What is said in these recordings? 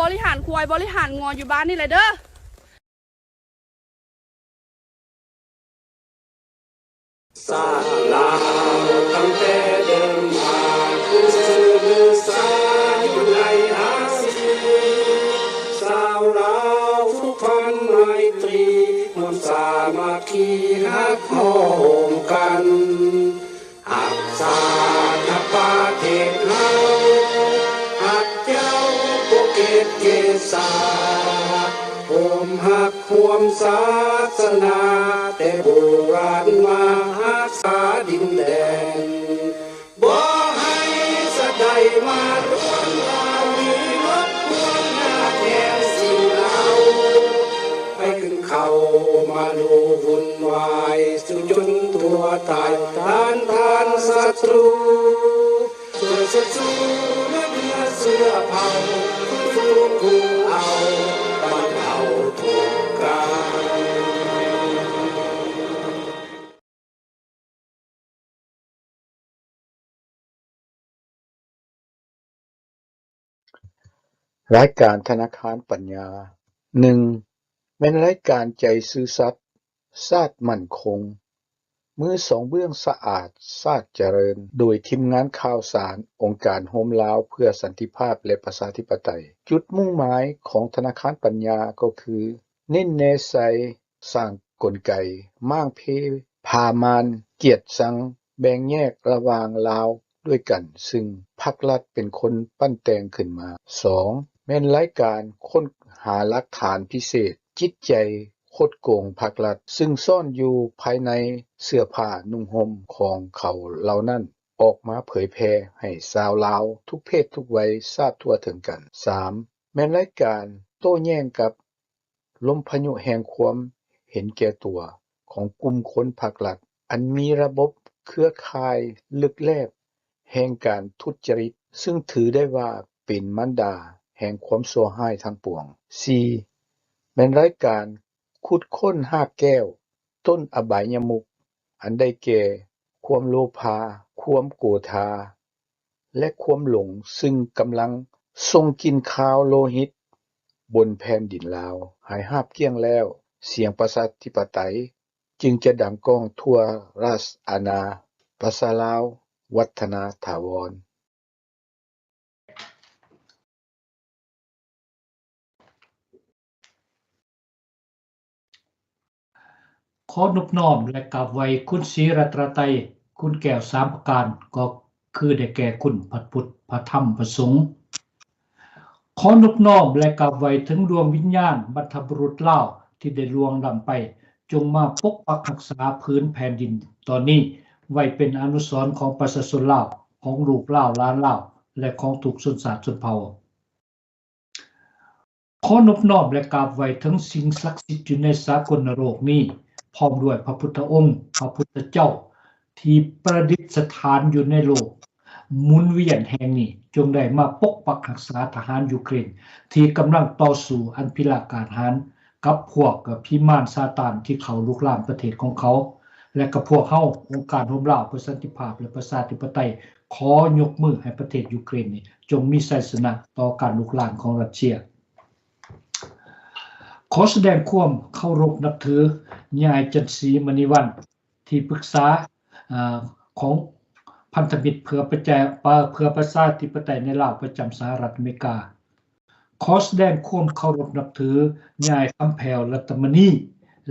ບໍລິຫານຄວາຍ ບໍລິຫານງົວຢູ່ບ້ານນີ້ແຫຼະເດີ້. ຊາດລາວຕັ້ງແຕ່ເດີມມາ ຄືຊື່ສາຢູ່ໃນອາຊີ ຊາວລາວຜູກພັນໄມຕີ ຮ່ວມສາມັກຄີຮັກຮ້ອມກັນ ຮັກຊາດຮັກປະເທດເຮົາ ຮັກເຈົ້າບໍ່ເກດເກສາ ຮ່ວມຮັກຮ່ວມສາສະໜາ ແຕ່ບູຮານມາຮັກສາດິນແດນ ບໍ່ໃຫ້ສະໄດມາລວນລາວ ມີລົບກວນຍາກແຄ້ນສິ່ງເຮົາ ໃຫ້ຂຶ້ນເຂົ້າມາດູວຸ່ນວາຍ ສູ້ຈົນຕົວຕາຍ ຕ້ານທານສັດຕູ ຊ່ວຍເຊີດຊູເລືອດເນື້ອເຊື້ອເຜົ່າ ຟື້ນຟູກູ້ເອົາ ບັນເທົາທຸກການ. ລາຍການທະນາຄານປັນຍາ ໜຶ່ງ ແມ່ນລາຍການໃຈຊື່ສັດ ຊາດໝັ້ນຄົງ ມືສອງເບື້ອງສະອາດ ຊາດຈະເລີນ ໂດຍທີມງານຂ່າວສານ ອົງການໂຮມລາວເພື່ອສັນຕິພາບ ແລະ ປະຊາທິປະໄຕ. ຈຸດມຸ່ງໝາຍຂອງທະນາຄານປັນຍາກໍຄື ເນັ້ນແນໃສ່ ສ້າງກົນໄກ ມ້າງເພ ຜາມານ ກຽດຊັງ ແບ່ງແຍກລະຫວ່າງລາວດ້ວຍກັນ ຊຶ່ງພັກລັດເປັນຄົນປັ້ນແຕ່ງຂຶ້ນມາ. ສອງ ແມ່ນລາຍການຄົ້ນຫາຫຼັກຖານພິເສດ ຈິດໃຈຄົດໂກງພັກລັດ ຊຶ່ງສ້ອນຢູ່ພາຍໃນເສື້ອຜ້ານຸ່ງຫົ່ມຂອງເຂົາເຫຼົ່ານັ້ນ ອອກມາເຜີຍແຜ່ໃຫ້ຊາວລາວທຸກເພດທຸກໄວຊາບທົ່ວເຖິງກັນ. ສາມ ແມ່ນລາຍການໂຕ້ແຍ້ງກັບ ລົມພາຍຸແຫ່ງຄວາມເຫັນແກ່ຕົວຂອງກຸ່ມຄົນພັກລັດ ອັນມີລະບົບເຄືອຂ່າຍເລິກແລບແຫ່ງການທຸດຈະລິດ ຊຶ່ງຖືໄດ້ວ່າເປັນມານດາແຫ່ງຄວາມຊົ່ວຮ້າຍທັງປວງ. ສີ່ ແມ່ນລາຍການຂຸດຄົ້ນຮາກແກ້ວ ຕົ້ນອະບາຍຍະມຸກ ອັນໄດ້ແກ່ ຄວາມໂລພາ, ຄວາມໂກທາ ແລະ ຄວາມຫຼົງ ຊຶ່ງກຳລັງສົ່ງກິ່ນຄາວໂລຫິດບົນແຜ່ນດິນລາວໃຫ້ຮາບກ້ຽງແລ້ວ, ສຽງປະຊາທິປະໄຕຈຶ່ງຈະດັງກ້ອງທົ່ວລາຊະອານາ. ພາສາລາວ, ວັດທະນາ ຖາວອນ. ຂໍນົບນ້ອມ ແລະ ກາບໄຫວ້ຄຸນສີລັດຕະໄຕ, ຄຸນແກ້ວສາມປະການ ກໍຄືໄດ້ແກ່ຄຸນພະພຸດ ພະທຳ ພະສົງ. ຂໍນົບນ້ອມ ແລະ ກາບໄຫວ້ເຖິງດວງວິນຍານບັນພະບຸລຸດລາວທີ່ໄດ້ລ່ວງລ້ຳໄປ, ຈົ່ງມາປົກປັກຮັກສາຜືນແຜ່ນດິນຕອນນີ້ໄວ້ເປັນອະນຸສອນຂອງປະຊາຊົນລາວ, ຂອງລູກລາວ, ຫຼານລາວ ແລະ ຂອງທຸກຊົນຊາດຊົນເຜົ່າ. ຂໍນົບນ້ອມ ແລະ ກາບໄຫວ້ເຖິງສິ່ງສັກສິດຢູ່ໃນສາກົນນະໂລກນີ້, ພ້ອມດ້ວຍພະພຸດທະອົງ, ພະພຸດທະເຈົ້າ ທີ່ປະດິດສະຖານຢູ່ໃນໂລກໝູນວຽນແຫ່ງນີ້, ຈົ່ງໄດ້ມາປົກປັກຮັກສາທະຫານຢູເຄຣນ ທີ່ກຳລັງຕໍ່ສູ້ອັນພິລະກາດຫານ ກັບພວກຜີມານຊາຕານທີ່ເຂົ້າລຸກລານປະເທດຂອງເຂົາ ແລະ ກັບພວກເຮົາ, ອົງການໂຮມລາວເພື່ອສັນຕິພາບ ແລະ ປະຊາທິປະໄຕ, ຂໍຍົກມືໃຫ້ປະເທດຢູເຄຣນນີ້ ຈົ່ງມີໄຊຊະນະຕໍ່ການລຸກລານຂອງຣັດເຊຍ. ຂໍສະແດງຄວາມເຄົາລົບນັບຖື ຍາຍ ຈັນສີ ມະນີວັນ ທີ່ປຶກສາ ອາ ຂອງພັນທະມິດເພື່ອປະຈາ ເພື່ອປະຊາທິປະໄຕໃນລາວ ປະຈຳສະຫະລັດອາເມລິກາ. ຂໍສະແດງຄວາມເຄົາລົບນັບຖື ຍາຍ ຄຳແພ້ວ ລັດຕະມະນີ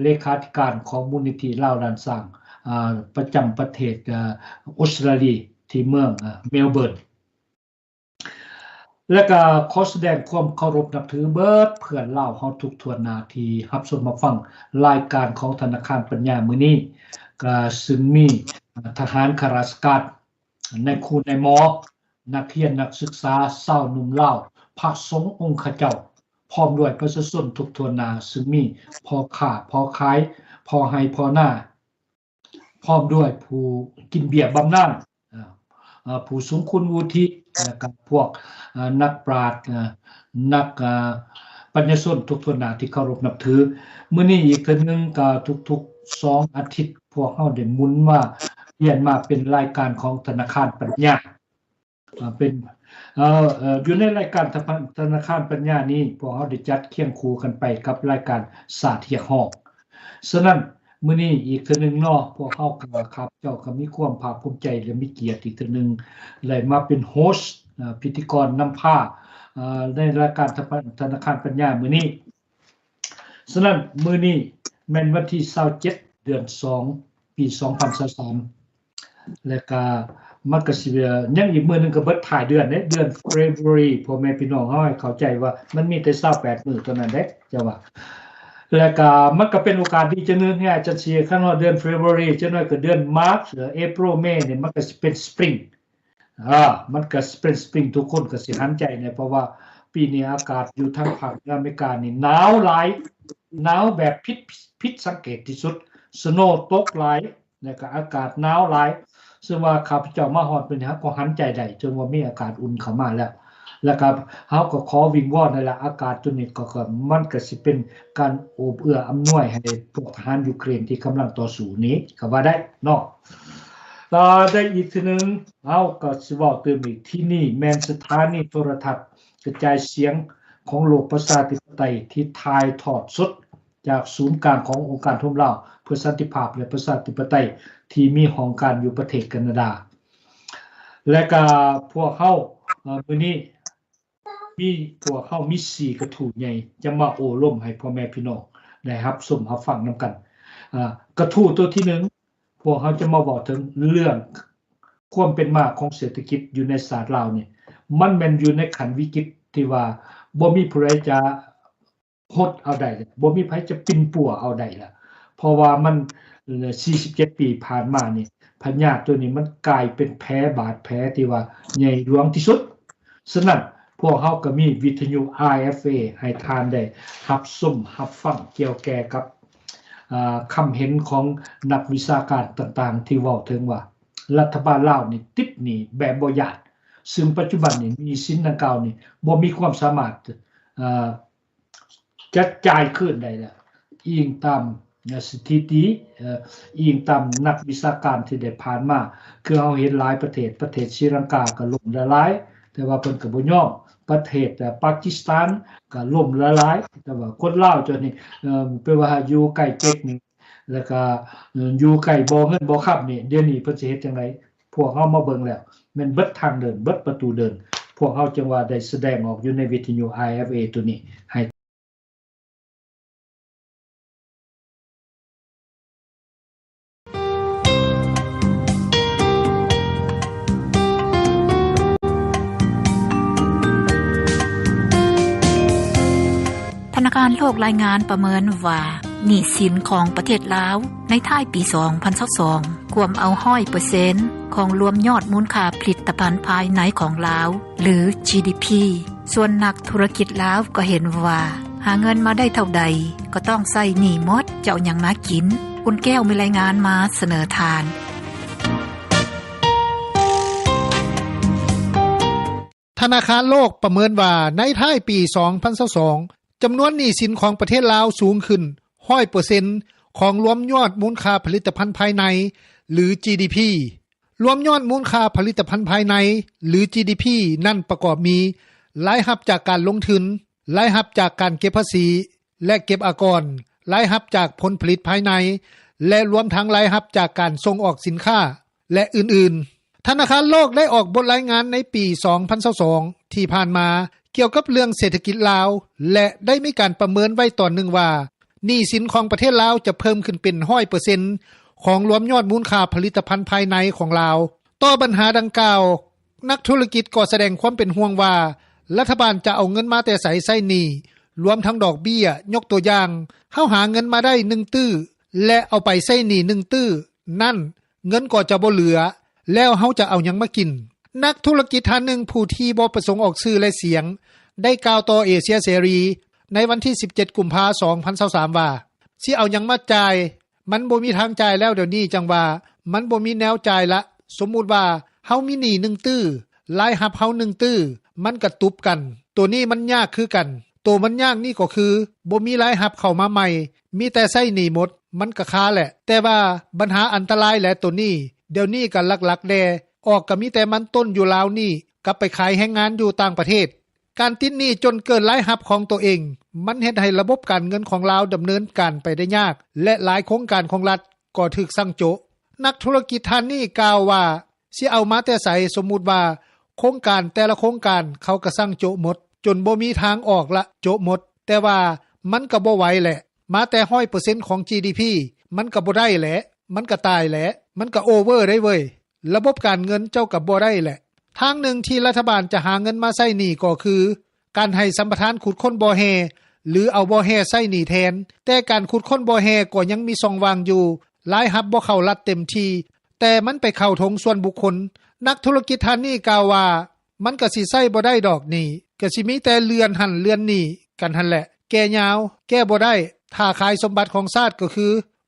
ເລຂາທິການຂອງມູນນິທິລາວລ້ານຊ້າງ ອາ ປະຈຳປະເທດ ອາ ອົດສະຕຣາລີ ທີ່ເມືອງ ອາ ເມລເບີນ. ແລະກະຂໍສະແດງຄວາມເຄົາລົບນັບຖືເບິດເພື່ອນລາວເຮົາທຸກທົ່ວໜ້າທີ່ຮັບຊົມຮັບຟັງລາຍການຂອງທະນາຄານປັນຍາມື້ນີ້, ກະຊຶ່ງມີ ອາ ທະຫານຂ້າລາຊະການ, ນາຍຄູນາຍໝໍ, ນັກຮຽນນັກສຶກສາ, ຊາວໜຸ່ມລາວ, ພະສົງອົງຄະເຈົ້າ, ພ້ອມດ້ວຍປະຊາຊົນທຸກທົ່ວໜ້າ, ຊຶ່ງມີພໍ່ຄ້າພໍ່ຂາຍ, ພໍ່ໄຮ່ພໍ່ນາ, ພ້ອມດ້ວຍຜູ້ກິນເບ້ຍບຳນານ, ອາ ອາ ຜູ້ສູງຄຸນວຸດທິ ແລະກະພວກ ອາ ນັກປາດ, ອາ ນັກ, ອາ ປັນຍາຊົນທຸກທົ່ວໜ້າທີ່ເຄົາລົບນັບຖື. ມື້ນີ້ອີກເທື່ອໜຶ່ງ ກະທຸກໆສອງອາທິດ ພວກເຮົາໄດ້ໝູນມາ ປ່ຽນມາເປັນລາຍການຂອງທະນາຄານປັນຍາ. ເປັນ ເອີ ເອີ ຢູ່ໃນລາຍການທະ ທະນາຄານປັນຍານີ້ ພວກເຮົາໄດ້ຈັດຄຽງຄູ່ກັນໄປກັບລາຍການຊາດຮຽກຮ້ອງ. ສະນັ້ນ ມື້ນີ້ອີກເທື່ອໜຶ່ງເນາະ ພວກເຮົາກໍ ຂ້າພະເຈົ້າກໍມີຄວາມພາກພູມໃຈ ແລະ ມີກຽດອີກເທື່ອໜຶ່ງ ໄດ້ມາເປັນໂຮສ ເອີ ພິທີກອນນຳພາ ເອີ ໃນລາຍການທະ ທະນາຄານປັນຍາມື້ນີ້. ສະນັ້ນ ມື້ນີ້ແມ່ນວັນທີຊາວເຈັດ ເດືອນສອງ ປີສອງພັນຊາວສາມ ແລະກະມັນກະຊິ ຍັງອີກມື້ໜຶ່ງກະເບິດທ້າຍເດືອນເດ້ ເດືອນ February ພໍ່ແມ່ພີ່ນ້ອງເຮົາໃຫ້ເຂົ້າໃຈວ່າມັນມີແຕ່ຊາວແປດມື້ເທົ່ານັ້ນເດ້ ເຈົ້າວ່າ. ແລະກະມັນກະເປັນໂອກາດດີຈັ່ງໜຶ່ງ ອາຈານເສຍ ຄັນຮອດເດືອນ February ຈັກໜ້ອຍກະເດືອນ March ເອີ April May ນີ້ມັນກະຊິເປັນ Spring ອາ ມັນກະເປັນ Spring ທຸກຄົນກະຊິຫັນໃຈແດ່ ເພາະວ່າປີນີ້ອາກາດຢູ່ທາງພາກເໜືອອາເມລິການີ້ໜາວຫຼາຍ ໜາວແບບຜິດ ຜິດສັງເກດທີ່ສຸດ ສະໂນຕົກຫຼາຍ ແລະກະອາກາດໜາວຫຼາຍ ເຊິ່ງວ່າຂ້າພະເຈົ້າມາຮອດມື້ນີ້ ເຮົາກໍຫັນໃຈໄດ້ ເຊິ່ງວ່າມີອາກາດອຸ່ນເຂົ້າມາແລ້ວ ແລະກະເຮົາກໍຂໍວິງວອນນັ້ນລະ ອາກາດໂຕນີ້ກໍ ກໍ ມັນກະຊິເປັນການໂອບເອື້ອອຳນວຍໃຫ້ພວກທະຫານຢູເຄຣນທີ່ກຳລັງຕໍ່ສູ້ນີ້ ກໍວ່າໄດ້ເນາະ. ແລະໄດ້ອີກເທື່ອໜຶ່ງ ເຮົາກໍຊິເວົ້າຕື່ມອີກ ທີ່ນີ້ແມ່ນສະຖານີໂທລະທັດກະຈາຍສຽງຂອງໂລກປະຊາທິປະໄຕ ທີ່ຖ່າຍທອດສົດຈາກສູນກາງຂອງອົງການໂຮມລາວເພື່ອສັນຕິພາບ ແລະ ປະຊາທິປະໄຕ ທີ່ມີຫ້ອງການຢູ່ປະເທດການາດາ. ແລະກະພວກເຮົາ ເອີ ມື້ນີ້ ມີ ພວກເຮົາມີສີ່ກະທູ້ໃຫຍ່ ຈະມາໂອ້ລົມໃຫ້ພໍ່ແມ່ພີ່ນ້ອງໄດ້ຮັບຊົມຮັບຟັງນຳກັນ. ອາ ກະທູ້ໂຕທີໜຶ່ງ ພວກເຮົາຈະມາເວົ້າເຖິງເລື່ອງຄວາມເປັນມາຂອງເສດຖະກິດຢູ່ໃນຊາດລາວນີ້ ມັນແມ່ນຢູ່ໃນຂັ້ນວິກິດທີ່ວ່າບໍ່ມີຜູ້ໃດຈະຫົດເອົາໄດ້ ບໍ່ມີໃຜຈະປິ່ນປົວເອົາໄດ້ລະ ເພາະວ່າມັນ ເອີ ສີ່ສິບເຈັດປີຜ່ານມານີ້ ພະຍາດໂຕນີ້ມັນກາຍເປັນແຜບາດແຜທີ່ວ່າໃຫຍ່ຫຼວງທີ່ສຸດ. ສະນັ້ນ ພວກເຮົາກໍມີວິທະຍຸ RFA ໃຫ້ທ່ານໄດ້ຮັບຊົມຮັບຟັງກ່ຽວແກ່ກັບ ອາ ຄຳເຫັນຂອງນັກວິຊາການຕ່າງໆ ທີ່ເວົ້າເຖິງວ່າລັດຖະບານລາວນີ້ຕິດໜີ້ແບບບໍ່ຢ້ານ ຊຶ່ງປັດຈຸບັນນີ້ໜີ້ສິນດັ່ງກ່າວນີ້ບໍ່ມີຄວາມສາມາດ ອາ ຈະຈ່າຍຄືນໄດ້ແລ້ວ ອີງຕາມສະຖິຕິ ເອີ ອີງຕາມນັກວິຊາການທີ່ໄດ້ຜ່ານມາ ຄືເຮົາເຫັນຫຼາຍປະເທດ ປະເທດສີລັງກາກໍລົ້ມລະລາຍ ແຕ່ວ່າເພິ່ນກໍບໍ່ຍອມ ປະເທດປາກິສຖານກໍລົ້ມລະລາຍ ແຕ່ວ່າຄົນລາວເຈົ້ານີ້ ເອີ ແປວ່າຢູ່ໃກ້ເຈັກນີ້ ແລ້ວກໍ ເອີ ຢູ່ໃກ້ບໍ່ເງິນບໍ່ຄຳນີ້ ດຽວນີ້ເພິ່ນຊິເຮັດຈັ່ງໃດ? ພວກເຮົາມາເບິ່ງແລ້ວ ແມ່ນເບິດທາງເດີນ ເບິດປະຕູເດີນ ພວກເຮົາຈຶ່ງວ່າໄດ້ສະແດງອອກຢູ່ໃນວິທະຍຸ RFA ໂຕນີ້ໃຫ້ ທະນາຄານໂລກລາຍງານປະເມີນວ່າ ໜີ້ສິນຂອງປະເທດລາວໃນທ້າຍປີສອງພັນຊາວສອງ ກວມເອົາຮ້ອຍເປີເຊັນຂອງລວມຍອດມູນຄ່າຜະລິດຕະພັນພາຍໃນຂອງລາວ ຫຼື GDP. ສ່ວນນັກທຸລະກິດລາວກໍເຫັນວ່າ ຫາເງິນມາໄດ້ເທົ່າໃດ ກໍຕ້ອງໃຊ້ໜີ້ໝົດ ຈະເອົາຫຍັງມາກິນ? ອຸ່ນແກ້ວມີລາຍງານມາສະເໜີທ່ານ. ທະນາຄານໂລກປະເມີນວ່າ ໃນທ້າຍປີສອງພັນຊາວສອງ ຈຳນວນໜີ້ສິນຂອງປະເທດລາວສູງຂຶ້ນຮ້ອຍເປີເຊັນຂອງລວມຍອດມູນຄ່າຜະລິດຕະພັນພາຍໃນ ຫຼື GDP. ລວມຍອດມູນຄ່າຜະລິດຕະພັນພາຍໃນ ຫຼື GDP ນັ້ນປະກອບມີ ລາຍຮັບຈາກການລົງທຶນ, ລາຍຮັບຈາກການເກັບພາສີ ແລະ ເກັບອາກອນ, ລາຍຮັບຈາກຜົນຜະລິດພາຍໃນ ແລະ ລວມທັງລາຍຮັບຈາກການສົ່ງອອກສິນຄ້າ ແລະ ອື່ນໆ. ທະນາຄານໂລກໄດ້ອອກບົດລາຍງານໃນປີສອງພັນຊາວສອງ ທີ່ຜ່ານມາ ກ່ຽວກັບເລື່ອງເສດຖະກິດລາວ ແລະ ໄດ້ມີການປະເມີນໄວ້ຕອນໜຶ່ງວ່າ ໜີ້ສິນຂອງປະເທດລາວຈະເພີ່ມຂຶ້ນເປັນຮ້ອຍເປີເຊັນຂອງລວມຍອດມູນຄ່າຜະລິດຕະພັນພາຍໃນຂອງລາວ. ຕໍ່ບັນຫາດັ່ງກ່າວ, ນັກທຸລະກິດກໍສະແດງຄວາມເປັນຫ່ວງວ່າ ລັດຖະບານຈະເອົາເງິນມາແຕ່ໃສໃຊ້ໜີ້, ລວມທັງດອກເບ້ຍ, ຍົກຕົວຢ່າງ, ເຮົາຫາເງິນມາໄດ້ໜຶ່ງຕື້ ແລະ ເອົາໄປໃຊ້ໜີ້ໜຶ່ງຕື້ນັ້ນ, ເງິນກໍຈະບໍ່ເຫຼືອ ແລ້ວເຮົາຈະເອົາຫຍັງມາກິນ? ນັກທຸລະກິດທ່ານໜຶ່ງຜູ້ທີ່ບໍ່ປະສົງອອກຊື່ ແລະ ສຽງ ໄດ້ກ່າວຕໍ່ເອເຊຍເສລີໃນວັນທີສິບເຈັດ ກຸມພາ ສອງພັນຊາວສາມ ວ່າ, ຊິເອົາຫຍັງມາຈ່າຍ? ມັນບໍ່ມີທາງຈ່າຍແລ້ວດຽວນີ້, ຈັ່ງວ່າມັນບໍ່ມີແນວຈ່າຍລະ. ສົມມຸດວ່າເຮົາມີໜີ້ໜຶ່ງຕື້, ລາຍຮັບເຮົາໜຶ່ງຕື້, ມັນກະຕຸບກັນ. ໂຕນີ້ມັນຍາກຄືກັນ. ໂຕມັນຍາກນີ້ກໍຄື ບໍ່ມີລາຍຮັບເຂົ້າມາໃໝ່, ມີແຕ່ໃຊ້ໜີ້ໝົດ, ມັນກະຄາແຫຼະ. ແຕ່ວ່າບັນຫາອັນຕະລາຍແຫຼະໂຕນີ້, ດຽວນີ້ກະຫຼັກໆແດ່, ອອກກະມີແຕ່ມັນຕົ້ນຢູ່ລາວນີ້ ກັບໄປຂາຍແຮງງານຢູ່ຕ່າງປະເທດ. ການຕິດໜີ້ຈົນເກີນລາຍຮັບຂອງໂຕເອງ ມັນເຮັດໃຫ້ລະບົບການເງິນຂອງລາວດຳເນີນການໄປໄດ້ຍາກ ແລະ ຫຼາຍໂຄງການຂອງລັດກໍຖືກສັ່ງໂຈະ. ນັກທຸລະກິດທ່ານນີ້ກ່າວວ່າ ຊິເອົາມາແຕ່ໃສ? ສົມມຸດວ່າໂຄງການແຕ່ລະໂຄງການເຂົາກໍສັ່ງໂຈະໝົດ ຈົນບໍ່ມີທາງອອກລະ ໂຈະໝົດ, ແຕ່ວ່າມັນກໍບໍ່ໄຫວແຫຼະ, ມາແຕ່ຮ້ອຍເປີເຊັນຂອງຈີດີພີ ມັນກໍບໍ່ໄດ້ແຫຼະ, ມັນກໍຕາຍແຫຼະ, ມັນກໍໂອເວີໄດ້ເວີຍ, ລະບົບການເງິນເຈົ້າກໍບໍ່ໄດ້ແຫຼະ. ທາງໜຶ່ງທີ່ລັດຖະບານຈະຫາເງິນມາໃຊ້ໜີ້ກໍຄື ການໃຫ້ສຳປະທານຂຸດຄົ້ນບໍ່ແຮ່ ຫຼື ເອົາບໍ່ແຮ່ໃຊ້ໜີ້ແທນ, ແຕ່ການຂຸດຄົ້ນບໍ່ແຮ່ກໍຍັງມີຊ່ອງວ່າງຢູ່, ລາຍຮັບບໍ່ເຂົ້າລັດເຕັມທີ່, ແຕ່ມັນໄປເຂົ້າຖົງສ່ວນບຸກຄົນ. ນັກທຸລະກິດທ່ານນີ້ກ່າວວ່າ ມັນກະຊິໃຊ້ບໍ່ໄດ້ດອກໜີ້, ກະຊິມີແຕ່ເລື່ອນຫັ້ນເລື່ອນນີ້ກັນຫັ້ນແຫຼະ, ແກ່ຍາວ ແກ່ບໍ່ໄດ້. ຖ້າຂາຍສົມບັດຂອງຊາດກໍຄື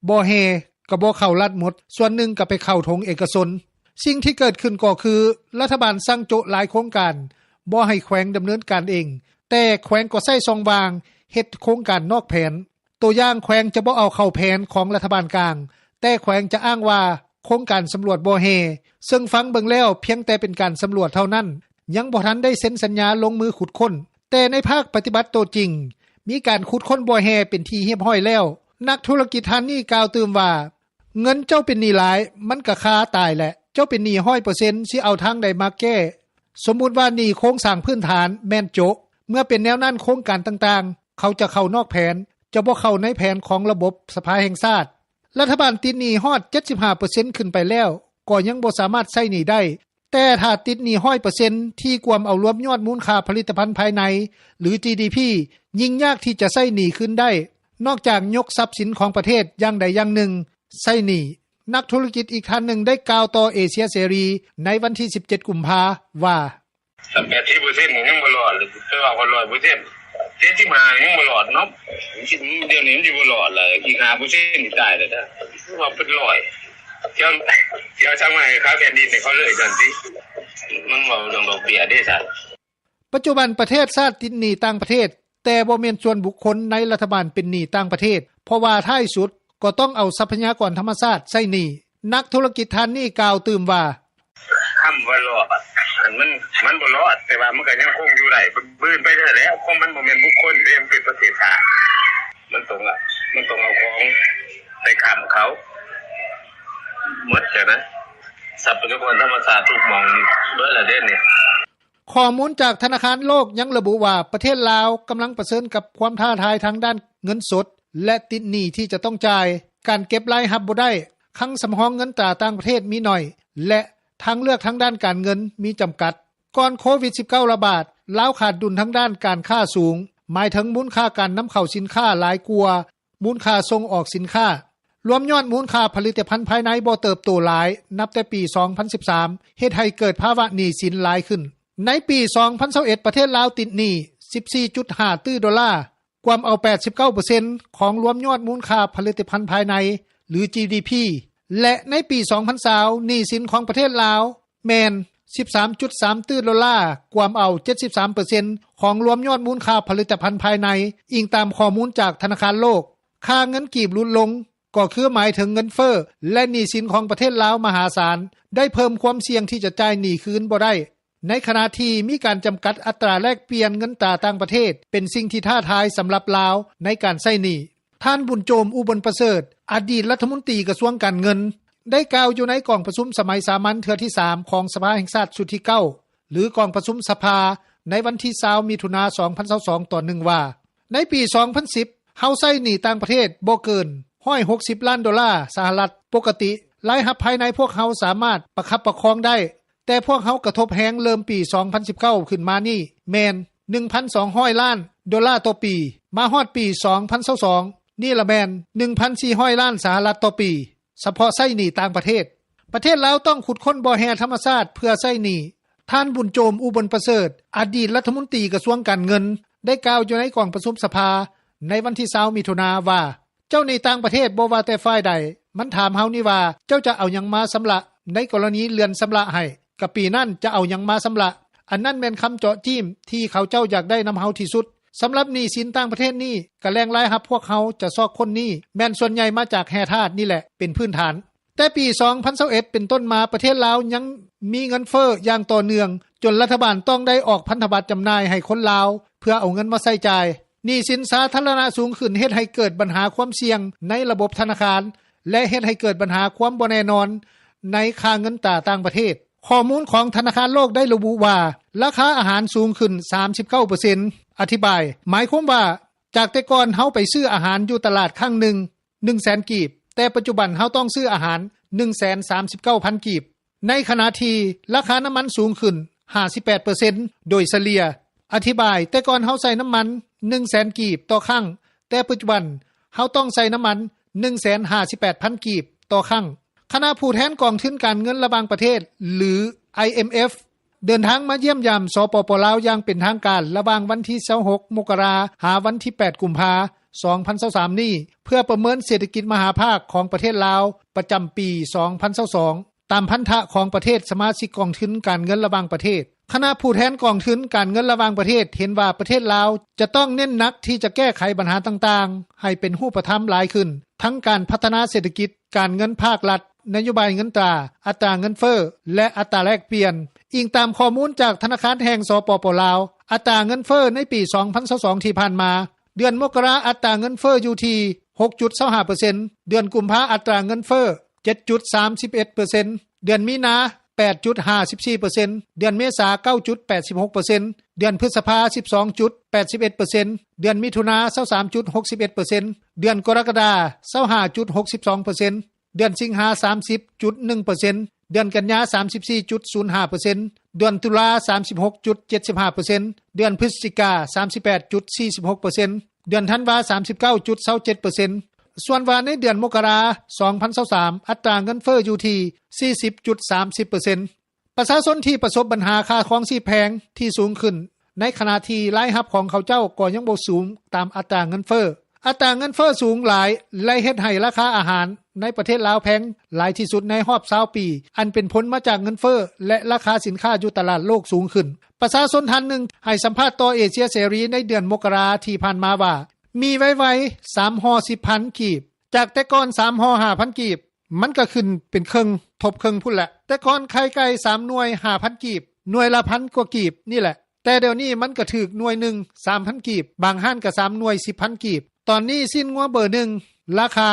ບໍ່ແຮ່ກໍບໍ່ເຂົ້າລັດໝົດ, ສ່ວນໜຶ່ງກໍໄປເຂົ້າຖົງເອກະຊົນ. ສິ່ງທີ່ເກີດຂຶ້ນກໍຄື ລັດຖະບານສັ່ງໂຈະຫຼາຍໂຄງການ, ບໍ່ໃຫ້ແຂວງດຳເນີນການເອງ, ແຕ່ແຂວງກໍໃຊ້ຊ່ອງວ່າງເຮັດໂຄງການນອກແຜນ. ຕົວຢ່າງ, ແຂວງຈະບໍ່ເອົາເຂົ້າແຜນຂອງລັດຖະບານກາງ, ແຕ່ແຂວງຈະອ້າງວ່າໂຄງການສຳຫຼວດບໍ່ແຮ່, ເຊິ່ງຟັງເບິ່ງແລ້ວພຽງແຕ່ເປັນການສຳຫຼວດເທົ່ານັ້ນ, ຍັງບໍ່ທັນໄດ້ເຊັນສັນຍາລົງມືຂຸດຄົ້ນ. ແຕ່ໃນພາກປະຕິບັດໂຕຈິງ, ມີການຂຸດຄົ້ນບໍ່ແຮ່ເປັນທີ່ຮຽບຮ້ອຍແລ້ວ. ນັກທຸລະກິດທ່ານນີ້ກ່າວຕື່ມວ່າ, ເງິນເຈົ້າເປັນໜີ້ຫຼາຍ, ມັນກະຄາຕາຍແຫຼະ. ເຈົ້າເປັນໜີ້ຮ້ອຍເປີເຊັນ, ຊິເອົາທາງໃດມາແກ້? ສົມມຸດວ່າໜີ້ໂຄງສ້າງພື້ນຖານແມ່ນໂຈະ, ເມື່ອເປັນແນວນັ້ນໂຄງການຕ່າງໆ ເຂົາຈະເຂົ້ານອກແຜນ, ຈະບໍ່ເຂົ້າໃນແຜນຂອງລະບົບສະພາແຫ່ງຊາດ. ລັດຖະບານຕິດໜີ້ຮອດເຈັດສິບຫ້າເປີເຊັນຂຶ້ນໄປແລ້ວ, ກໍຍັງບໍ່ສາມາດໃຊ້ໜີ້ໄດ້. ແຕ່ຖ້າຕິດໜີ້ຮ້ອຍເປີເຊັນ ທີ່ກວມເອົາລວມຍອດມູນຄ່າຜະລິດຕະພັນພາຍໃນ ຫຼື ຈີດີພີ ຍິ່ງຍາກທີ່ຈະໃຊ້ໜີ້ຄືນໄດ້, ນອກຈາກຍົກຊັບສິນຂອງປະເທດຢ່າງໃດຢ່າງໜຶ່ງໃຊ້ໜີ້. ນັກທຸລະກິດອີກທ່ານໜຶ່ງໄດ້ກ່າວຕໍ່ເອເຊຍເສລີໃນວັນທີສິບເຈັດ ກຸມພາວ່າ, ສາມສິບເປີເຊັນນີ້ຍັງບໍ່ລອດເລີຍ, ແຕ່ວ່າຮ້ອຍເປີເຊັນ ເຈັດສິບຫ້ານີ້ຍັງບໍ່ລອດເນາະ. ດຽວນີ້ມັນຊິບໍ່ລອດລະ, ອີກຫ້າເປີເຊັນນີ້ຕາຍແລ້ວເດີ. ຄືວ່າເປັນຮ້ອຍ ເຈົ້າ ເຈົ້າສັ່ງມາໃຫ້ຂາຍແຜ່ນດິນໃຫ້ເຂົາເລີຍຊັ້ນຕິ. ມັນເວົ້າເລື່ອງດອກເບ້ຍເດ້ຊັ້ນ. ປັດຈຸບັນປະເທດຊາດຕິດໜີ້ຕ່າງປະເທດ, ແຕ່ບໍ່ແມ່ນສ່ວນບຸກຄົນໃນລັດຖະບານເປັນໜີ້ຕ່າງປະເທດ, ເພາະວ່າທ້າຍສຸດກໍຕ້ອງເອົາຊັບພະຍາກອນທຳມະຊາດໃຊ້ໜີ້. ນັກທຸລະກິດທ່ານນີ້ກ່າວຕື່ມວ່າ, ຄຳວ່າລອດ ມັນ ມັນບໍ່ລອດ, ແຕ່ວ່າມັນກໍຍັງຄົງຢູ່ໄດ້. ບ- ບ- ບ- ໄປເທື່ອແລ້ວ, ຂອງມັນບໍ່ແມ່ນບຸກຄົນເດ້, ມັນເປັນປະເທດຊາດ. ມັນຕ້ອງ ມັນຕ້ອງເອົາຂອງໄປຄ້ຳເຂົາໝົດຫັ້ນນະ. ຊັບພະຍາກອນທຳມະຊາດທຸກໝ່ອງເບິດລະເດ້ນີ້. ຂໍ້ມູນຈາກທະນາຄານໂລກຍັງລະບຸວ່າ ປະເທດລາວກຳລັງປະເຊີນກັບຄວາມທ້າທາຍທາງດ້ານເງິນສົດ ແລະ ຕິດໜີ້ທີ່ຈະຕ້ອງຈ່າຍ, ການເກັບລາຍຮັບບໍ່ໄດ້, ຄັງສຳຮອງເງິນຕາຕ່າງປະເທດມີໜ້ອຍ ແລະ ທາງເລືອກທາງດ້ານການເງິນມີຈຳກັດ. ກ່ອນໂຄວິດສິບເກົ້າລະບາດ, ລາວຂາດດຸນທາງດ້ານການຄ້າສູງ, ໝາຍເຖິງມູນຄ່າການນຳເຂົ້າສິນຄ້າຫຼາຍກວ່າ ມູນຄ່າສົ່ງອອກສິນຄ້າ. ລວມຍອດມູນຄ່າຜະລິດຕະພັນພາຍໃນບໍ່ເຕີບໂຕຫຼາຍ ນັບແຕ່ປີສອງພັນສິບສາມ ເຮັດໃຫ້ເກີດພາວະໜີ້ສິນຫຼາຍຂຶ້ນ. ໃນປີສອງພັນຊາວເອັດ ປະເທດລາວຕິດໜີ້ສິບສີ່ຈຸດຫ້າຕື້ໂດລາ, ກວມເອົາແປດສິບເກົ້າເປີເຊັນຂອງລວມຍອດມູນຄ່າຜະລິດຕະພັນພາຍໃນ ຫຼື ຈີດີພີ ແລະ ໃນປີສອງພັນຊາວ ໜີ້ສິນຂອງປະເທດລາວ ແມ່ນສິບສາມຈຸດສາມຕື້ໂດລາ, ກວມເອົາເຈັດສິບສາມເປີເຊັນຂອງລວມຍອດມູນຄ່າຜະລິດຕະພັນພາຍໃນ, ອີງຕາມຂໍ້ມູນຈາກທະນາຄານໂລກ. ຄ່າເງິນກີບຫຼຸດລົງ ກໍຄືໝາຍເຖິງເງິນເຟີ້ ແລະ ໜີ້ສິນຂອງປະເທດລາວມະຫາສານ, ໄດ້ເພີ່ມຄວາມສ່ຽງທີ່ຈະຈ່າຍໜີ້ຄືນບໍ່ໄດ້, ໃນຂະນະທີ່ມີການຈຳກັດອັດຕາແລກປ່ຽນເງິນຕາຕ່າງປະເທດ ເປັນສິ່ງທີ່ທ້າທາຍສຳລັບລາວໃນການໃຊ້ໜີ້. ທ່ານ ບຸນໂຈມ ອຸບົນປະເສີດ ອະດີດລັດຖະມົນຕີກະຊວງການເງິນ ໄດ້ກ່າວຢູ່ໃນກອງປະຊຸມສະໄໝສາມັນເທື່ອທີສາມຂອງສະພາແຫ່ງຊາດຊຸດທີເກົ້າ ຫຼື ກອງປະຊຸມສະພາ ໃນວັນທີຊາວ ມິຖຸນາ ສອງພັນຊາວສອງ ຕອນໜຶ່ງວ່າ, ໃນປີສອງພັນສິບ ເຮົາໃຊ້ໜີ້ຕ່າງປະເທດບໍ່ເກີນຮ້ອຍຫົກສິບລ້ານໂດລາສະຫະລັດ. ປົກກະຕິລາຍຮັບພາຍໃນພວກເຮົາສາມາດປະຄັບປະຄອງໄດ້, ແຕ່ພວກເຮົາກະທົບແຮງເລີ່ມປີສອງພັນສິບເກົ້າຂຶ້ນມານີ້ແມ່ນໜຶ່ງພັນສອງຮ້ອຍລ້ານໂດລາຕໍ່ປີ, ມາຮອດປີສອງພັນຊາວສອງນີ້ລະແມ່ນໜຶ່ງພັນສີ່ຮ້ອຍລ້ານສະຫະລັດຕໍ່ປີ, ສະເພາະໃຊ້ໜີ້ຕ່າງປະເທດ. ປະເທດລາວຕ້ອງຂຸດຄົ້ນບໍ່ແຮ່ທຳມະຊາດເພື່ອໃຊ້ໜີ້. ທ່ານ ບຸນໂຈມ ອຸບົນປະເສີດ ອະດີດລັດຖະມົນຕີກະຊວງການເງິນ ໄດ້ກ່າວຢູ່ໃນກອງປະຊຸມສະພາໃນວັນທີຊາວ ມິຖຸນາວ່າ, ເຈົ້າໜີ້ຕ່າງປະເທດບໍ່ວ່າແຕ່ຝ່າຍໃດ ມັນຖາມເຮົານີ້ວ່າ ເຈົ້າຈະເອົາຫຍັງມາຊຳລະ ໃນກໍລະນີເລື່ອນຊຳລະໃຫ້ ກະປີນັ້ນຈະເອົາຫຍັງມາຊຳລະ. ອັນນັ້ນແມ່ນຄຳເຈາະຈີ້ມທີ່ເຂົາເຈົ້າຢາກໄດ້ນຳເຮົາທີ່ສຸດ. ສຳລັບໜີ້ສິນຕ່າງປະເທດນີ້ ກະແຫຼ່ງລາຍຮັບພວກເຮົາຈະຊອກຄົ້ນນີ້ ແມ່ນສ່ວນໃຫຍ່ມາຈາກແຮ່ທາດນີ້ແຫຼະເປັນພື້ນຖານ. ແຕ່ປີສອງພັນຊາວເອັດເປັນຕົ້ນມາ ປະເທດລາວຍັງມີເງິນເຟີ້ຢ່າງຕໍ່ເນື່ອງ ຈົນລັດຖະບານຕ້ອງໄດ້ອອກພັນທະບັດຈຳໜ່າຍໃຫ້ຄົນລາວ ເພື່ອເອົາເງິນມາໃຊ້ຈ່າຍ. ໜີ້ສິນສາທາລະນະສູງຂຶ້ນ ເຮັດໃຫ້ເກີດບັນຫາຄວາມສ່ຽງໃນລະບົບທະນາຄານ ແລະ ເຮັດໃຫ້ເກີດບັນຫາຄວາມບໍ່ແນ່ນອນໃນຄ່າເງິນຕາຕ່າງປະເທດ. ຂໍ້ມູນຂອງທະນາຄານໂລກໄດ້ລະບຸວ່າ ລາຄາອາຫານສູງຂຶ້ນສາມສິບເກົ້າເປີເຊັນ. ອະທິບາຍ, ໝາຍຄວາມວ່າ ຈາກແຕ່ກ່ອນເຮົາໄປຊື້ອາຫານຢູ່ຕະຫຼາດຄັ້ງໜຶ່ງ ໜຶ່ງແສນກີບ, ແຕ່ປັດຈຸບັນເຮົາຕ້ອງຊື້ອາຫານໜຶ່ງແສນສາມສິບເກົ້າພັນກີບ. ໃນຂະນະທີ່ລາຄານ້ຳມັນສູງຂຶ້ນຫ້າສິບແປດເປີເຊັນໂດຍສະເລ່ຍ. ອະທິບາຍ, ແຕ່ກ່ອນເຮົາໃຊ້ນ້ຳມັນໜຶ່ງແສນກີບຕໍ່ຄັ້ງ, ແຕ່ປັດຈຸບັນເຮົາຕ້ອງໃຊ້ນ້ຳມັນໜຶ່ງແສນຫ້າສິບແປດພັນກີບຕໍ່ຄັ້ງ. ຄະນະຜູ້ແທນກອງທຶນການເງິນລະຫວ່າງປະເທດ ຫຼື ໄອເອັມເອັຟ ເດີນທາງມາຢ້ຽມຢາມ ສປປ ລາວ ຢ່າງເປັນທາງການ ລະຫວ່າງວັນທີຊາວຫົກ ມົກກະລາ ຫາວັນທີແປດ ກຸມພາ ສອງພັນຊາວສາມນີ້ ເພື່ອປະເມີນເສດຖະກິດມະຫາພາກຂອງປະເທດລາວ ປະຈຳປີສອງພັນຊາວສອງ ຕາມພັນທະຂອງປະເທດສະມາຊິກກອງທຶນການເງິນລະຫວ່າງປະເທດ. ຄະນະຜູ້ແທນກອງທຶນການເງິນລະຫວ່າງປະເທດເຫັນວ່າ ປະເທດລາວຈະຕ້ອງເນັ້ນໜັກທີ່ຈະແກ້ໄຂບັນຫາຕ່າງໆ ໃຫ້ເປັນຮູບປະທຳຫຼາຍຂຶ້ນ, ທັງການພັດທະນາເສດຖະກິດ, ການເງິນພາກລັດ, ນະໂຍບາຍເງິນຕາ, ອັດຕາເງິນເຟີ້ ແລະ ອັດຕາແລກປ່ຽນ. ອີງຕາມຂໍ້ມູນຈາກທະນາຄານແຫ່ງ ສປປ ລາວ, ອັດຕາເງິນເຟີ້ໃນປີສອງພັນຊາວສອງທີ່ຜ່ານມາ, ເດືອນມົກກະລາ ອັດຕາເງິນເຟີ້ຢູ່ທີ່ຫົກຈຸດຊາວຫ້າເປີເຊັນ, ເດືອນກຸມພາ ອັດຕາເງິນເຟີ້ເຈັດຈຸດສາມສິບເອັດເປີເຊັນ, ເດືອນມີນາ ແປດຈຸດຫ້າສິບສີ່ເປີເຊັນ, ເດືອນເມສາ ເກົ້າຈຸດແປດສິບຫົກເປີເຊັນ, ເດືອນພຶດສະພາ ສິບສອງຈຸດແປດສິບເອັດເປີເຊັນ, ເດືອນມິຖຸນາ ຊາວສາມຈຸດຫົກສິບເອັດເປີເຊັນ, ເດືອນກໍລະກະດາ ຊາວຫ້າຈຸດຫົກສິບສອງເປີເຊັນ, ເດືອນສິງຫາ ສາມສິບຈຸດໜຶ່ງເປີເຊັນ, ເດືອນກັນຍາ ສາມສິບສີ່ຈຸດສູນຫ້າເປີເຊັນ, ເດືອນຕຸລາ ສາມສິບຫົກຈຸດເຈັດສິບຫ້າເປີເຊັນ, ເດືອນພຶສຈິກາ ສາມສິບແປດຈຸດສີ່ສິບຫົກເປີເຊັນ, ເດືອນທັນວາ ສາມສິບເກົ້າຈຸດຊາວເຈັດເປີເຊັນ. ສ່ວນວ່າໃນເດືອນມົກກະລາ ສອງພັນຊາວສາມ ອັດຕາເງິນເຟີ້ຢູ່ທີ່ສີ່ສິບຈຸດສາມສິບເປີເຊັນ. ປະຊາຊົນທີ່ປະສົບບັນຫາຄ່າຄອງຊີບແພງທີ່ສູງຂຶ້ນ ໃນຂະນະທີ່ລາຍຮັບຂອງເຂົາເຈົ້າກໍຍັງບໍ່ສູງຕາມອັດຕາເງິນເຟີ້. ອັດຕາເງິນເຟີ້ສູງຫຼາຍ ແລະ ເຮັດໃຫ້ລາຄາອາຫານໃນປະເທດລາວແພງຫຼາຍທີ່ສຸດໃນຮອບຊາວປີ, ອັນເປັນຜົນມາຈາກເງິນເຟີ້ ແລະ ລາຄາສິນຄ້າຢູ່ຕະຫຼາດໂລກສູງຂຶ້ນ. ປະຊາຊົນທ່ານໜຶ່ງໃຫ້ສຳພາດຕໍ່ເອເຊຍເສລີໃນເດືອນມົກກະລາທີ່ຜ່ານມາວ່າ ໝີ່ໄວໆ ສາມຫໍ່ສິບພັນກີບ, ຈາກແຕ່ກ່ອນສາມຫໍ່ຫ້າພັນກີບ, ມັນກະຂຶ້ນເປັນເຄິ່ງ ທົບເຄິ່ງພຸ້ນແຫຼະ. ແຕ່ກ່ອນໄຂ່ໄກ່ສາມໜ່ວຍຫ້າພັນກີບ, ໜ່ວຍລະພັນກວ່າກີບນີ້ແຫຼະ, ແຕ່ດຽວນີ້ມັນກະຖືກໜ່ວຍໜຶ່ງສາມພັນກີບ, ບາງຮ້ານກະສາມໜ່ວຍສິບພັນກີບ. ຕອນນີ້ຊີ້ນງົວເບີໜຶ່ງລາຄາ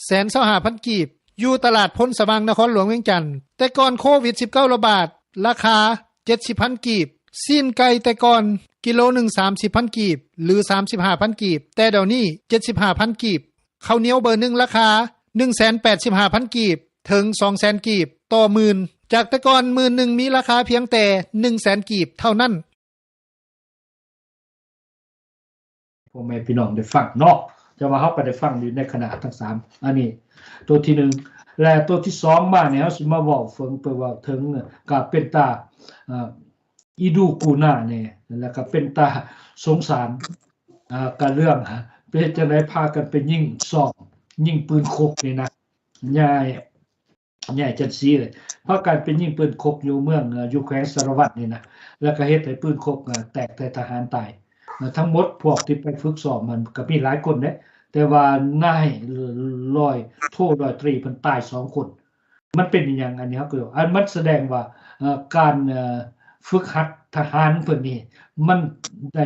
ແສນຊາວຫ້າພັນກີບ ຢູ່ຕະຫຼາດໂພນສະຫວ່າງ ນະຄອນຫຼວງວຽງຈັນ. ແຕ່ກ່ອນໂຄວິດສິບເກົ້າລະບາດ ລາຄາເຈັດສິບພັນກີບ, ຊີ້ນໄກ່ແຕ່ກ່ອນກິໂລໜຶ່ງສາມສິບພັນກີບ ຫຼື ສາມສິບຫ້າພັນກີບ, ແຕ່ດຽວນີ້ເຈັດສິບຫ້າພັນກີບ. ເຂົ້າໜຽວເບີໜຶ່ງລາຄາໜຶ່ງແສນແປດສິບຫ້າພັນກີບ ເຖິງສອງແສນກີບຕໍ່ໝື່ນ, ຈາກແຕ່ກ່ອນໝື່ນໜຶ່ງມີລາຄາພຽງແຕ່ໜຶ່ງແສນກີບເທົ່ານັ້ນ. ພໍ່ແມ່ພີ່ນ້ອງໄດ້ຟັງເນາະ, ແຕ່ວ່າເຮົາກໍໄດ້ຟັງຢູ່ໃນຄະນະທັງສາມ ອັນນີ້ໂຕທີໜຶ່ງ ແລະ ໂຕທີສອງມານີ້ ເຮົາຊິມາເວົ້າເຖິງ ເພິ່ນເວົ້າເຖິງ ກໍເປັນຕາ ເອີ ອີດູກູໜ້າແດ່ ແລ້ວກໍເປັນຕາສົງສານ ອ່າ ກະເລື່ອງ ເປັນເຮັດຈັ່ງໃດພາກັນໄປຍິງຊອງ ຍິງປືນຄົກນີ້ນະ ຍາຍ ຍາຍຈັນສີເລີຍ ພາກັນໄປຍິງປືນຄົກຢູ່ເມືອງ ເອີ ຢູ່ແຂວງສາລະວັນນີ້ນະ ແລ້ວກໍເຮັດໃຫ້ປືນຄົກ ເອີ ແຕກໃສ່ທະຫານຕາຍ ເອີ ທັງໝົດພວກທີ່ໄປຝຶກຊ້ອມມັນກໍມີຫຼາຍຄົນເດ້ ແຕ່ວ່ານາຍ ເອີ ຮ້ອຍໂທ ຮ້ອຍຕຣີ ເພິ່ນຕາຍສອງຄົນ. ມັນເປັນອີຫຍັງ? ອັນນີ້ເຮົາກໍ ອັນມັນສະແດງວ່າ ເອີ ການ ເອີ ຝຶກຫັດທະຫານເພິ່ນນີ້ ມັນໄດ້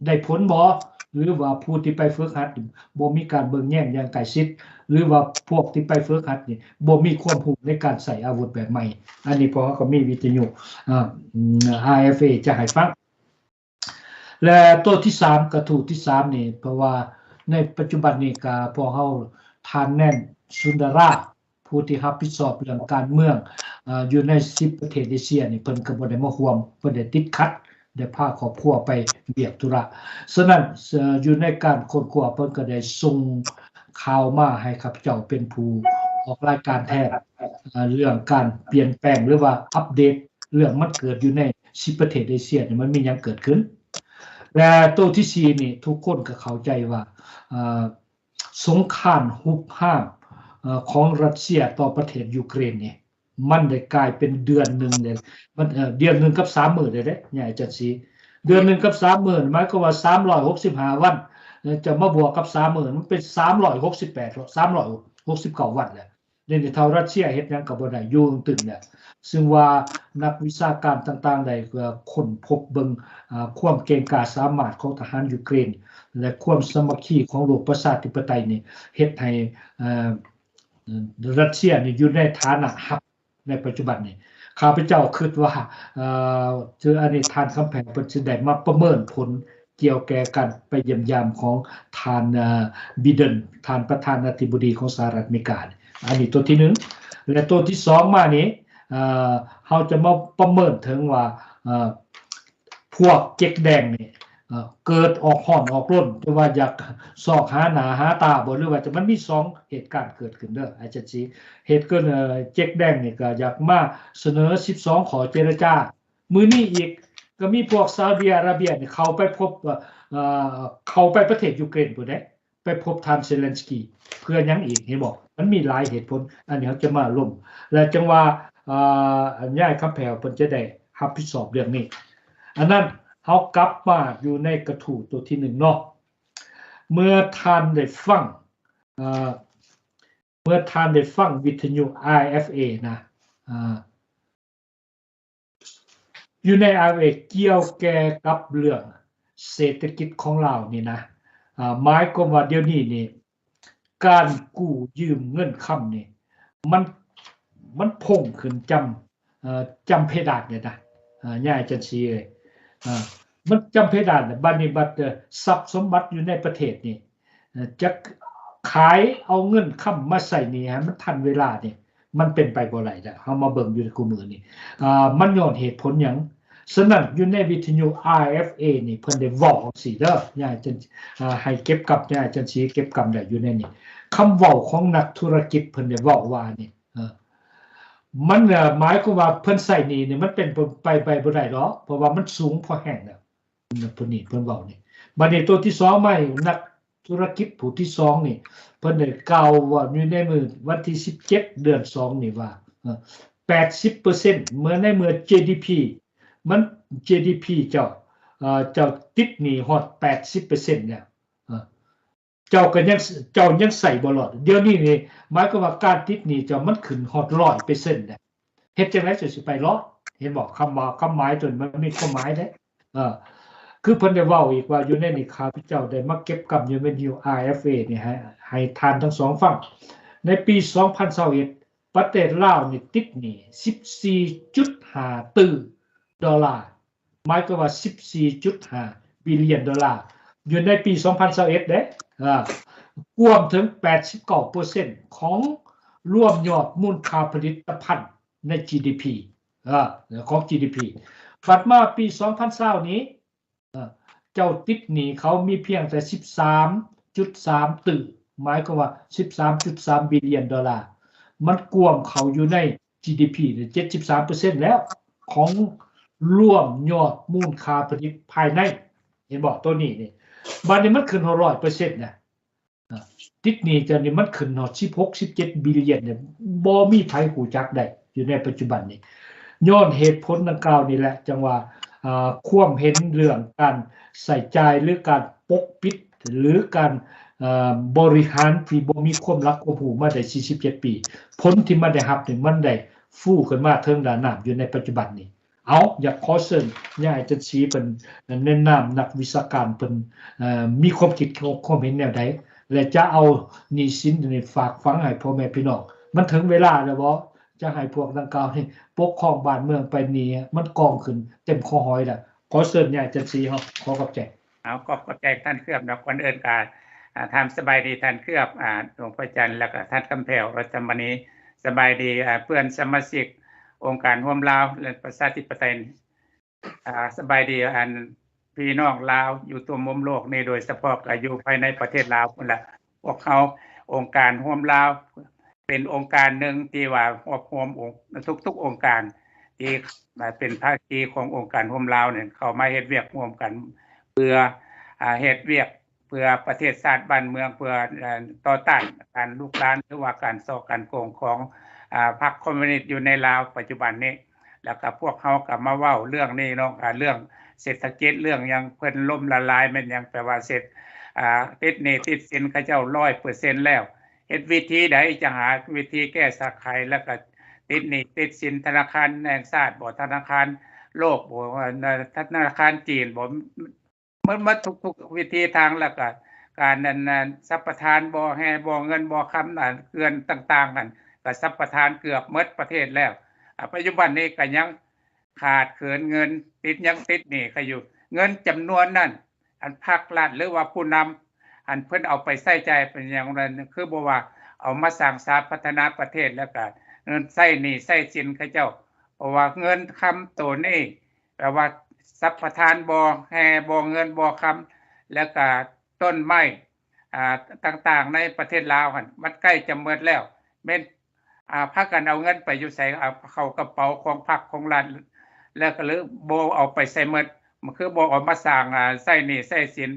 ໄດ້ຜົນບໍ່? ຫຼືວ່າຜູ້ທີ່ໄປຝຶກຫັດນີ້ບໍ່ມີການເບິ່ງແຍງຢ່າງໃກ້ຊິດ? ຫຼືວ່າພວກທີ່ໄປຝຶກຫັດນີ້ບໍ່ມີຄວາມຮູ້ໃນການໃຊ້ອາວຸດແບບໃໝ່? ອັນນີ້ພວກເຮົາກໍມີວິທະຍຸ ອາ ອາ ອາເອັຟເອ ຈະໃຫ້ຟັງ. ແລະ ໂຕທີສາມ ກະທູກທີສາມນີ້ ເພາະວ່າໃນປັດຈຸບັນນີ້ກະພວກເຮົາ ທ່ານ ແນນ ສຸນດາລາ ຜູ້ທີ່ຮັບຜິດຊອບເລື່ອງການເມືອງ ເອີ ຢູ່ໃນສິບປະເທດເອເຊຍນີ້ ເພິ່ນກໍບໍ່ໄດ້ມາຮ່ວມ, ເພິ່ນໄດ້ຕິດຂັດ ໄດ້ພາຄອບຄົວໄປວຽກທຸລະ. ສະນັ້ນ ເອີ ຢູ່ໃນການຄົ້ນຄວ້າ ເພິ່ນກໍໄດ້ສົ່ງຂ່າວມາໃຫ້ຂ້າພະເຈົ້າເປັນຜູ້ອອກລາຍການແທນ ເອີ ເລື່ອງການປ່ຽນແປງ ຫຼືວ່າອັບເດດ ເລື່ອງມັນເກີດຢູ່ໃນສິບປະເທດເອເຊຍນີ້ ມັນມີຫຍັງເກີດຂຶ້ນ. ແລະ ໂຕທີສີ່ນີ້ ທຸກຄົນກໍເຂົ້າໃຈວ່າ ເອີ ສົງຄາມຮຸກຮານ ເອີ ຂອງຣັດເຊຍຕໍ່ປະເທດຢູເຄຣນນີ້ ມັນໄດ້ກາຍເປັນເດືອນໜຶ່ງເດ້ ມັນ ເອີ ເດືອນໜຶ່ງກັບສາມມື້ເດ້ ຍາຍຈັນສີ ເດືອນໜຶ່ງກັບສາມມື້ ໝາຍຄວາມວ່າສາມຮ້ອຍຫົກສິບຫ້າວັນ ເອີ ຈະມາບວກກັບສາມມື້ ມັນເປັນສາມຮ້ອຍຫົກສິບແປດ ສາມຮ້ອຍຫົກສິບເກົ້າວັນແລ້ວ. ດຽວນີ້ເທົ່າຣັດເຊຍເຮັດຫຍັງກໍບໍ່ໄດ້ ຢູ່ຕຶງໆແຫຼະ ຊຶ່ງວ່ານັກວິຊາການຕ່າງໆໄດ້ຄົ້ນພົບເບິ່ງຄວາມເກັ່ງກ້າສາມາດຂອງທະຫານຢູເຄຣນ ແລະ ຄວາມສາມັກຄີຂອງໂລກປະຊາທິປະໄຕນີ້ ເຮັດໃຫ້ຣັດເຊຍນີ້ຢູ່ໃນຖານະຮັບ ໃນປັດຈຸບັນນີ້ ຂ້າພະເຈົ້າຄິດວ່າ ເອີ ຄືອັນນີ້ທ່ານຄຳແພງເພິ່ນຊິໄດ້ມາປະເມີນຜົນກ່ຽວແກ່ການໄປຢ້ຽມຢາມຂອງທ່ານ ເອີ ບີເດັນ ທ່ານປະທານາທິບໍດີຂອງສະຫະລັດອາເມລິກາ ອັນນີ້ຕົວທີໜຶ່ງ ແລະ ຕົວທີສອງມານີ້ ເອີ ເຮົາຈະມາປະເມີນເຖິງວ່າ ເອີ ພວກເຈັກແດງນີ້ ເອີ ເກີດອອກຮ້ອນອອກລົນ ຫຼືວ່າຢາກຊອກຫາໜ້າຫາຕາບໍ່ ຫຼືວ່າຈະ ມັນມີສອງເຫດການເກີດຂຶ້ນເດີ ອາຈານສີ ເຫດເກີດ ເອີ ເຈັກແດງນີ້ກໍຢາກມາສະເໜີສິບສອງຂໍ້ເຈລະຈາ ມື້ນີ້ອີກກໍມີພວກຊາວດີອາຣາເບຍນີ້ເຂົ້າໄປພົບ ເອີ ເຂົ້າໄປປະເທດຢູເຄຣນພຸ້ນເດ້ ໄປພົບທ່ານເຊເລັນສກີ ເພື່ອຫຍັງອີກ ເຫັນບໍ່ ມັນມີຫຼາຍເຫດຜົນ ອັນນີ້ເຮົາຈະມາລົມ ແລະ ຈັ່ງວ່າ ເອີ ຍາຍຄຳແພວເພິ່ນຈະໄດ້ຮັບຜິດຊອບເລື່ອງນີ້ ອັນນັ້ນ ເຮົາກັບມາຢູ່ໃນກະທູ້ຕົວທີໜຶ່ງເນາະ ເມື່ອທ່ານໄດ້ຟັງ ເອີ ເມື່ອທ່ານໄດ້ຟັງວິທະຍຸ RFA ນະ ເອີ ຢູ່ໃນ RFA ກ່ຽວແກ່ກັບເລື່ອງເສດຖະກິດຂອງລາວນີ້ນະ ເອີ ໝາຍຄວາມວ່າດຽວນີ້ນີ້ ການກູ້ຢືມເງິນຄຳນີ້ ມັນ ມັນພົ່ງຂຶ້ນຈຳ ເອີ ຈຳເພດານເລີຍນະ ເອີ ຍາຍຈັນສີເອີຍ ເອີ ມັນຈຳເພດານ ບັດນີ້ບັດ ເອີ ຊັບສົມບັດຢູ່ໃນປະເທດນີ້ ເອີ ຈະຂາຍເອົາເງິນຄຳມາໃຊ້ໜີ້ໃຫ້ມັນທັນເວລານີ້ ມັນເປັນໄປບໍ່ໄດ້ແລ້ວ ເຮົາມາເບິ່ງຢູ່ໃນຄູ່ມື້ນີ້ ເອີ ມັນຍ້ອນເຫດຜົນຫຍັງ? ສະນັ້ນ ຢູ່ໃນວິທະຍຸ RFA ນີ້ ເພິ່ນໄດ້ເວົ້າຈັ່ງຊີ້ເດີ ຍາຍຈັນ ເອີ ໃຫ້ເກັບກຳ ຍາຍຈັນສີເກັບກຳໄດ້ຢູ່ໃນນີ້ ຄຳເວົ້າຂອງນັກທຸລະກິດ ເພິ່ນໄດ້ເວົ້າວ່ານີ້ ເອີ ມັນ ເອີ ໝາຍຄວາມວ່າເພິ່ນໃຊ້ໜີ້ນີ້ ມັນເປັນໄປ ໄປບໍ່ໄດ້ດອກ ເພາະວ່າມັນສູງພໍແຮງແລ້ວ ຜູ້ນີ້ເພິ່ນເວົ້ານີ້ ບັດນີ້ຕົວທີສອງມາອີກ ນັກທຸລະກິດຜູ້ທີສອງນີ້ ເພິ່ນໄດ້ກ່າວວ່າຢູ່ໃນມື້ວັນທີສິບເຈັດ ເດືອນສອງນີ້ວ່າ ເອີ ແປດສິບເປີເຊັນ ເມື່ອໃນເມື່ອ GDP ມັນ GDP ເຈົ້າ ເອີ ເຈົ້າຕິດໜີ້ຮອດແປດສິບເປີເຊັນແລ້ວ ເອີ ເຈົ້າກໍຍັງ ເຈົ້າຍັງໃຊ້ບໍ່ລອດ ດຽວນີ້ນີ້ ໝາຍຄວາມວ່າການຕິດໜີ້ເຈົ້າມັນຂຶ້ນຮອດຮ້ອຍເປີເຊັນແລ້ວ ເຮັດຈັ່ງໃດເຈົ້າຊິໄປລອດ ເຫັນບໍ່ ຄຳວ່າ ຄຳໝາຍຕົວນີ້ມັນມີຄວາມໝາຍເດ້ ເອີ ຄືເພິ່ນໄດ້ເວົ້າອີກວ່າ ຢູ່ໃນນີ້ຂ້າພະເຈົ້າໄດ້ມາເກັບກຳຢູ່ໃນວິທະຍຸ RFA ນີ້ ໃຫ້ ໃຫ້ທ່ານທັງສອງຟັງ ໃນປີສອງພັນຊາວເອັດ ປະເທດລາວນີ້ຕິດໜີ້ສິບສີ່ຈຸດຫ້າຕື້ໂດລາ ໝາຍຄວາມວ່າສິບສີ່ຈຸດຫ້າບິລຽນໂດລາ ຢູ່ໃນປີສອງພັນຊາວເອັດເດ້ ເອີ ກວມເຖິງແປດສິບເກົ້າເປີເຊັນຂອງລວມຍອດມູນຄ່າຜະລິດຕະພັນໃນ GDP ເອີ ຂອງ GDP ບັດມາປີສອງພັນຊາວນີ້ ເອີ ເຈົ້າຕິດໜີ້ເຂົາມີພຽງແຕ່ສິບສາມຈຸດສາມຕື້ ໝາຍຄວາມວ່າສິບສາມຈຸດສາມບິລຽນໂດລາ ມັນກວມເຂົ້າຢູ່ໃນ GDP ເຈັດສິບສາມເປີເຊັນແລ້ວ ຂອງລວມຍອດມູນຄ່າຜະລິດພາຍໃນ ເຫັນບໍ່ ໂຕນີ້ນີ້ ບາດນີ້ມັນຂຶ້ນຮອດຮ້ອຍເປີເຊັນນະ ຕິດໜີ້ເຈົ້ານີ້ມັນຂຶ້ນຮອດສິບຫົກ ສິບເຈັດບິລຽນ ບໍ່ມີໃຜຮູ້ຈັກໄດ້ຢູ່ໃນປັດຈຸບັນນີ້ ຍ້ອນເຫດຜົນດັ່ງກ່າວນີ້ແຫຼະ ຈັ່ງວ່າ ເອີ ຄວາມເຫັນເລື່ອງການໃຊ້ຈ່າຍ ຫຼື ການປົກປິດ ຫຼື ການ ເອີ ບໍລິຫານທີ່ບໍ່ມີຄວາມຫຼັກຄວາມຮູ້ມາໄດ້ສີ່ສິບເຈັດປີ ຜົນທີ່ມັນໄດ້ຮັບນີ້ ມັນໄດ້ຟູຂຶ້ນມາເທິງໜ້ານ້ຳຢູ່ໃນປັດຈຸບັນນີ້ ເອົາ ຢາກຂໍເຊີນຍາຍຈັນສີເພິ່ນ ໃນນາມນັກວິຊາການເພິ່ນ ເອີ ມີຄວາມຄິດຄວາມເຫັນແນວໃດ ແລະ ຈະເອົາໜີ້ສິນນີ້ຝາກຝັງໃຫ້ພໍ່ແມ່ພີ່ນ້ອງ ມັນເຖິງເວລາແລ້ວບໍ່ ຈະໃຫ້ພວກດັ່ງກ່າວນີ້ປົກຄອງບ້ານເມືອງໄປ ໜີ້ມັນກອງຂຶ້ນເຕັມຄໍຫອຍແລ້ວ ຂໍເຊີນຍາຍຈັນສີເຮົາ ຂໍຂອບໃຈ. ເອົາ ຂອບ ຂອບໃຈທ່ານເຄືອບເນາະ ກ່ອນອື່ນກໍ ອ່າ ຖາມສະບາຍດີທ່ານເຄືອບ ອ່າ ຫຼວງພະຈັນ ແລ້ວກໍທ່ານຄຳແພວ ລັດຕະມະນີ ສະບາຍດີ ອ່າ ເພື່ອນສະມາຊິກອົງການໂຮມລາວ ແລະ ປະຊາທິປະໄຕ ອ່າ ສະບາຍດີ ອັນ ພີ່ນ້ອງລາວຢູ່ທົ່ວມຸມໂລກນີ້ ໂດຍສະເພາະກໍຢູ່ພາຍໃນປະເທດລາວພຸ້ນລະ ພວກເຮົາອົງການໂຮມລາວ ເປັນອົງການໜຶ່ງທີ່ວ່າຮວບຮວມອົງ ທຸກໆອົງການທີ່ ອ່າ ເປັນພາຄີຂອງອົງການໂຮມລາວນີ້ ເຂົ້າມາເຮັດວຽກຮ່ວມກັນ ເພື່ອ ອ່າ ເຮັດວຽກເພື່ອປະເທດຊາດບ້ານເມືອງ ເພື່ອ ເອີ ຕໍ່ຕ້ານການລຸກລານ ຫຼືວ່າການສໍ້ການໂກງຂອງ ອ່າ ພັກຄອມມູນິດຢູ່ໃນລາວປັດຈຸບັນນີ້ ແລ້ວກໍພວກເຮົາກໍມາເວົ້າເລື່ອງນີ້ເນາະ ອ່າ ເລື່ອງເສດຖະກິດ ເລື່ອງຫຍັງ ເພິ່ນລົ້ມລະລາຍແມ່ນຫຍັງ ແປວ່າເສດ ອ່າ ຕິດໜີ້ຕິດສິນເຂົາເຈົ້າຮ້ອຍເປີເຊັນແລ້ວ ເຮັດວິທີໃດ ຈະຫາວິທີແກ້ໄຂ ແລ້ວກໍຕິດໜີ້ຕິດສິນ ທະນາຄານແຫ່ງຊາດບໍ ທະນາຄານໂລກບໍ ທະນາຄານຈີນບໍ ໝົດ ໝົດທຸກໆວິທີທາງ ແລ້ວກໍການນັ້ນ ສຳປະທານບໍ່ແຮ່ບໍ່ເງິນບໍ່ຄຳ ເຂື່ອນຕ່າງໆຫັ້ນ ກໍສຳປະທານເກືອບໝົດປະເທດແລ້ວ. ອາ ປັດຈຸບັນນີ້ກໍຍັງຂາດເຂີນເງິນ ຕິດ ຍັງຕິດໜີ້ເຂົາຢູ່. ເງິນຈຳນວນນັ້ນ ອັນພັກລັດ ຫຼືວ່າຜູ້ນຳ ອັນເພິ່ນເອົາໄປໃຊ້ຈ່າຍເປັນຫຍັງນັ້ນ ຄືບໍ່ວ່າເອົາມາສ້າງສາພັດທະນາປະເທດ ແລ້ວກໍເງິນໃຊ້ໜີ້ໃຊ້ສິນເຂົາເຈົ້າ. ເພາະວ່າເງິນຄຳໂຕນີ້ ແປວ່າສຳປະທານບໍ່ແຮ່ບໍ່ເງິນບໍ່ຄຳ ແລ້ວກະຕົ້ນໄມ້ ອາ ຕ່າງໆໃນປະເທດລາວຫັ້ນ ມັນໃກ້ຈະໝົດແລ້ວ ແມ່ນ ອາ ພາກັນເອົາເງິນໄປຢູ່ໃສ? ເອົາເຂົ້າກະເປົາຂອງພັກຂອງລັດ ແລ້ວກະເລີຍບໍ່ເອົາໄປໃສ່ໝົດ? ມັນຄືບໍ່ເອົາມາສ້າງ ອາ ໃຊ້ໜີ້ໃຊ້ສິນ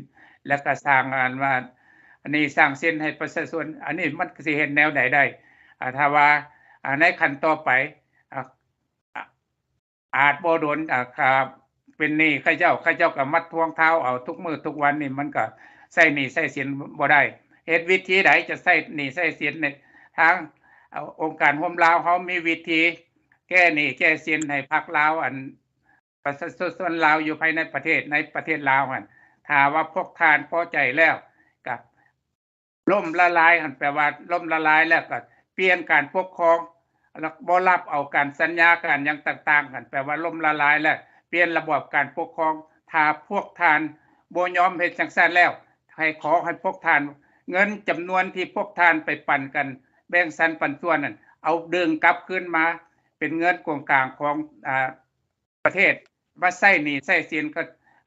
ແລ້ວກະສ້າງ ອັນວ່າ ໜີ້ສ້າງສິນໃຫ້ປະຊາຊົນ? ອັນນີ້ມັນຊິເຮັດແນວໃດໄດ້? ອາ ຖ້າວ່າ ອາ ໃນຂັ້ນຕໍ່ໄປ ອາ ອາ ອາດບໍ່ດົນ ອາ ກະເປັນໜີ້ເຂົາເຈົ້າ ເຂົາເຈົ້າກະມາທວງຖາມເອົາທຸກມື້ທຸກວັນນີ້ ມັນກະໃຊ້ໜີ້ໃຊ້ສິນບໍ່ໄດ້. ເຮັດວິທີໃດຈະໃຊ້ໜີ້ໃຊ້ສິນນີ້? ທາງ ເອີ ອົງການໂຮມລາວເຮົາມີວິທີແກ້ໜີ້ແກ້ສິນໃຫ້ພັກລາວ ອັນປະຊາຊົນລາວຢູ່ພາຍໃນປະເທດ ໃນປະເທດລາວຫັ້ນ. ຖ້າວ່າພວກທ່ານພໍໃຈແລ້ວ ກະ ລົ້ມລະລາຍຫັ້ນ ແປວ່າລົ້ມລະລາຍແລ້ວກໍປ່ຽນການປົກຄອງ ແລ້ວບໍ່ຮັບເອົາການສັນຍາການຫຍັງຕ່າງໆຫັ້ນ ແປວ່າລົ້ມລະລາຍແລ້ວ ປ່ຽນລະບອບການປົກຄອງ. ຖ້າພວກທ່ານບໍ່ຍອມເຮັດຈັ່ງຊັ້ນແລ້ວ ໃຫ້ ຂໍໃຫ້ພວກທ່ານ ເງິນຈຳນວນທີ່ພວກທ່ານໄປປັນກັນ ແບ່ງສັນປັນສ່ວນນັ້ນ ເອົາດຶງກັບຄືນມາເປັນເງິນກົງກາງຂອງ ອາ ປະເທດ ມາໃຊ້ໜີ້ໃຊ້ສິນກໍ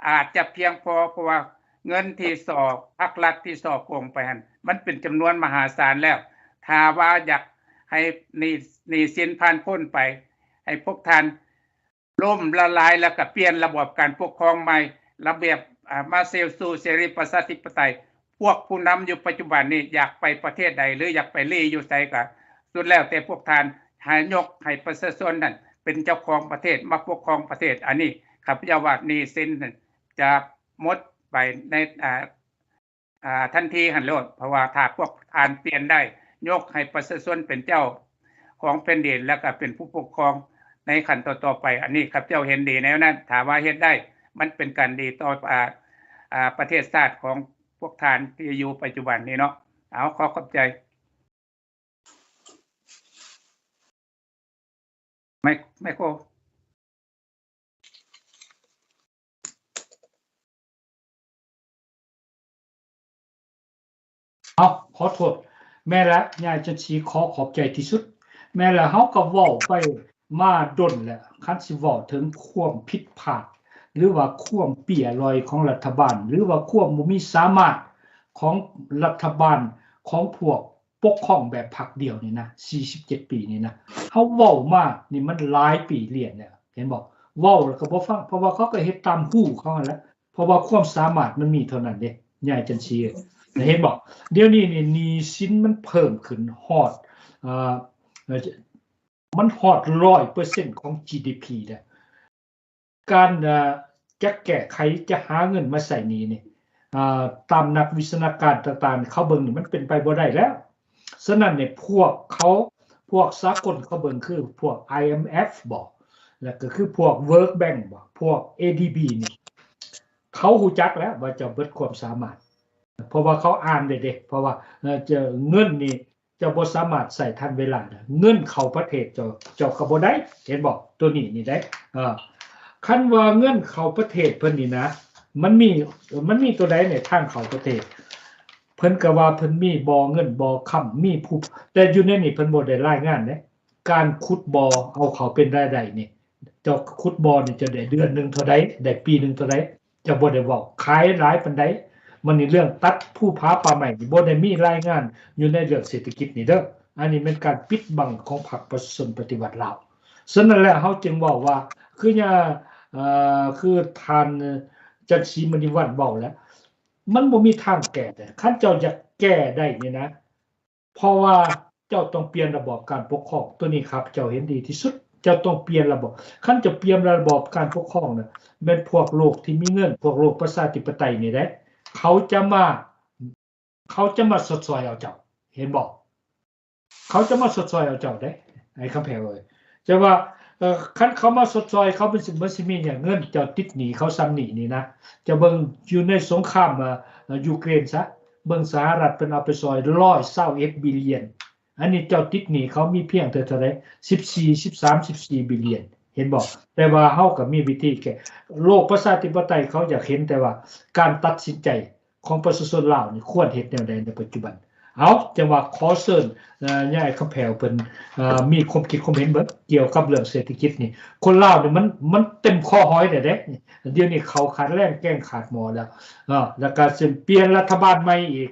ອາດຈະພຽງພໍ ເພາະວ່າເງິນທີ່ສໍ້ ພັກລັດທີ່ສໍ້ໂກງໄປຫັ້ນ ມັນເປັນຈຳນວນມະຫາສານແລ້ວ. ຖ້າວ່າຢາກໃຫ້ໜີ້ ໜີ້ສິນຜ່ານພົ້ນໄປ ໃຫ້ພວກທ່ານລົ້ມລະລາຍ ແລ້ວກໍປ່ຽນລະບອບການປົກຄອງໃໝ່ ລະບຽບ ອາ ມາເຊວຊູເສລີປະຊາທິປະໄຕ. ພວກຜູ້ນຳຢູ່ປັດຈຸບັນນີ້ຢາກໄປປະເທດໃດ ຫຼື ຢາກໄປລີ້ຢູ່ໃສກໍສຸດແລ້ວແຕ່ພວກທ່ານ ໃຫ້ຍົກໃຫ້ປະຊາຊົນນັ້ນເປັນເຈົ້າຂອງປະເທດ ມາປົກຄອງປະເທດ. ອັນນີ້ຂ້າພະເຈົ້າວ່າໜີ້ສິນນັ້ນຈະໝົດໄປໃນ ອາ ອາ ທັນທີຫັ້ນໂລດ ເພາະວ່າຖ້າພວກທ່ານປ່ຽນໄດ້ ຍົກໃຫ້ປະຊາຊົນເປັນເຈົ້າຂອງແຜ່ນດິນ ແລ້ວກໍເປັນຜູ້ປົກຄອງໃນຂັ້ນຕໍ່ໆໄປ. ອັນນີ້ຂ້າພະເຈົ້າເຫັນດີແນວນັ້ນ ຖ້າວ່າເຮັດໄດ້ ມັນເປັນການດີຕໍ່ ອາ ອາ ປະເທດຊາດຂອງ ພວກທ່ານທີ່ຢູ່ປັດຈຸບັນນີ້ເນາະ. ເອົາ ຂໍຂອບໃຈ. ໄມ ໄມໂຄຣ. ເອົາ ຂໍໂທດ. ແມ່ນລະ ຍາຍຈັນສີ ຂໍຂອບໃຈທີ່ສຸດ. ແມ່ນລະ ເຮົາກໍເວົ້າໄປມາດົນແລ້ວ ຄັນຊິເວົ້າເຖິງຄວາມຜິດພາດ ຫຼືວ່າຄວາມເປ້ຍລ່ອຍຂອງລັດຖະບານ ຫຼືວ່າຄວາມບໍ່ມີສາມາດຂອງລັດຖະບານ ຂອງພວກປົກຄອງແບບພັກດຽວນີ້ນະ ສີ່ສິບເຈັດປີນີ້ນະ ເຮົາເວົ້າມານີ້ມັນຫຼາຍປີລຽນແລ້ວ ເຫັນບໍ່? ເວົ້າແລ້ວກໍບໍ່ຟັງ ເພາະວ່າເຂົາກໍເຮັດຕາມຮູ້ເຂົາຫັ້ນແຫຼະ ເພາະວ່າຄວາມສາມາດມັນມີເທົ່ານັ້ນເດ້ ຍາຍຈັນສີ ເຫັນບໍ່? ດຽວນີ້ນີ້ໜີ້ສິນມັນເພີ່ມຂຶ້ນຮອດ ເອີ ມັນຮອດຮ້ອຍເປີເຊັນຂອງຈີດີພີແລ້ວ. ການ ເອີ ຈະແກ້ໄຂ ຈະຫາເງິນມາໃຊ້ໜີ້ນີ້ ເອີ ຕາມນັກວິຊາການຕ່າງໆ ເຂົາເບິ່ງນີ້ ມັນເປັນໄປບໍ່ໄດ້ແລ້ວ. ສະນັ້ນນີ້ ພວກເຂົາ ພວກສາກົນເຂົາເບິ່ງ ຄືພວກ ໄອເອັມເອັຟ ບໍ ແລ້ວກໍຄືພວກ World Bank ບໍ ພວກ ເອດີບີ ນີ້ ເຂົາຮູ້ຈັກແລ້ວວ່າເຈົ້າເບິດຄວາມສາມາດ ເພາະວ່າເຂົາອ່ານໄດ້ເດ້ ເພາະວ່າ ເອີ ເຈົ້າເງິນນີ້ ເຈົ້າບໍ່ສາມາດໃຊ້ທັນເວລາໄດ້ ເງິນເຂົ້າປະເທດເຈົ້າ ເຈົ້າກໍບໍ່ໄດ້ ເຫັນບໍ່? ໂຕນີ້ນີ້ໄດ໋ ເອີ ຄັນວ່າເງິນເຂົ້າປະເທດເພິ່ນນີ້ນະ ມັນມີ ມັນມີໂຕໃດໃນທາງເຂົ້າປະເທດ? ເພິ່ນກໍວ່າເພິ່ນມີບໍ່ເງິນບໍ່ຄຳ ມີຜູ້ ແຕ່ຢູ່ໃນນີ້ເພິ່ນບໍ່ໄດ້ລາຍງານເດ້ ການຂຸດບໍ່ເອົາເຂົ້າເປັນລາຍໄດ້ນີ້ ເຈົ້າຂຸດບໍ່ນີ້ ເຈົ້າໄດ້ເດືອນໜຶ່ງເທົ່າໃດ ໄດ້ປີໜຶ່ງເທົ່າໃດ ເຈົ້າບໍ່ໄດ້ເວົ້າຂາຍຫຼາຍປານໃດ. ມັນນີ້ເລື່ອງຕັດພູຜາປ່າໄມ້ນີ້ ບໍ່ໄດ້ມີລາຍງານຢູ່ໃນເລື່ອງເສດຖະກິດນີ້ເດີ. ອັນນີ້ແມ່ນການປິດບັງຂອງພັກປະຊາຊົນປະຕິວັດລາວ. ສະນັ້ນແຫຼະ ເຮົາຈຶ່ງເວົ້າວ່າ ຄືຍາ ເອີ ຄືທ່ານ ຈັນສີມະນີວັນເວົ້າແຫຼະ ມັນບໍ່ມີທາງແກ້ໄດ້. ຄັນເຈົ້າຢາກແກ້ໄດ້ນີ້ນະ ເພາະວ່າເຈົ້າຕ້ອງປ່ຽນລະບອບການປົກຄອງ ໂຕນີ້ຂ້າພະເຈົ້າເຫັນດີທີ່ສຸດ ເຈົ້າຕ້ອງປ່ຽນລະບອບ. ຄັນເຈົ້າປ່ຽນລະບອບການປົກຄອງນະ ແມ່ນພວກໂລກທີ່ມີເງິນ ພວກໂລກປະຊາທິປະໄຕນີ້ແຫຼະ ເຂົາຈະມາ ເຂົາຈະມາຊົດຊ່ອຍເອົາເຈົ້າ ເຫັນບໍ່? ເຂົາຈະມາຊົດຊ່ອຍເອົາເຈົ້າເດ້ ໄອ້ຄຳແພວເອີຍ. ແຕ່ວ່າ ເອີ ຄັນເຂົາມາຊົດຊ່ອຍ ເຂົາເປັນ ມັນຊິມີຫຍັງ ເງິນເຈົ້າຕິດໜີ້ເຂົາສ່ຳນີ້ນີ້ນະ. ເຈົ້າເບິ່ງຢູ່ໃນສົງຄາມ ເອີ ຢູເຄຣນຊະ ເບິ່ງສະຫະລັດເພິ່ນເອົາໄປຊ່ອຍຮ້ອຍຊາວເອັດບິລຽນ ອັນນີ້ເຈົ້າຕິດໜີ້ເຂົາມີພຽງເທົ່າໃດ ສິບສີ່ ສິບສາມ ສິບສີ່ບິລຽນ ເຫັນບໍ່? ແຕ່ວ່າເຮົາກໍມີວິທີແກ້. ໂລກປະຊາທິປະໄຕເຂົາຢາກເຫັນແຕ່ວ່າການຕັດສິນໃຈຂອງປະຊາຊົນລາວນີ້ຄວນເຮັດແນວໃດໃນປັດຈຸບັນ. ເອົາ ຈັ່ງວ່າຂໍເຊີນ ຍາຍຄຳແພວເພິ່ນ ເອີ ມີຄວາມຄິດຄວາມເຫັນເບິ່ງກ່ຽວກັບເລື່ອງເສດຖະກິດນີ້. ຄົນລາວນີ້ມັນ ມັນເຕັມຄໍຫອຍແລ້ວເດ້. ດຽວນີ້ເຂົ້າຂາດແລງ ແກງຂາດໝໍ້ແລ້ວ ເນາະ ແລ້ວກໍຊິປ່ຽນລັດຖະບານໃໝ່ອີກ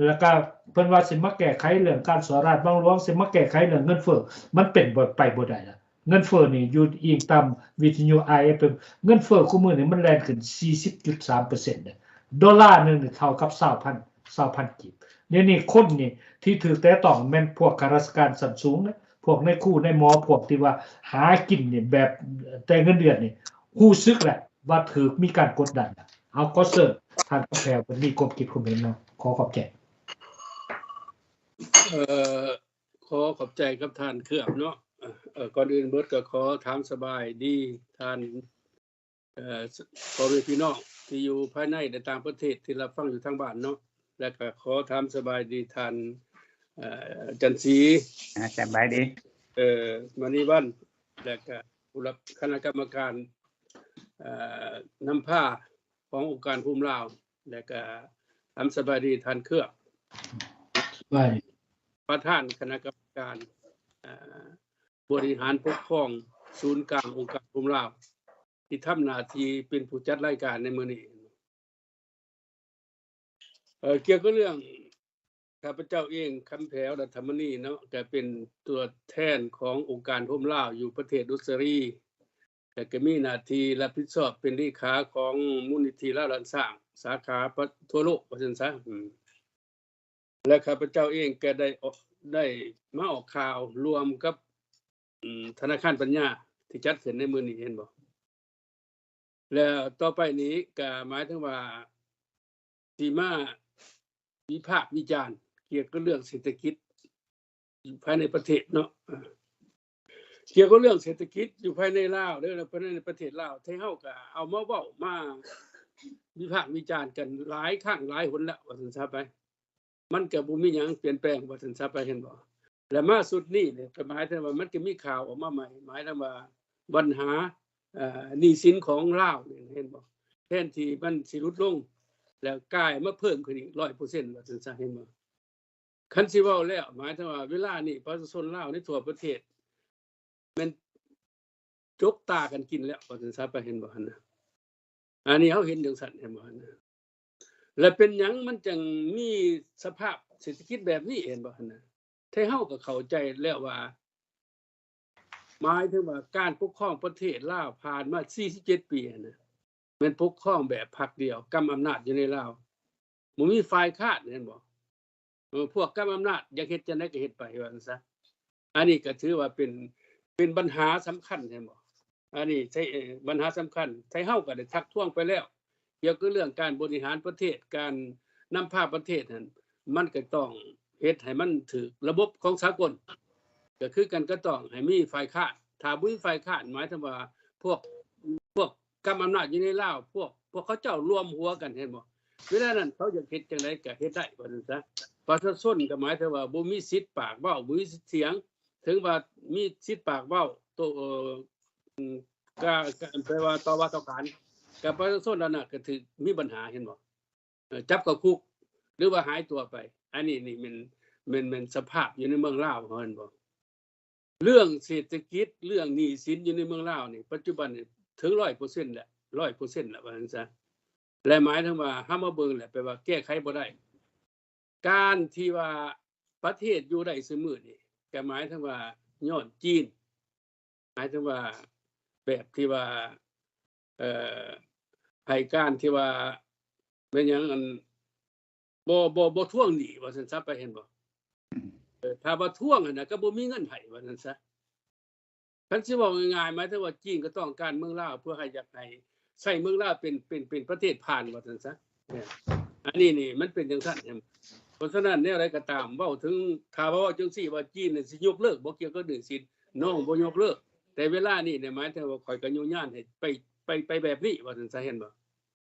ແລ້ວກໍເພິ່ນວ່າຊິມາແກ້ໄຂເລື່ອງການສໍ້ລາດບັງຫຼວງ ຊິມາແກ້ໄຂເລື່ອງເງິນເຟີ້ ມັນເປັນບໍ່ ໄປບໍ່ໄດ້ລະ. ເງິນເຟີ້ນີ້ຢູ່ອີງຕາມວິທະຍຸ ໄອເອັຟ ເງິນເຟີ້ຄູ່ມື້ນີ້ມັນແລ່ນຂຶ້ນສີ່ສິບຈຸດສາມເປີເຊັນເດ້. ໂດລາໜຶ່ງນີ້ເທົ່າກັບຊາວພັນ ຊາວພັນກີບ. ດຽວນີ້ຄົນນີ້ທີ່ຖືກແຕະຕ້ອງແມ່ນພວກຂ້າລາຊະການຊັ້ນສູງນະ ພວກນາຍຄູນາຍໝໍ ພວກທີ່ວ່າຫາກິນນີ້ແບບແຕ່ເງິນເດືອນນີ້ ຮູ້ສຶກແຫຼະວ່າຖືກມີການກົດດັນ. ເອົາ ຂໍເຊີນທ່ານຄຳແພວເພິ່ນມີຄວາມຄິດຄວາມເຫັນນະ. ຂໍຂອບໃຈ. ເອີ ຂໍຂອບໃຈກັບທ່ານເຄືອບເນາະ. ເອີ ກ່ອນອື່ນເບິດກໍຂໍຖາມສະບາຍດີທ່ານ ເອີ ພໍ່ແມ່ພີ່ນ້ອງທີ່ຢູ່ພາຍໃນ ແລະ ຕ່າງປະເທດທີ່ຮັບຟັງຢູ່ທາງບ້ານເນາະ ແລະ ກໍຂໍຖາມສະບາຍດີທ່ານ ເອີ ຈັນສີ ອ່າ ສະບາຍດີ ເອີ ມະນີວັນ ແລະ ກໍຜູ້ຮັບຄະນະກຳມະການ ເອີ ນຳພາຂອງອົງການໂຮມລາວ ແລະ ກໍຖາມສະບາຍດີທ່ານເຄືອບ ສະບາຍດີ ປະທານຄະນະກຳມະການ ເອີ ບໍລິຫານປົກຄອງສູນກາງອົງການໂຮມລາວ ທີ່ທຳໜ້າທີ່ເປັນຜູ້ຈັດລາຍການໃນມື້ນີ້. ເອີ ກ່ຽວກັບເລື່ອງ ຂ້າພະເຈົ້າເອງ ຄຳແພວ ລັດຖະມະນີເນາະ ກະເປັນຕົວແທນຂອງອົງການໂຮມລາວຢູ່ປະເທດອົດສະຕາລີ ແລະ ກະມີໜ້າທີ່ຮັບຜິດຊອບເປັນເລຂາຂອງມູນນິທິລາວລ້ານຊ້າງ ສາຂາປະ ທົ່ວໂລກ ວ່າຊັ້ນຊະ. ແລະ ຂ້າພະເຈົ້າເອງກໍໄດ້ອອກ ໄດ້ມາອອກຂ່າວຮ່ວມກັບ ອືມ ທະນາຄານປັນຍາທີ່ຈັດຂຶ້ນໃນມື້ນີ້ ເຫັນບໍ່? ແລະ ຕໍ່ໄປນີ້ກໍໝາຍເຖິງວ່າ ຊິມາວິພາກວິຈານກ່ຽວກັບເລື່ອງເສດຖະກິດຢູ່ພາຍໃນປະເທດເນາະ. ກ່ຽວກັບເລື່ອງເສດຖະກິດຢູ່ພາຍໃນລາວເດີ ແລະ ພາຍໃນປະເທດລາວ ໄທເຮົາກໍເອົາມາເວົ້າ ມາວິພາກວິຈານກັນຫຼາຍຄັ້ງຫຼາຍຫົນແລ້ວ ວ່າຊັ້ນຊະໄປ. ມັນກໍບໍ່ມີຫຍັງປ່ຽນແປງ ວ່າຊັ້ນຊະໄປ ເຫັນບໍ່? ແລະ ມາຊຸດນີ້ນີ້ ກໍໝາຍເຖິງວ່າມັນກໍມີຂ່າວອອກມາໃໝ່ ໝາຍເຖິງວ່າບັນຫາ ເອີ ໜີ້ສິນຂອງລາວນີ້ ເຫັນບໍ່? ແທນທີ່ມັນຊິຫຼຸດລົງ ແລ້ວກາຍມາເພີ່ມຂຶ້ນອີກຮ້ອຍເປີເຊັນ ວ່າຊັ້ນຊະ ເຫັນບໍ່? ຄັນຊິເວົ້າແລ້ວ ໝາຍເຖິງວ່າເວລານີ້ປະຊາຊົນລາວໃນທົ່ວປະເທດ ແມ່ນຈົກຕາກັນກິນແລ້ວ ວ່າຊັ້ນຊະໄປ ເຫັນບໍ່ຫັ້ນນະ? ອັນນີ້ເຮົາເຫັນຈັ່ງຊັ້ນ ເຫັນບໍ່ຫັ້ນນະ? ແລະ ເປັນຫຍັງມັນຈັ່ງມີສະພາບເສດຖະກິດແບບນີ້ ເຫັນບໍ່ຫັ້ນນະ? ແຕ່ເຮົາກໍເຂົ້າໃຈແລ້ວວ່າ ໝາຍເຖິງວ່າການປົກຄອງປະເທດລາວຜ່ານມາສີ່ສິບເຈັດປີຫັ້ນນະ ແມ່ນປົກຄອງແບບພັກດຽວ ກຳອຳນາດຢູ່ໃນລາວ ບໍ່ມີຝ່າຍຄ້ານ ເຫັນບໍ່? ເອີ ພວກກຳອຳນາດຢາກເຮັດຈັ່ງໃດກໍເຮັດໄປ ວ່າຊັ້ນຊະ. ອັນນີ້ກໍຖືວ່າເປັນ ເປັນບັນຫາສຳຄັນ ເຫັນບໍ່? ອັນນີ້ໃຊ້ ເອີ ບັນຫາສຳຄັນ ໄທເຮົາກໍໄດ້ທັກທ້ວງໄປແລ້ວ ກ່ຽວກັບເລື່ອງການບໍລິຫານປະເທດ ການນຳພາປະເທດຫັ້ນ ມັນກໍຕ້ອງເຮັດໃຫ້ມັນຖືກລະບົບຂອງສາກົນ ກໍຄືກັນ ກໍຕ້ອງໃຫ້ມີຝ່າຍຄ້ານ. ຖ້າບໍ່ມີຝ່າຍຄ້ານ ໝາຍເຖິງວ່າພວກ ພວກກຳອຳນາດຢູ່ໃນລາວ ພວກ ພວກເຂົາເຈົ້າລວມຫົວກັນ ເຫັນບໍ່? ເວລານັ້ນເຂົາຢາກເຮັດຈັ່ງໃດກໍເຮັດໄດ້ ວ່າຊັ້ນຊະ. ປະຊາຊົນກໍໝາຍເຖິງວ່າບໍ່ມີສິດປາກເວົ້າ ບໍ່ມີສິດສຽງ ເຖິງວ່າມີສິດປາກເວົ້າໂຕ້ ເອີ ອາ ການ ແປວ່າຕໍ່ວ່າຕໍ່ຂານກັບປະຊາຊົນ ແລ້ວນະ ກໍຖືກມີບັນຫາ ເຫັນບໍ່? ເອີ ຈັບເຂົ້າຄຸກ ຫຼືວ່າຫາຍຕົວໄປ. ອັນນີ້ນີ້ແມ່ນ ແມ່ນ ແມ່ນສະພາບຢູ່ໃນເມືອງລາວເຮົາ ເຫັນບໍ່? ເລື່ອງເສດຖະກິດ ເລື່ອງໜີ້ສິນຢູ່ໃນເມືອງລາວນີ້ ປັດຈຸບັນນີ້ເຖິງຮ້ອຍເປີເຊັນແລ້ວ ຮ້ອຍເປີເຊັນແລ້ວ ວ່າຊັ້ນຊະ. ແລະ ໝາຍເຖິງວ່າເຮົາມາເບິ່ງແລ້ວ ແປວ່າແກ້ໄຂບໍ່ໄດ້. ການທີ່ວ່າປະເທດຢູ່ໄດ້ຊຸມື້ນີ້ ກໍໝາຍເຖິງວ່າຍ້ອນຈີນ ໝາຍເຖິງວ່າແບບທີ່ວ່າ ເອີ ໃຫ້ການທີ່ວ່າ ແມ່ນຫຍັງ ອັນ ບໍ່ ບໍ່ ບໍ່ທວງໜີ້ ວ່າຊັ້ນຊະໄປ ເຫັນບໍ່? ເອີ ຖ້າວ່າທວງຫັ້ນນະ ກໍບໍ່ມີເງິນໃຫ້ ວ່າຊັ້ນຊະ. ຄັນຊິເວົ້າງ່າຍໆ ໝາຍເຖິງວ່າຈີນກໍຕ້ອງການເມືອງລາວ ເພື່ອໃຫ້ ຢາກໃຫ້ໃຊ້ເມືອງລາວເປັນ ເປັນ ເປັນປະເທດຜ່ານ ວ່າຊັ້ນຊະ. ອັນນີ້ນີ້ມັນເປັນຈັ່ງຊັ້ນ ເຫັນບໍ່? ເພາະສະນັ້ນແນວໃດກໍຕາມ ເວົ້າເຖິງ ຖ້າວ່າເວົ້າຈັ່ງຊີ້ວ່າຈີນນີ້ຊິຍົກເລີກບໍ່ກ່ຽວກັບໜີ້ສິນ ນ້ອງບໍ່ຍົກເລີກ ແຕ່ເວລານີ້ນີ້ໝາຍເຖິງວ່າຂ້ອຍກໍຍຸຍານໃຫ້ໄປ ໄປ ໄປແບບນີ້ວ່າຊັ້ນຊະ ເຫັນບໍ່?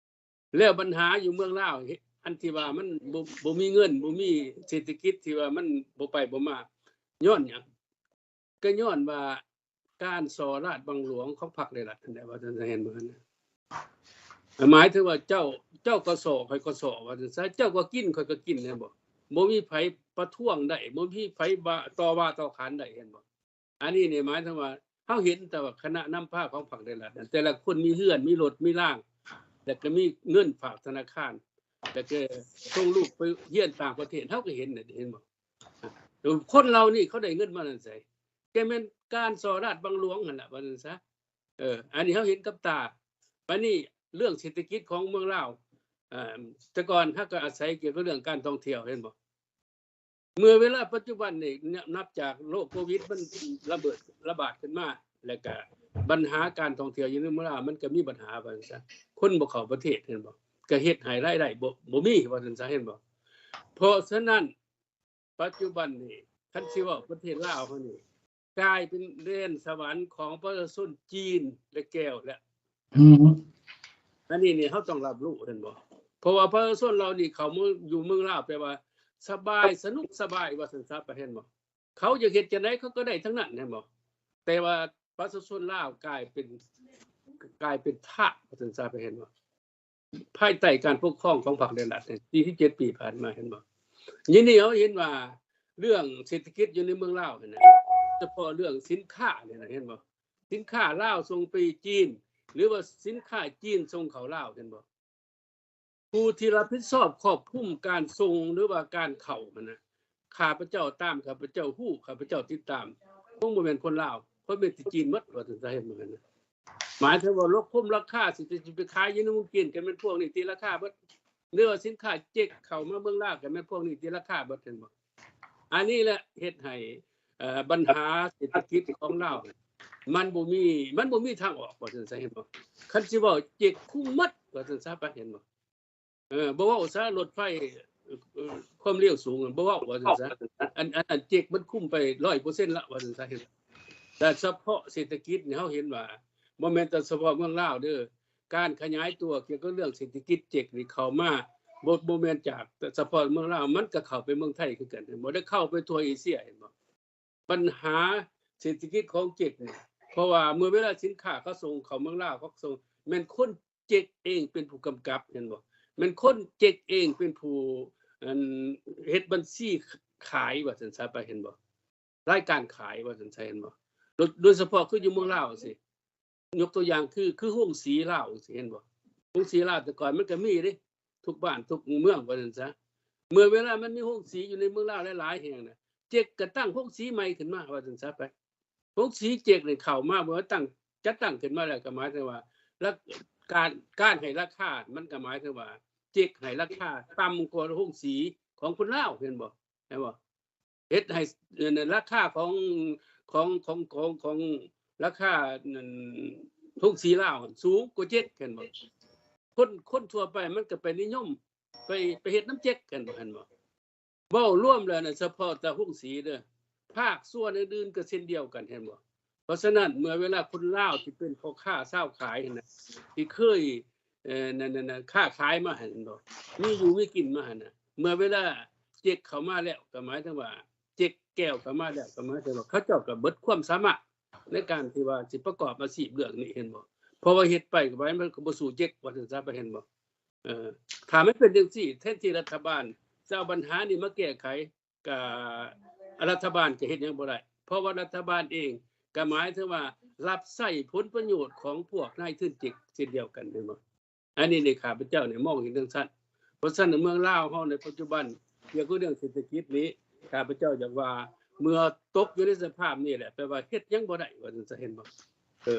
ແລ້ວບັນຫາຢູ່ເມືອງລາວ ເຮັດ ອັນທີ່ວ່າມັນບໍ່ ບໍ່ມີເງິນ ບໍ່ມີເສດຖະກິດ ທີ່ວ່າມັນບໍ່ໄປບໍ່ມາ ຍ້ອນຫຍັງ? ກໍຍ້ອນວ່າການສໍ້ລາດບັງຫຼວງຂອງພັກແລະລັດນັ້ນແຫຼະ ວ່າຊັ້ນຊະ ເຫັນບໍ່? ໝາຍເຖິງວ່າເຈົ້າ ເຈົ້າກໍສໍ້ ຂ້ອຍກໍສໍ້ ວ່າຊັ້ນຊະ ເຈົ້າກໍກິນ ຂ້ອຍກໍກິນ ເຫັນບໍ່? ບໍ່ມີໃຜປະທ້ວງໄດ້ ບໍ່ມີໃຜວ່າ ຕໍ່ວ່າຕໍ່ຂານໄດ້ ເຫັນບໍ່? ອັນນີ້ນີ້ໝາຍເຖິງວ່າ ເຮົາເຫັນແຕ່ວ່າຄະນະນຳພາຂອງພັກແລະລັດນັ້ນ ແຕ່ລະຄົນມີເຮືອນ ມີລົດ ມີລາງ ແລ້ວກໍມີເງິນຝາກທະນາຄານ ແລ້ວກໍສົ່ງລູກໄປຮຽນຕ່າງປະເທດ ເຮົາກໍເຫັນນະ ເຫັນບໍ່? ຄົນເຫຼົ່ານີ້ເຂົາໄດ້ເງິນມາແຕ່ໃສ? ກໍແມ່ນການສໍ້ລາດບັງຫຼວງຫັ້ນລະ ວ່າຊັ້ນຊະ. ເອີ ອັນນີ້ເຮົາເຫັນກັບຕາ. ບັດນີ້ເລື່ອງເສດຖະກິດຂອງເມືອງລາວ ເອີ ແຕ່ກ່ອນເຮົາກໍອາໄສກ່ຽວກັບເລື່ອງການທ່ອງທ່ຽວ ເຫັນບໍ່? ເມື່ອເວລາປັດຈຸບັນນີ້ ນ- ນັບຈາກໂລກໂຄວິດມັນລະເບີດລະບາດຂຶ້ນມາ ແລ້ວກະບັນຫາການທ່ອງທ່ຽວຢູ່ໃນເມືອງລາວມັນກະມີບັນຫາ ວ່າຊັ້ນຊະ ຄົນບໍ່ເຂົ້າປະເທດ ເຫັນບໍ່? ກະເຮັດໃຫ້ລາຍໄດ້ບໍ່ ບໍ່ມີ ວ່າຊັ້ນຊະ ເຫັນບໍ່? ເພາະສະນັ້ນ ປັດຈຸບັນນີ້ ຄັນຊິເວົ້າປະເທດລາວເຮົານີ້ ກາຍເປັນແດນສະຫວັນຂອງປະຊາຊົນຈີນ ແລະ ແກວແລ້ວ. ອືມ ອັນນີ້ນີ້ເຮົາຕ້ອງຮັບຮູ້ ເຫັນບໍ່? ເພາະວ່າປະຊາຊົນເຫຼົ່ານີ້ເຂົ້າມາຢູ່ເມືອງລາວ ແປວ່າສະບາຍ ສະໜຸກສະບາຍ ວ່າຊັ້ນຊະ ເຫັນບໍ່? ເຂົາຢາກເຮັດຈັ່ງໃດເຂົາກໍໄດ້ທັງນັ້ນ ເຫັນບໍ່? ແຕ່ວ່າປະຊາຊົນລາວກາຍເປັນ ກາຍເປັນທາດ ວ່າຊັ້ນຊະ ເຫັນບໍ່? ພາຍໃຕ້ການປົກຄອງຂອງພັກແລະລັດ ສີ່ສິບເຈັດປີຜ່ານມາ ເຫັນບໍ່? ນີ້ນີ້ເຮົາເຫັນວ່າເລື່ອງເສດຖະກິດຢູ່ໃນເມືອງລາວຫັ້ນນະ ສະເພາະເລື່ອງສິນຄ້ານີ້ນະ ເຫັນບໍ່? ສິນຄ້າລາວສົ່ງໄປຈີນ ຫຼືວ່າສິນຄ້າຈີນສົ່ງເຂົ້າລາວ ເຫັນບໍ່? ຜູ້ທີ່ຮັບຜິດຊອບຄວບຄຸມການສົ່ງ ຫຼືວ່າການເຂົ້າຫັ້ນນະ ຂ້າພະເຈົ້າຕາມ ຂ້າພະເຈົ້າຮູ້ ຂ້າພະເຈົ້າຕິດຕາມ ຄົງບໍ່ແມ່ນຄົນລາວ ຄົນແມ່ນທີ່ຈີນໝົດ ວ່າຊັ້ນຊະ ເຫັນບໍ່? ໝາຍເຖິງວ່າລົດຄວາມລາຄາ ຊິ ຊິໄປຂາຍຢູ່ໃນເມືອງຈີນ ກໍແມ່ນພວກນີ້ຕີລາຄາເບິດ ຫຼືວ່າສິນຄ້າເຈັກເຂົ້າມາເມືອງລາວ ກໍແມ່ນພວກນີ້ຕີລາຄາເບິດ ເຫັນບໍ່? ອັນນີ້ແຫຼະເຮັດໃຫ້ ເອີ ບັນຫາເສດຖະກິດຂອງລາວ ມັນບໍ່ມີ ມັນບໍ່ມີທາງອອກ ວ່າຊັ້ນຊະ ເຫັນບໍ່? ຄັນຊິເວົ້າເຈັກຄຸມໝົດ ວ່າຊັ້ນຊະ ເຫັນບໍ່? ເອີ ບໍ່ເວົ້າຊະ ລົດໄຟ ເອີ ຄວາມເລວສູງ ບໍ່ເວົ້າ ວ່າຊັ້ນຊະ ອັນ ອັນ ອັນເຈັກມັນຄຸມໄປຮ້ອຍເປີເຊັນລະ ວ່າຊັ້ນຊະ ເຫັນ. ແຕ່ສະເພາະເສດຖະກິດນີ້ ເຮົາເຫັນວ່າ ບໍ່ແມ່ນແຕ່ສະເພາະເມືອງລາວເດີ ການຂະຫຍາຍຕົວກ່ຽວກັບເລື່ອງເສດຖະກິດ ເຈັກນີ້ເຂົ້າມາ ບໍ່ ບໍ່ແມ່ນຈາກສະເພາະເມືອງລາວ ມັນກໍເຂົ້າໄປເມືອງໄທຄືກັນ ບໍ່ໄດ້ເຂົ້າໄປທົ່ວເອເຊຍ ເຫັນບໍ່? ບັນຫາເສດຖະກິດຂອງເຈັກນີ້ ເພາະວ່າເມື່ອເວລາສິນຄ້າເຂົາສົ່ງເຂົ້າເມືອງລາວ ເຂົາສົ່ງ ແມ່ນຄົນເຈັກເອງເປັນຜູ້ກຳກັບ ເຫັນບໍ່? ແມ່ນຄົນເຈັກເອງເປັນຜູ້ ອັນ ເຮັດບັນຊີຂາຍ ວ່າຊັ້ນຊະ ເຫັນບໍ່? ລາຍການຂາຍ ວ່າຊັ້ນຊະ ເຫັນບໍ່? ໂດຍ ໂດຍສະເພາະຄືຢູ່ເມືອງລາວຊີ້ ຍົກຕົວຢ່າງຄື ຄືໂຮງສີລາວຊີ້ ເຫັນບໍ່? ໂຮງສີລາວແຕ່ກ່ອນມັນກໍມີເດ້ ທຸກບ້ານທຸກເມືອງ ວ່າຊັ້ນຊະ. ເມື່ອເວລາມັນມີໂຮງສີຢູ່ໃນເມືອງລາວຫຼາຍໆແຫ່ງນະ ເຈັກກໍຕັ້ງໂຮງສີໃໝ່ຂຶ້ນມາ ວ່າຊັ້ນຊະໄປ. ໂຮງສີເຈັກນີ້ເຂົ້າມາ ເມື່ອຕັ້ງ ຈັດຕັ້ງຂຶ້ນມາແລ້ວ ກໍໝາຍເຖິງວ່າ ລະ ການ ການໃຫ້ລາຄາ ມັນກໍໝາຍເຖິງວ່າ ເຈັກໃຫ້ລາຄາຕ່ຳກວ່າໂຮງສີຂອງຄົນລາວ ເຫັນບໍ່? ເຫັນບໍ່? ເຮັດໃຫ້ ເອີ ລາຄາຂອງ ຂອງ ຂອງ ຂອງ ຂອງລາຄາ ອັນ ໂຮງສີລາວຫັ້ນສູງກວ່າເຈັກ ເຫັນບໍ່? ຄົນ ຄົນທົ່ວໄປມັນກໍໄປນິຍົມ ໄປ ໄປເຮັດນຳເຈັກ ເຫັນບໍ່? ເຫັນບໍ່? ເວົ້າລວມແລ້ວນະ ສະເພາະແຕ່ໂຮງສີເດີ ພາກສ່ວນອື່ນໆກໍເຊັ່ນດຽວກັນ ເຫັນບໍ່? ເພາະສະນັ້ນ ເມື່ອເວລາຄົນລາວທີ່ເປັນພໍ່ຄ້າຊາວຂາຍຫັ້ນນະ ທີ່ເຄີຍ ເອີ ນັ້ນ ນັ້ນ ຄ້າຂາຍມາຫັ້ນເນາະ ມີຢູ່ມີກິນມາຫັ້ນນະ ເມື່ອເວລາເຈັກເຂົ້າມາແລ້ວ ກໍໝາຍເຖິງວ່າ ເຈັກແກ້ວເຂົ້າມາແລ້ວ ກໍໝາຍເຖິງວ່າ ເຂົາເຈົ້າກໍເບິດຄວາມສາມາດໃນການທີ່ວ່າຊິປະກອບອາຊີບເລື່ອງນີ້ ເຫັນບໍ່? ເພາະວ່າເຮັດໄປກໍໄປ ມັນກໍບໍ່ສູ້ເຈັກ ວ່າຊັ້ນຊະ ເຫັນບໍ່? ເອີ ຖ້າມັນເປັນຈັ່ງຊີ້ ແທນທີ່ລັດຖະບານຈະເອົາບັນຫານີ້ມາແກ້ໄຂ ກະ ລັດຖະບານກະເຮັດຫຍັງບໍ່ໄດ້ ເພາະວ່າລັດຖະບານເອງກະໝາຍເຖິງວ່າ ຮັບໃຊ້ຜົນປະໂຫຍດຂອງພວກນາຍທຶນເຈັກເຊັ່ນດຽວກັນ ແມ່ນບໍ່? ອັນນີ້ນີ້ ຂ້າພະເຈົ້ານີ້ມອງເຫັນຈັ່ງຊັ້ນ. ເພາະສະນັ້ນ ເມືອງລາວເຮົາໃນປັດຈຸບັນ ກ່ຽວກັບເລື່ອງເສດຖະກິດນີ້ ຂ້າພະເຈົ້າຢາກວ່າ ເມື່ອຕົກຢູ່ໃນສະພາບນີ້ແຫຼະ ແປວ່າເຮັດຫຍັງບໍ່ໄດ້ ວ່າຊັ້ນຊະ ເຫັນບໍ່? ເອີ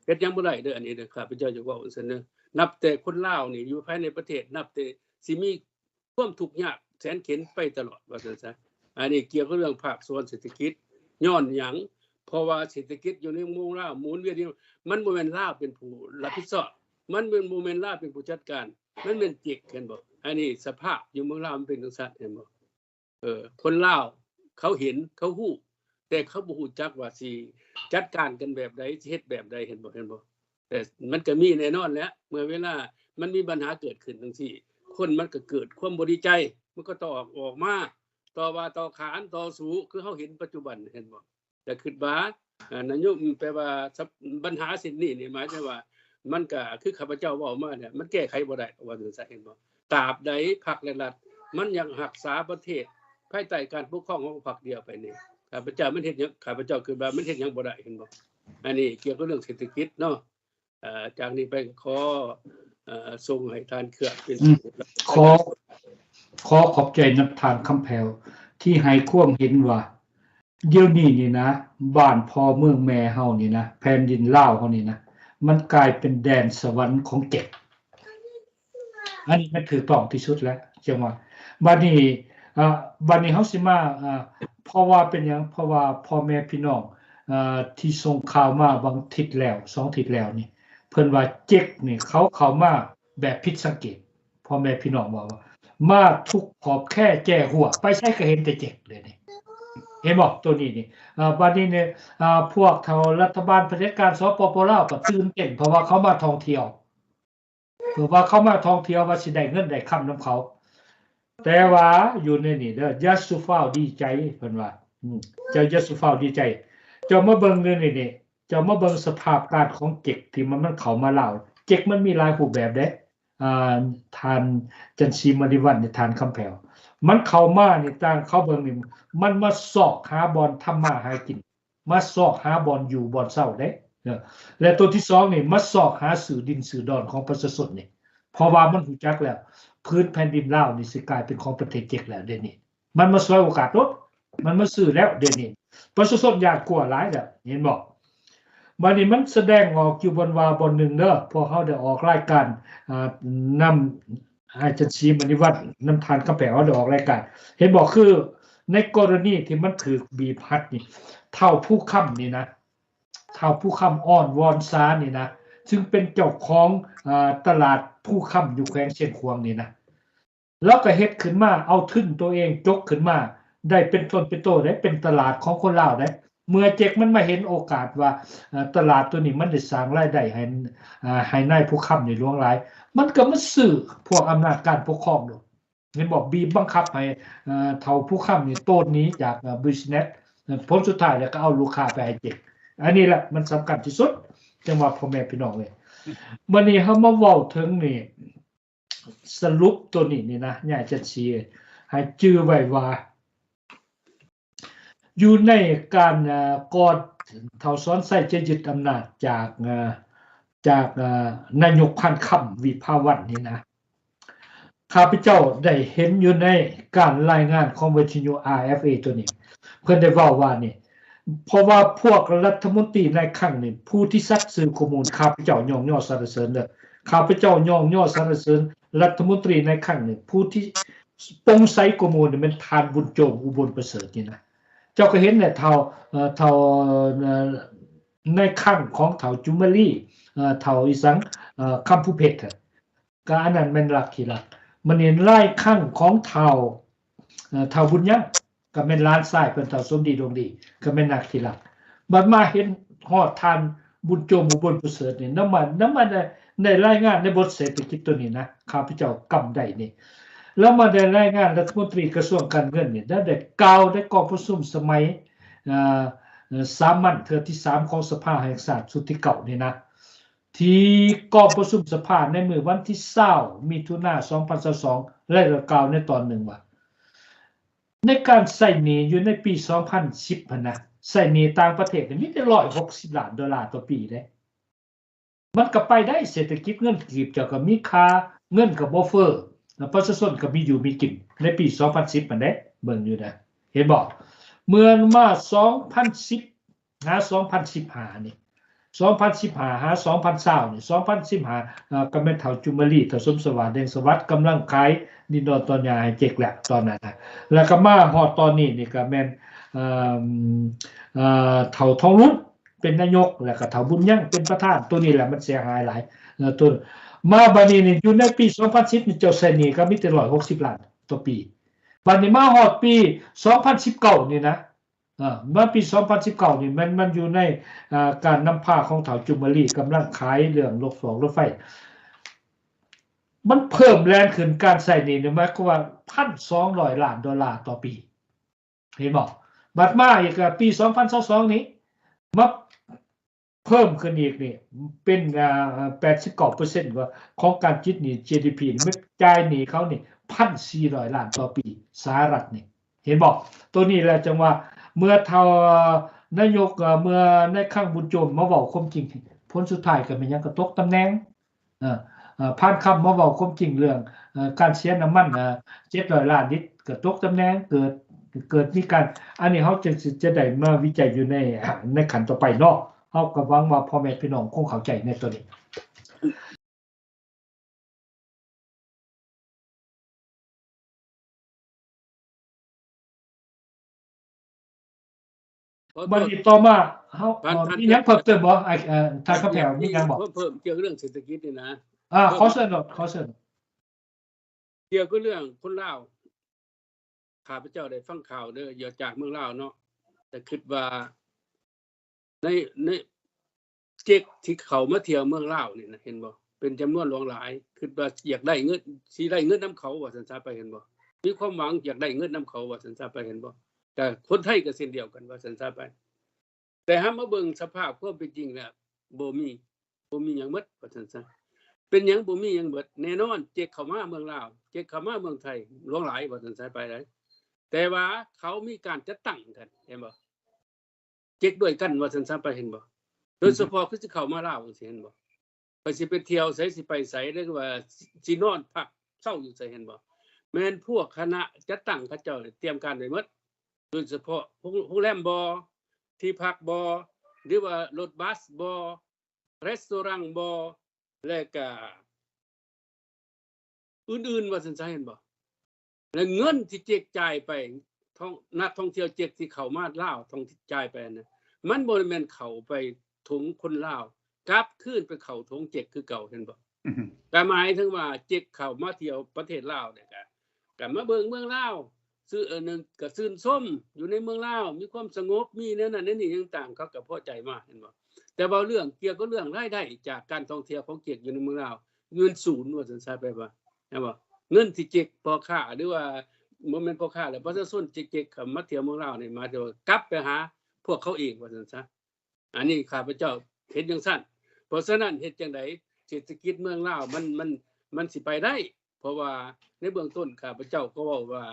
ເຮັດຫຍັງບໍ່ໄດ້ເດີ ອັນນີ້ເດີ ຂ້າພະເຈົ້າຢາກເວົ້າຊັ້ນເດີ. ນັບແຕ່ຄົນລາວນີ້ຢູ່ພາຍໃນປະເທດ ນັບແຕ່ຊິມີ ຄວາມທຸກຍາກແສນເຂັນໄປຕະຫຼອດ ວ່າຊັ້ນຊະ. ອັນນີ້ກ່ຽວກັບເລື່ອງພາກສ່ວນເສດຖະກິດ. ຍ້ອນຫຍັງ? ເພາະວ່າເສດຖະກິດຢູ່ໃນເມືອງລາວໝູນວຽນຢູ່ ມັນບໍ່ແມ່ນລາວເປັນຜູ້ຮັບຜິດຊອບ ມັນແມ່ນ ບໍ່ແມ່ນລາວເປັນຜູ້ຈັດການ ມັນແມ່ນເຈັກ ເຫັນບໍ່? ອັນນີ້ສະພາບຢູ່ເມືອງລາວມັນເປັນຈັ່ງຊັ້ນ ເຫັນບໍ່? ເອີ ຄົນລາວເຂົາເຫັນ ເຂົາຮູ້ ແຕ່ເຂົາບໍ່ຮູ້ຈັກວ່າຊິຈັດການກັນແບບໃດ ຊິເຮັດແບບໃດ ເຫັນບໍ່ ເຫັນບໍ່? ແຕ່ມັນກໍມີແນ່ນອນແຫຼະ ເມື່ອເວລາມັນມີບັນຫາເກີດຂຶ້ນຈັ່ງຊີ້ ຄົນມັນກໍເກີດຄວາມບໍ່ດີໃຈ ມັນກໍຕ້ອງອອກ ອອກມາຕໍ່ວ່າຕໍ່ຂານ ຕໍ່ສູ້ ຄືເຮົາເຫັນປັດຈຸບັນ ເຫັນບໍ່? ແຕ່ຄິດວ່າ ເອີ ນາຍົມ ແປວ່າ ສະ ບັນຫາເຊັ່ນນີ້ນີ້ ໝາຍເຖິງວ່າ ມັນກະຄືຂ້າພະເຈົ້າເວົ້າມານີ້ ມັນແກ້ໄຂບໍ່ໄດ້ ວ່າຈັ່ງຊັ້ນ ເຫັນບໍ່? ຕາບໃດພັກ ແລະ ລັດ ມັນຍັງຮັກສາປະເທດພາຍໃຕ້ການປົກຄອງຂອງພັກດຽວໄປນີ້ ຂ້າພະເຈົ້າ ມັນເຮັດຫຍັງ ຂ້າພະເຈົ້າຄິດວ່າມັນເຮັດຫຍັງບໍ່ໄດ້ ເຫັນບໍ່? ອັນນີ້ກ່ຽວກັບເລື່ອງເສດຖະກິດເນາະ. ເອີ ຈາກນີ້ໄປກໍຂໍ ເອີ ສົ່ງໃຫ້ທ່ານເຄືອເປັນ ອືມ ຜູ້ ຂໍ ຂໍຂອບໃຈນຳທ່ານຄຳແພ້ວ ທີ່ໃຫ້ຄວາມເຫັນວ່າ ດຽວນີ້ນີ້ນະ ບ້ານພໍ່ເມືອງແມ່ເຮົານີ້ນະ ແຜ່ນດິນລາວເຮົານີ້ນະ ມັນກາຍເປັນແດນສະຫວັນຂອງເຈັກ. ອັນນີ້ມັນຖືກຕ້ອງທີ່ສຸດແລ້ວ ຈັ່ງວ່າ ບັດນີ້ ອ່າ ບັດນີ້ເຮົາຊິມາ ອ່າ ເພາະວ່າເປັນຫຍັງ? ເພາະວ່າພໍ່ແມ່ພີ່ນ້ອງ ອ່າ ທີ່ສົ່ງຂ່າວມາບາງທິດແລ້ວ ສອງທິດແລ້ວນີ້ ເພິ່ນວ່າເຈັກນີ້ ເຂົາເຂົ້າມາແບບຜິດສັງເກດ ພໍ່ແມ່ພີ່ນ້ອງເວົ້າວ່າ ມາທຸກຂອບແຄແຈຫົວ ໄປໃສກໍເຫັນແຕ່ເຈັກເດນີ້ ເຫັນບໍ່? ໂຕນີ້ນີ້ ອ່າ ບັດນີ້ນີ້ ອ່າ ພວກເຖົ້າລັດຖະບານຜະເດັດການ ສປປ ລາວ ກໍຕື່ນເຕັ້ນ ເພາະວ່າເຂົາມາທ່ອງທ່ຽວ ເພາະວ່າເຂົາມາທ່ອງທ່ຽວວ່າຊິໄດ້ເງິນໄດ້ຄຳນຳເຂົາ ແຕ່ວ່າຢູ່ໃນນີ້ເດີ ຢ່າສູ່ຟ້າວດີໃຈ ເພິ່ນວ່າ ອືມ ເຈົ້າຢ່າສູ່ຟ້າວດີໃຈ ເຈົ້າມາເບິ່ງຢູ່ນີ້ນີ້ ເຈົ້າມາເບິ່ງສະພາບການຂອງເຈັກທີ່ມັນ ມັນເຂົ້າມາລາວ ເຈັກມັນມີຫຼາຍຮູບແບບເດ້ ອ່າ ທ່ານຈັນສີມະນີວັນ ແລະ ທ່ານຄຳແພ້ວ ມັນເຂົ້າມານີ້ ຕ່າງເຂົາເບິ່ງນີ້ ມັນມາຊອກຫາບ່ອນທຳມາຫາກິນ ມາຊອກຫາບ່ອນຢູ່ບ່ອນເຊົາເດ້ ເອີ ແລະ ໂຕທີສອງນີ້ ມາຊອກຫາຊື້ດິນຊື້ດອນຂອງປະຊາຊົນນີ້ ເພາະວ່າມັນຮູ້ຈັກແລ້ວ ພື້ນແຜ່ນດິນລາວນີ້ຊິກາຍເປັນຂອງປະເທດເຈັກແລ້ວດຽວນີ້ ມັນມາສວຍໂອກາດໂລດ ມັນມາຊື້ແລ້ວດຽວນີ້ ປະຊາຊົນຢ້ານກົວຫຼາຍແລ້ວ ເຫັນບໍ່? ບາດນີ້ມັນສະແດງອອກຢູ່ບ່ອນວ່າບ່ອນໜຶ່ງເດີ ພວກເຮົາໄດ້ອອກລາຍການ ອ່າ ນຳ ອາຈານສີມະນີວັນ ນຳທ່ານຄຳແພ້ວ ເຮົາໄດ້ອອກລາຍການ ເຫັນບໍ່? ຄືໃນກໍລະນີທີ່ມັນຖືກບີບຮັດນີ້ ທ້າວພູຄຳນີ້ນະ ທ້າວພູຄຳ ອອນວອນຊາ ນີ້ນະ ຊຶ່ງເປັນເຈົ້າຂອງ ອາ ຕະຫຼາດພູຄຳ ຢູ່ແຂວງຊຽງຂວາງນີ້ນະ ລາວກໍເຮັດຂຶ້ນມາ ເອົາທຶນໂຕເອງຈົກຂຶ້ນມາ ໄດ້ເປັນຕົນເປັນໂຕເດ້ ເປັນຕະຫຼາດຂອງຄົນລາວເດ້ ເມື່ອເຈັກມັນມາເຫັນໂອກາດວ່າ ເອີ ຕະຫຼາດໂຕນີ້ມັນໄດ້ສ້າງລາຍໄດ້ໃຫ້ ເອີ ໃຫ້ນາຍພູຄຳນີ້ຫຼວງຫຼາຍ ມັນກໍມາຊື້ພວກອຳນາດການປົກຄອງໂລດ ເຫັນບໍ່? ບີບບັງຄັບໃຫ້ ເອີ ທ້າວພູຄຳນີ້ໂຕນໜີຈາກ ເອີ ບິສເນັດ ເອີ ຜົນສຸດທ້າຍແລ້ວກໍເອົາລູກຄ້າໄປໃຫ້ເຈັກ ອັນນີ້ແຫຼະມັນສຳຄັນທີ່ສຸດ ຈັ່ງວ່າພໍ່ແມ່ພີ່ນ້ອງເອີຍ ບັດນີ້ເຮົາມາເວົ້າເຖິງນີ້ ສະຫຼຸບໂຕນີ້ນີ້ນະ ຍາຍຈັນສີ ໃຫ້ຈື່ໄວ້ວ່າ ຢູ່ໃນການ ເອີ ກ່ອນທ້າວສອນໄຊຈະຍຶດອຳນາດຈາກ ເອີ ຈາກ ເອີ ນາຍົກ ພັນຄຳ ວິພາວັນ ນີ້ນະ ຂ້າພະເຈົ້າໄດ້ເຫັນຢູ່ໃນການລາຍງານຂອງວິທະຍຸ ອາ ເອັຟ ເອ ໂຕນີ້ ເພິ່ນໄດ້ເວົ້າວ່ານີ້ ເພາະວ່າພວກລັດຖະມົນຕີນາຍຄັງນີ້ ຜູ້ທີ່ສັດຊື່ກວ່າໝູ່ ຂ້າພະເຈົ້າຍ້ອງຍໍສັນລະເສີນເດີ ຂ້າພະເຈົ້າຍ້ອງຍໍສັນລະເສີນລັດຖະມົນຕີນາຍຄັງນີ້ ຜູ້ທີ່ປ່ອງໃສກວ່າໝູ່ນີ້ແມ່ນທ່ານບຸນໂຈມ ອຸບົນປະເສີດນີ້ນະ ເຈົ້າກໍເຫັນແຫຼະ ທ້າວ ເອີ ທ້າວ ເອີ ນາຍຄັງຂອງທ້າວຈຸມມາລີ ເອີ ທ້າວອີສັງ ເອີ ຄຳພູເພັດ ກໍອັນນັ້ນແມ່ນລັກທີ່ລັກ ມັນເຫັນລາຍຄັງຂອງທ້າວ ເອີ ທ້າວບຸນຍັງ ກໍແມ່ນຫຼານຊາຍເພິ່ນ ທ້າວສົມດີ ດົງດີ ກໍແມ່ນລັກທີ່ລັກ ບັດມາເຫັນຮອດທ່ານບຸນໂຈມ ອຸບົນປະເສີດນີ້ ນຳມາ ນຳມາໄດ້ ໄດ້ລາຍງານໃນບົດເສດຖະກິດໂຕນີ້ນະ ຂ້າພະເຈົ້າກຳໄດ້ນີ້ ແລ້ວມາໄດ້ລາຍງານລັດຖະມົນຕີກະຊວງການເງິນນີ້ ໄດ້ ໄດ້ກ່າວໃນກອງປະຊຸມສະໄໝ ເອີ ສາມັນເທື່ອທີສາມຂອງສະພາແຫ່ງຊາດຊຸດທີເກົ້ານີ້ນະ ທີ່ກອງປະຊຸມສະພາໃນມື້ວັນທີຊາວ ມິຖຸນາ ສອງພັນຊາວສອງ ແລະ ກໍກ່າວໃນຕອນໜຶ່ງວ່າ ໃນການໃຊ້ໜີ້ຢູ່ໃນປີສອງພັນສິບຫັ້ນນະ ໃຊ້ໜີ້ຕ່າງປະເທດນີ້ມີແຕ່ຮ້ອຍຫົກສິບລ້ານໂດລາຕໍ່ປີເດ້ ມັນກໍໄປໄດ້ ເສດຖະກິດເງິນກີບເຈົ້າກໍມີຄ່າ ເງິນກໍບໍ່ເຟີ້ ແລະ ປະຊາຊົນກໍມີຢູ່ມີກິນ ໃນປີສອງພັນສິບຫັ້ນເດ້ ເບິ່ງຢູ່ນະ ເຫັນບໍ່? ເມື່ອມາສອງພັນສິບ ຫາສອງພັນສິບຫ້ານີ້ ສອງພັນສິບຫ້າຫາສອງພັນຊາວນີ້ ສອງພັນສິບຫ້າ ເອີ ກໍແມ່ນທ້າວຈຸມມະລີ ທ້າວສົມສະຫວາດ ແດງສະຫວັດ ກຳລັງຂາຍດິນດອນຕອນຫຍ້າໃຫ້ເຈັກແລ້ວຕອນນັ້ນນະ ແລ້ວກໍມາຮອດຕອນນີ້ນີ້ກໍແມ່ນ ເອີ ເອີ ທ້າວທອງລຸນເປັນນາຍົກ ແລ້ວກໍທ້າວບຸນຍັງເປັນປະທານ ໂຕນີ້ແຫຼະມັນເສຍຫາຍຫຼາຍ ເອີ ໂຕ ມາບາດນີ້ນີ້ ຢູ່ໃນປີສອງພັນສິບນີ້ ເຈົ້າໃຊ້ໜີ້ກໍມີແຕ່ຮ້ອຍຫົກສິບລ້ານຕໍ່ປີ ບັດນີ້ມາຮອດປີສອງພັນສິບເກົ້ານີ້ນະ ເອີ ມາປີສອງພັນສິບເກົ້ານີ້ ມັນ ມັນຢູ່ໃນ ເອີ ການນຳພາຂອງທ້າວຈຸມມາລີ ກຳລັງຂາຍເລື່ອງລົດຟອກລົດໄຟ ມັນເພີ່ມແລນຂຶ້ນ ການໃຊ້ໜີ້ນີ້ ໝາຍຄວາມວ່າ ພັນສອງຮ້ອຍລ້ານໂດລາຕໍ່ປີ ເຫັນບໍ່? ບັດມາອີກ ເອີ ປີສອງພັນຊາວສອງນີ້ ມາເພີ່ມຂຶ້ນອີກນີ້ ເປັນ ເອີ ແປດສິບເກົ້າເປີເຊັນ ຂອງການຕິດໜີ້ ຈີດີພີ ແມ່ນຈ່າຍໜີ້ເຂົານີ້ ພັນສີ່ຮ້ອຍລ້ານຕໍ່ປີ ສະຫະລັດນີ້ ເຫັນບໍ່? ໂຕນີ້ແຫຼະ ຈັ່ງວ່າ ເມື່ອທ້າວນາຍົກ ເອີ ເມື່ອນາຍຄັງບຸນໂຈມມາເວົ້າຄວາມຈິງ ຜົນສຸດທ້າຍກໍແມ່ນຫຍັງ? ກໍຕົກຕຳແໜ່ງ ເອີ ເອີ ພານຄຳມາເວົ້າຄວາມຈິງເລື່ອງ ເອີ ການເສຍນ້ຳມັນ ເອີ ເຈັດຮ້ອຍລ້ານລິດ ກໍຕົກຕຳແໜ່ງ ເກີດ ເກີດມີການ ອັນນີ້ເຮົາຈຶ່ງຊິຈະໄດ້ມາວິໄຈຢູ່ໃນ ໃນຂັ້ນຕໍ່ໄປເນາະ. ເຮົາກໍຫວັງວ່າພໍ່ແມ່ພີ່ນ້ອງຄົງເຂົ້າໃຈໃນຕົວນີ້. ບັດນີ້ຕໍ່ມາເຮົາ ເອີ ມີຫຍັງເພີ່ມເຕີມບໍ່? ອ້າຍ ເອີ ທ່ານຄຳແພວ ມີຫຍັງບໍ່? ເພີ່ມ ເພີ່ມກ່ຽວກັບເລື່ອງເສດຖະກິດນີ້ນະ. ອ່າ ຂໍເຊີນໂລດ ຂໍເຊີນ. ກ່ຽວກັບເລື່ອງຄົນລາວ ຂ້າພະເຈົ້າໄດ້ຟັງຂ່າວເດີ ຈາກເມືອງລາວເນາະ ແຕ່ຄິດວ່າ ໃນ ໃນເຈັກທີ່ເຂົ້າມາທ່ຽວເມືອງລາວນີ້ນະ ເຫັນບໍ່? ເປັນຈຳນວນຫຼວງຫຼາຍ ຄິດວ່າຢາກໄດ້ເງິນ ຊິໄດ້ເງິນນຳເຂົາວ່າຊັ້ນຊະໄປ ເຫັນບໍ່? ມີຄວາມຫວັງຢາກໄດ້ເງິນນຳເຂົາວ່າຊັ້ນຊະໄປ ເຫັນບໍ່? ແຕ່ຄົນໄທກໍເຊັ່ນດຽວກັນວ່າຊັ້ນຊະໄປ. ແຕ່ຫາມາເບິ່ງສະພາບຄວາມເປັນຈິງແລ້ວ ບໍ່ມີ ບໍ່ມີຫຍັງໝົດວ່າຊັ້ນຊະ. ເປັນຫຍັງບໍ່ມີຫຍັງໝົດ? ແນ່ນອນ ເຈັກເຂົ້າມາເມືອງລາວ ເຈັກເຂົ້າມາເມືອງໄທຫຼວງຫຼາຍວ່າຊັ້ນຊະໄປໄດ໋ ແຕ່ວ່າເຂົາມີການຈັດຕັ້ງກັນ ເຫັນບໍ່? ເຈັກດ້ວຍກັນວ່າຊັ້ນຊະໄປ ເຫັນບໍ່? ໂດຍສະເພາະຄືຊິເຂົ້າມາລາວຈັ່ງຊີ້ ເຫັນບໍ່? ຂ້ອຍຊິໄປທ່ຽວໃສ ຊິໄປໃສ ຫຼືວ່າຊິນອນພັກເຊົາຢູ່ໃສ ເຫັນບໍ່? ແມ່ນພວກຄະນະຈັດຕັ້ງເຂົາເຈົ້າຕຽມການໄວ້ໝົດ ໂດຍສະເພາະໂຮງ ໂຮງແຮມບໍ ທີ່ພັກບໍ ຫຼືວ່າລົດບັສບໍ ເຣສໂຕຣາງບໍ ແລະກະ ອື່ນໆ ວ່າຊັ້ນຊະ ເຫັນບໍ່? ແລະເງິນທີ່ເຈັກຈ່າຍໄປ ທ່ອງ ນັກທ່ອງທ່ຽວເຈັກທີ່ເຂົ້າມາລາວ ທ່ອງທີ່ຈ່າຍໄປຫັ້ນນະ ມັນບໍ່ໄດ້ແມ່ນເຂົ້າໄປຖົງຄົນລາວ ກັບຄືນໄປເຂົ້າຖົງເຈັກຄືເກົ່າ ເຫັນບໍ່? ອືຮຶ ກໍໝາຍເຖິງວ່າເຈັກເຂົ້າມາທ່ຽວປະເທດລາວນີ້ ກໍ ກໍມາເບິ່ງເມືອງລາວ ຊື່ ເອີ ໜຶ່ງກໍຊື່ນຊົມຢູ່ໃນເມືອງລາວ ມີຄວາມສະຫງົບ ມີແນວນັ້ນແນວນີ້ຕ່າງໆ ເຂົາກໍພໍໃຈມາ ເຫັນບໍ່? ແຕ່ເວົ້າເລື່ອງ ກ່ຽວກັບເລື່ອງລາຍໄດ້ຈາກການທ່ອງທ່ຽວຂອງເຈັກຢູ່ໃນເມືອງລາວ ເງິນສູນວ່າຊັ້ນຊະ ແປວ່າ ແມ່ນບໍ່? ເງິນທີ່ເຈັກພໍ່ຄ້າ ຫຼືວ່າບໍ່ແມ່ນພໍ່ຄ້າແຫຼະ ປະຊາຊົນເຈັກໆ ເຂົ້າມາທ່ຽວເມືອງລາວນີ້ ໝາຍເຖິງວ່າກັບໄປຫາພວກເຂົາເອງວ່າຊັ້ນຊະ. ອັນນີ້ຂ້າພະເຈົ້າເຫັນຈັ່ງຊັ້ນ. ເພາະສະນັ້ນເຮັດຈັ່ງໃດເສດຖະກິດເມືອງລາວມັນ ມັນ ມັນຊິໄປໄດ້? ເພາະວ່າໃນເບື້ອງຕົ້ນຂ້າພະເຈົ້າກໍເວົ້າວ່າ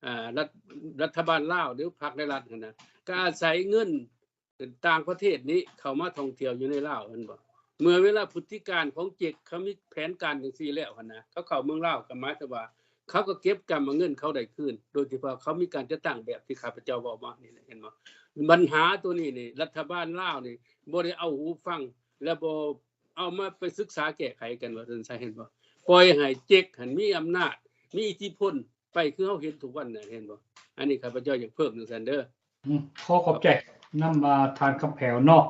ອາ ລັດ ລັດຖະບານລາວ ຫຼື ພັກໃນລັດຫັ້ນນະ ກໍອາໄສເງິນ ຕ່າງປະເທດນີ້ເຂົ້າມາທ່ອງທ່ຽວຢູ່ໃນລາວ ແມ່ນບໍ່? ເມື່ອເວລາພຶດຕິການຂອງເຈັກ ເຂົາມີແຜນການຈັ່ງຊີ້ແລ້ວຫັ້ນນະ ເຂົາເຂົ້າເມືອງລາວ ກໍໝາຍເຖິງວ່າເຂົາກໍເກັບກຳເອົາເງິນເຂົາໄດ້ຄືນ ໂດຍທີ່ວ່າເຂົາມີການຈັດຕັ້ງແບບທີ່ຂ້າພະເຈົ້າເວົ້າມານີ້ແຫຼະ ເຫັນບໍ່? ບັນຫາຕົວນີ້ນີ້ ລັດຖະບານລາວນີ້ບໍ່ໄດ້ເອົາຫູຟັງ ແລະ ບໍ່ເອົາມາໄປສຶກສາແກ້ໄຂກັນ ວ່າຊັ້ນຊະ ເຫັນບໍ່? ປ່ອຍໃຫ້ເຈັກຫັ້ນມີອຳນາດ ມີອິດທິພົນ ໄປຄືເຮົາເຫັນທຸກວັນນີ້ ເຫັນບໍ່? ອັນນີ້ຂ້າພະເຈົ້າຢາກເພີ່ມຈັ່ງຊັ້ນເດີ. ອືມ ຂໍຂອບໃຈນຳ ອ່າ ທ່ານຄຳແພວເນາະ.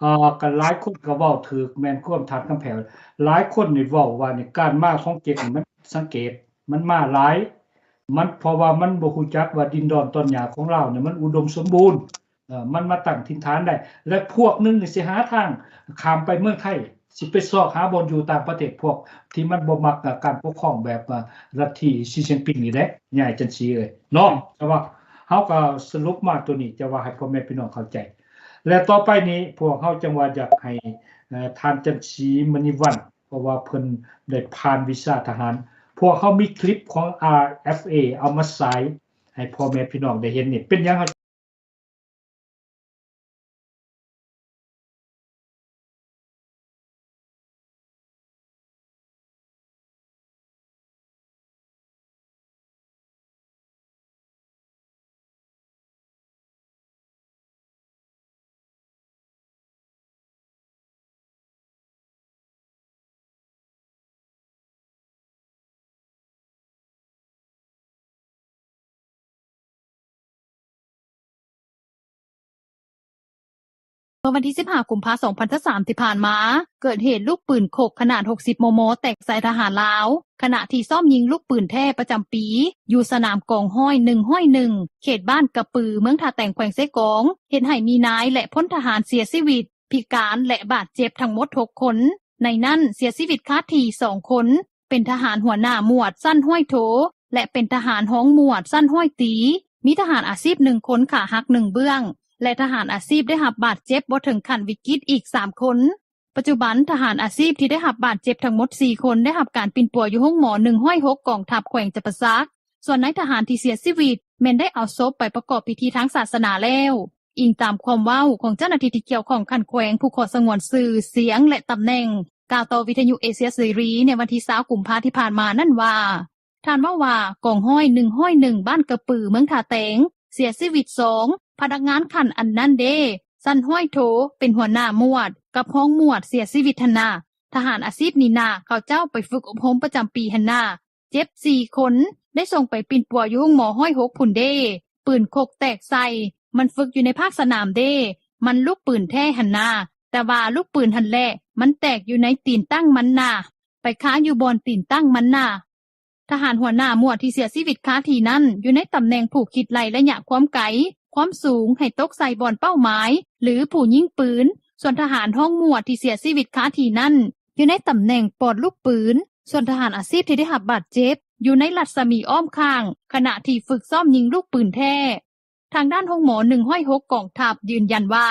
ອ່າ ກໍຫຼາຍຄົນກໍເວົ້າຖືກ ແມ່ນຄວາມທ່ານຄຳແພວ. ຫຼາຍຄົນນີ້ເວົ້າວ່ານີ້ ການມາຂອງເຈັກນີ້ມັນສັງເກດ ມັນມາຫຼາຍ ມັນ ເພາະວ່າມັນບໍ່ຮູ້ຈັກວ່າດິນດອນຕອນຫຍ້າຂອງລາວນີ້ມັນອຸດົມສົມບູນ. ເອີ ມັນມາຕັ້ງຖິ່ນຖານໄດ້ ແລະ ພວກໜຶ່ງນີ້ຊິຫາທາງຂ້າມໄປເມືອງໄທ ຊິໄປຊອກຫາບ່ອນຢູ່ຕ່າງປະເທດ ພວກທີ່ມັນບໍ່ມັກ ເອີ ການປົກຄອງແບບ ເອີ ລັດທິຊີຈິ້ນຜິງນີ້ແຫຼະ ຍາຍຈັນສີເອີຍເນາະ. ແຕ່ວ່າເຮົາກໍສະຫຼຸບມາຕົວນີ້ ຈະວ່າໃຫ້ພໍ່ແມ່ພີ່ນ້ອງເຂົ້າໃຈ ແລະ ຕໍ່ໄປນີ້ພວກເຮົາຈັ່ງວ່າຢາກໃຫ້ ເອີ ທ່ານຈັນສີມະນີວັນ ເພາະວ່າເພິ່ນໄດ້ຜ່ານວິຊາທະຫານ ພວກເຮົາມີຄລິບຂອງ ອາ ເອັຟ ເອ ເອົາມາສາຍໃຫ້ພໍ່ແມ່ພີ່ນ້ອງໄດ້ເຫັນນີ້ ເປັນຫຍັງເຮົາ ວັນທີສິບຫ້າ ກຸມພາ ສອງພັນຊາວສາມ ທີ່ຜ່ານມາ, ເກີດເຫດລູກປືນຄົກຂະໜາດ ຫົກສິບ ມມ ແຕກໃສ່ທະຫານລາວ ຂະນະທີ່ຊ້ອມຍິງລູກປືນແທ້ປະຈຳປີ ຢູ່ສະໜາມກອງຮ້ອຍ ໜຶ່ງຮ້ອຍໜຶ່ງ ເຂດບ້ານກະປື ເມືອງທ່າແຕງ ແຂວງເຊກອງ, ເຮັດໃຫ້ມີນາຍ ແລະ ພົນທະຫານເສຍຊີວິດ, ພິການ ແລະ ບາດເຈັບທັງໝົດ ຫົກຄົນ. ໃນນັ້ນເສຍຊີວິດຄາທີ່ ສອງຄົນ, ເປັນທະຫານຫົວໜ້າໝວດ ຊັ້ນຮ້ອຍໂທ ແລະ ເປັນທະຫານຮອງໝວດ ຊັ້ນຮ້ອຍຕີ, ມີທະຫານອາຊີບ ໜຶ່ງຄົນ ຂາຫັກ ໜຶ່ງເບື້ອງ ແລະ ທະຫານອາຊີບໄດ້ຮັບບາດເຈັບບໍ່ເຖິງຂັ້ນວິກິດອີກ ສາມຄົນ. ປັດຈຸບັນ, ທະຫານອາຊີບທີ່ໄດ້ຮັບບາດເຈັບທັງໝົດ ສີ່ຄົນ ໄດ້ຮັບການປິ່ນປົວຢູ່ໂຮງໝໍ ໜຶ່ງຮ້ອຍຫົກ ກອງທັບ ແຂວງຈຳປາສັກ, ສ່ວນນາຍທະຫານທີ່ເສຍຊີວິດ ແມ່ນໄດ້ເອົາສົບໄປປະກອບພິທີທາງສາສະໜາແລ້ວ, ອີງຕາມຄວາມເວົ້າຂອງເຈົ້າໜ້າທີ່ທີ່ກ່ຽວຂ້ອງຂັ້ນແຂວງ ຜູ້ຂໍສະຫງວນຊື່, ສຽງ ແລະ ຕຳແໜ່ງ ກ່າວຕໍ່ວິທະຍຸເອເຊຍເສລີ ໃນວັນທີຊາວ ກຸມພາ ທີ່ຜ່ານມານັ້ນວ່າ, ທ່ານເວົ້າວ່າ ກອງຮ້ອຍ ໜຶ່ງຮ້ອຍໜຶ່ງ ບ້ານກະປື ເມືອງທ່າແຕງ ເສຍຊີວິດສອງ, ພະນັກງານຂັ້ນອັນນັ້ນເດ້ ຊັ້ນຮ້ອຍໂທ ເປັນຫົວໜ້າໝວດ ກັບຮອງໝວດເສຍຊີວິດຫັ້ນນາ. ທະຫານອາຊີບນີ້ນາ ເຂົາເຈົ້າໄປຝຶກອົບຮົມປະຈຳປີຫັ້ນນາ, ເຈັບສີ່ຄົນ, ໄດ້ສົ່ງໄປປິ່ນປົວຢູ່ໂຮງໝໍ ຮ້ອຍຫົກ ພຸ້ນເດ້. ປືນຄົກແຕກໃສ່ ມັນຝຶກຢູ່ໃນພາກສະໜາມເດ້, ມັນລູກປືນແທ້ຫັ້ນນາ, ແຕ່ວ່າລູກປືນຫັ້ນແຫຼະ ມັນແຕກຢູ່ໃນຕີນຕັ້ງມັນນາ, ໄປຄາຢູ່ບ່ອນຕີນຕັ້ງມັນນາ. ທະຫານຫົວໜ້າໝວດທີ່ເສຍຊີວິດຄາທີ່ນັ້ນ ຢູ່ໃນຕຳແໜ່ງຜູ້ຄິດໄລ່ໄລຍະຄວາມໄກ, ຄວາມສູງໃຫ້ຕົກໃສ່ບ່ອນເປົ້າໝາຍ ຫຼື ຜູ້ຍິງປືນ, ສ່ວນທະຫານຮອງໝວດທີ່ເສຍຊີວິດຄາທີ່ນັ້ນ ຢູ່ໃນຕຳແໜ່ງປອດລູກປືນ, ສ່ວນທະຫານອາຊີບທີ່ໄດ້ຮັບບາດເຈັບ ຢູ່ໃນລັດສະໝີອ້ອມຂ້າງ ຂະນະທີ່ຝຶກຊ້ອມຍິງລູກປືນແທ້. ທາງດ້ານໂຮງໝໍ ໜຶ່ງຮ້ອຍຫົກ ກອງທັບ ຢືນຢັນວ່າ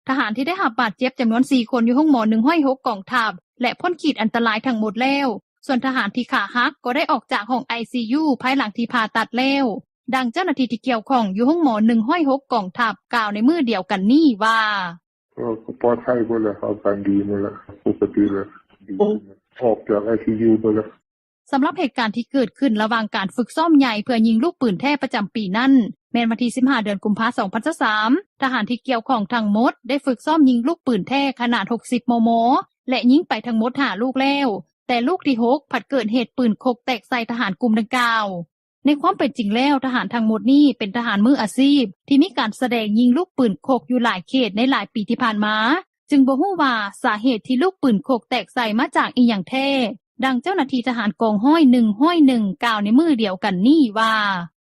ທະຫານທີ່ໄດ້ຮັບບາດເຈັບຈຳນວນ ສີ່ຄົນ ຢູ່ໂຮງໝໍ ໜຶ່ງຮ້ອຍຫົກ ກອງທັບ ແລະ ພົ້ນຂີດອັນຕະລາຍທັງໝົດແລ້ວ, ສ່ວນທະຫານທີ່ຂາຫັກກໍໄດ້ອອກຈາກຫ້ອງ ໄອຊີຢູ ພາຍຫຼັງທີ່ຜ່າຕັດແລ້ວ. ດັ່ງເຈົ້າໜ້າທີ່ທີ່ກ່ຽວຂ້ອງຢູ່ໂຮງໝໍ ໜຶ່ງຮ້ອຍຫົກ ກອງທັບ ກ່າວໃນມື້ດຽວກັນນີ້ວ່າ, ເອີ ກໍປອດໄພເບິດແລ້ວ, ອາການດີໝົດແລ້ວ, ປົກກະຕິແລ້ວ, ດີຂຶ້ນແລ້ວ, ອອກຈາກ ໄອຊີຢູ ເບິດແລ້ວ. ສຳລັບເຫດການທີ່ເກີດຂຶ້ນລະຫວ່າງການຝຶກຊ້ອມໃຫຍ່ເພື່ອຍິງລູກປືນແທ້ປະຈຳປີນັ້ນ ແມ່ນວັນທີສິບຫ້າ ເດືອນກຸມພາ ສອງພັນຊາວສາມ ທະຫານທີ່ກ່ຽວຂ້ອງທັງໝົດໄດ້ຝຶກຊ້ອມຍິງລູກປືນແທ້ຂະໜາດ ຫົກສິບ ມມ ແລະ ຍິງໄປທັງໝົດ ຫ້າ ລູກແລ້ວ, ແຕ່ລູກທີ ຫົກ ພັດເກີດເຫດປືນຄົກແຕກໃສ່ທະຫານກຸ່ມດັ່ງກ່າວ. ໃນຄວາມເປັນຈິງແລ້ວ, ທະຫານທັງໝົດນີ້ເປັນທະຫານມືອາຊີບ ທີ່ມີການສະແດງຍິງລູກປືນຄົກຢູ່ຫຼາຍເຂດໃນຫຼາຍປີທີ່ຜ່ານມາ, ຈຶ່ງບໍ່ຮູ້ວ່າສາເຫດທີ່ລູກປືນຄົກແຕກໃສ່ມາຈາກອີ່ຫຍັງແທ້. ດັ່ງເຈົ້າໜ້າທີ່ທະຫານກອງຮ້ອຍ ໜຶ່ງຮ້ອຍໜຶ່ງ ກ່າວໃນມື້ດຽວກັນນີ້ວ່າ,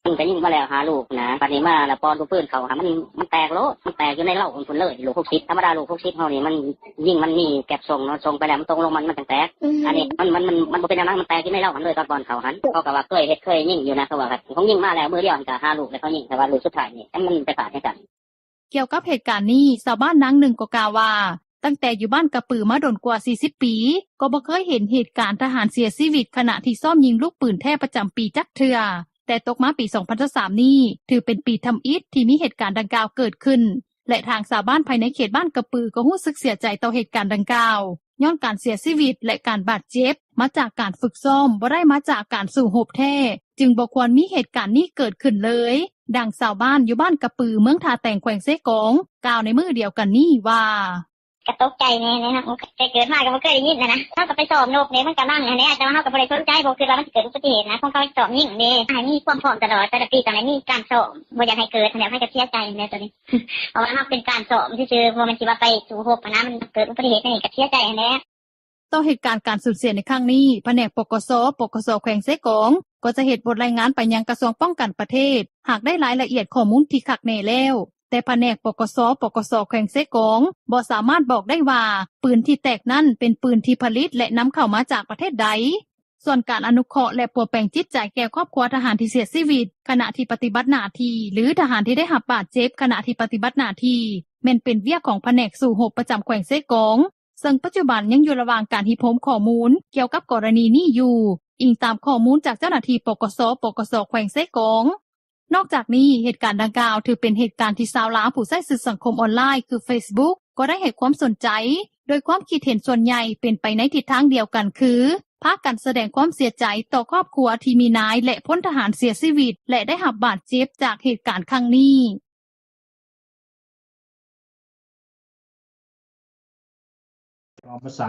ມັນກໍຍິງມາແລ້ວ ຫ້າ ລູກນະ, ບັດນີ້ມາແລ້ວປອນລູກປືນເຂົ້າຫາ ມັນ ມັນແຕກໂລດ, ມັນແຕກຢູ່ໃນເລົາພຸ້ນເລີຍ, ລູກ ຫົກສິບ ທຳມະດາ ລູກ ຫົກສິບ ເຮົານີ້ ມັນຍິງ ມັນມີແກັບສົ່ງເນາະ, ສົ່ງໄປແລ້ວມັນຕົກລົງ ມັນ ມັນຈັ່ງແຕກ. ອັນນີ້ມັນ ມັນ ມັນ ມັນບໍ່ເປັນຫຍັງນະ, ມັນແຕກຢູ່ໃນເລົາຫັ້ນເລີຍ ຕອນບ່ອນເຂົ້າຫັ້ນ. ເຂົາກໍວ່າເຄີຍເຮັດເຄີຍຍິງຢູ່ນະ, ເຂົາວ່າເຂົາຍິງມາແລ້ວມື້ດຽວຫັ້ນກໍ ຫ້າ ລູກ ແລ້ວເຂົາຍິງ, ແຕ່ວ່າລູກສຸດທ້າຍນີ້ ມັນໄປພາດໃນກັນ. ກ່ຽວກັບເຫດການນີ້, ຊາວບ້ານນາງໜຶ່ງກໍກ່າວວ່າ, ຕັ້ງແຕ່ຢູ່ບ້ານກະປືມາດົນກວ່າ ສີ່ສິບ ປີ, ກໍບໍ່ເຄີຍເຫັນເຫດການທະຫານເສຍຊີວິດຂະນະທີ່ຊ້ອມຍິງລູກປືນແທ້ປະຈຳປີຈັກເທື່ອ, ແຕ່ຕົກມາປີ ສອງພັນຊາວສາມ ນີ້ ຖືເປັນປີທຳອິດທີ່ມີເຫດການດັ່ງກ່າວເກີດຂຶ້ນ, ແລະ ທາງຊາວບ້ານພາຍໃນເຂດບ້ານກະປືກໍຮູ້ສຶກເສຍໃຈຕໍ່ເຫດການດັ່ງກ່າວ, ຍ້ອນການເສຍຊີວິດ ແລະ ການບາດເຈັບມາຈາກການຝຶກຊ້ອມ, ບໍ່ໄດ້ມາຈາກການສູ້ຮົບແທ້, ຈຶ່ງບໍ່ຄວນມີເຫດການນີ້ເກີດຂຶ້ນເລີຍ. ດັ່ງຊາວບ້ານຢູ່ບ້ານກະປື ເມືອງທ່າແຕງ ແຂວງເຊກອງ ກ່າວໃນມື້ດຽວກັນນີ້ວ່າ, ກໍຕົກໃຈແດ່ເນາະ, ແຕ່ເກີດມາກໍບໍ່ເຄີຍໄດ້ຍິນນະ, ເຮົາກໍໄປຊ້ອມນົກເດ້, ມັນກຳລັງຫັ້ນແຫຼະ, ແຕ່ວ່າເຮົາກໍບໍ່ໄດ້ສົນໃຈ, ບໍ່ຄິດວ່າມັນຊິເກີດອຸບັດຕິເຫດນະ, ຂອງເຂົາຊ້ອມຍິງເດ້, ໃຫ້ມີຄວາມພ້ອມຕະຫຼອດ, ແຕ່ລະປີຕ້ອງໄດ້ມີການຊ້ອມ, ບໍ່ຢາກໃຫ້ເກີດຫັ້ນແຫຼະ, ມັນກໍເສຍໃຈຫັ້ນແຫຼະໂຕນີ້, ເພາະວ່າເຮົາເປັນການຊ້ອມຊື່ໆ, ບໍ່ແມ່ນຊິວ່າໄປສູ້ຮົບຫັ້ນນະ, ມັນເກີດອຸບັດຕິເຫດນີ້ກໍເສຍໃຈຫັ້ນແຫຼະ. ຕໍ່ເຫດການການສູນເສຍໃນຄັ້ງນີ້, ພະແນກ ປກສ, ປກສ ແຂວງເຊກອງ ກໍຈະເຮັດບົດລາຍງານໄປຍັງກະຊວງປ້ອງກັນປະເທດ, ຫາກໄດ້ລາຍລະອຽດຂໍ້ມູນທີ່ຄັກແນ່ແລ້ວ, ແຕ່ພະແນກ ປກສ, ປກສ ແຂວງເຊກອງ ບໍ່ສາມາດບອກໄດ້ວ່າ ປືນທີ່ແຕກນັ້ນເປັນປືນທີ່ຜະລິດ ແລະ ນຳເຂົ້າມາຈາກປະເທດໃດ. ສ່ວນການອະນຸເຄາະ ແລະ ປົວແປງຈິດໃຈແກ່ຄອບຄົວທະຫານທີ່ເສຍຊີວິດ ຂະນະທີ່ປະຕິບັດໜ້າທີ່ ຫຼື ທະຫານທີ່ໄດ້ຮັບບາດເຈັບຂະນະທີ່ປະຕິບັດໜ້າທີ່ ແມ່ນເປັນວຽກຂອງພະແນກສູ້ຮົບປະຈຳແຂວງເຊກອງ, ເຊິ່ງປັດຈຸບັນຍັງຢູ່ລະຫວ່າງການຮິບໂຮມຂໍ້ມູນກ່ຽວກັບກໍລະນີນີ້ຢູ່, ອີງຕາມຂໍ້ມູນຈາກເຈົ້າໜ້າທີ່ ປກສ, ປກສ ແຂວງເຊກອງ. ນອກຈາກນີ້, ເຫດການດັ່ງກ່າວຖືເປັນເຫດການທີ່ຊາວລາວຜູ້ໃຊ້ສື່ສັງຄົມອອນລາຍ ຄື ເຟສບຸກ ກໍໄດ້ໃຫ້ຄວາມສົນໃຈ, ໂດຍຄວາມຄິດເຫັນສ່ວນໃຫຍ່ເປັນໄປໃນທິດທາງດຽວກັນ ຄື ພາກັນສະແດງຄວາມເສຍໃຈຕໍ່ຄອບຄົວທີ່ມີນາຍ ແລະ ພົນທະຫານເສຍຊີວິດ ແລະ ໄດ້ຮັບບາດເຈັບຈາກເຫດການຄັ້ງນີ້. ເອົາມາໃສ່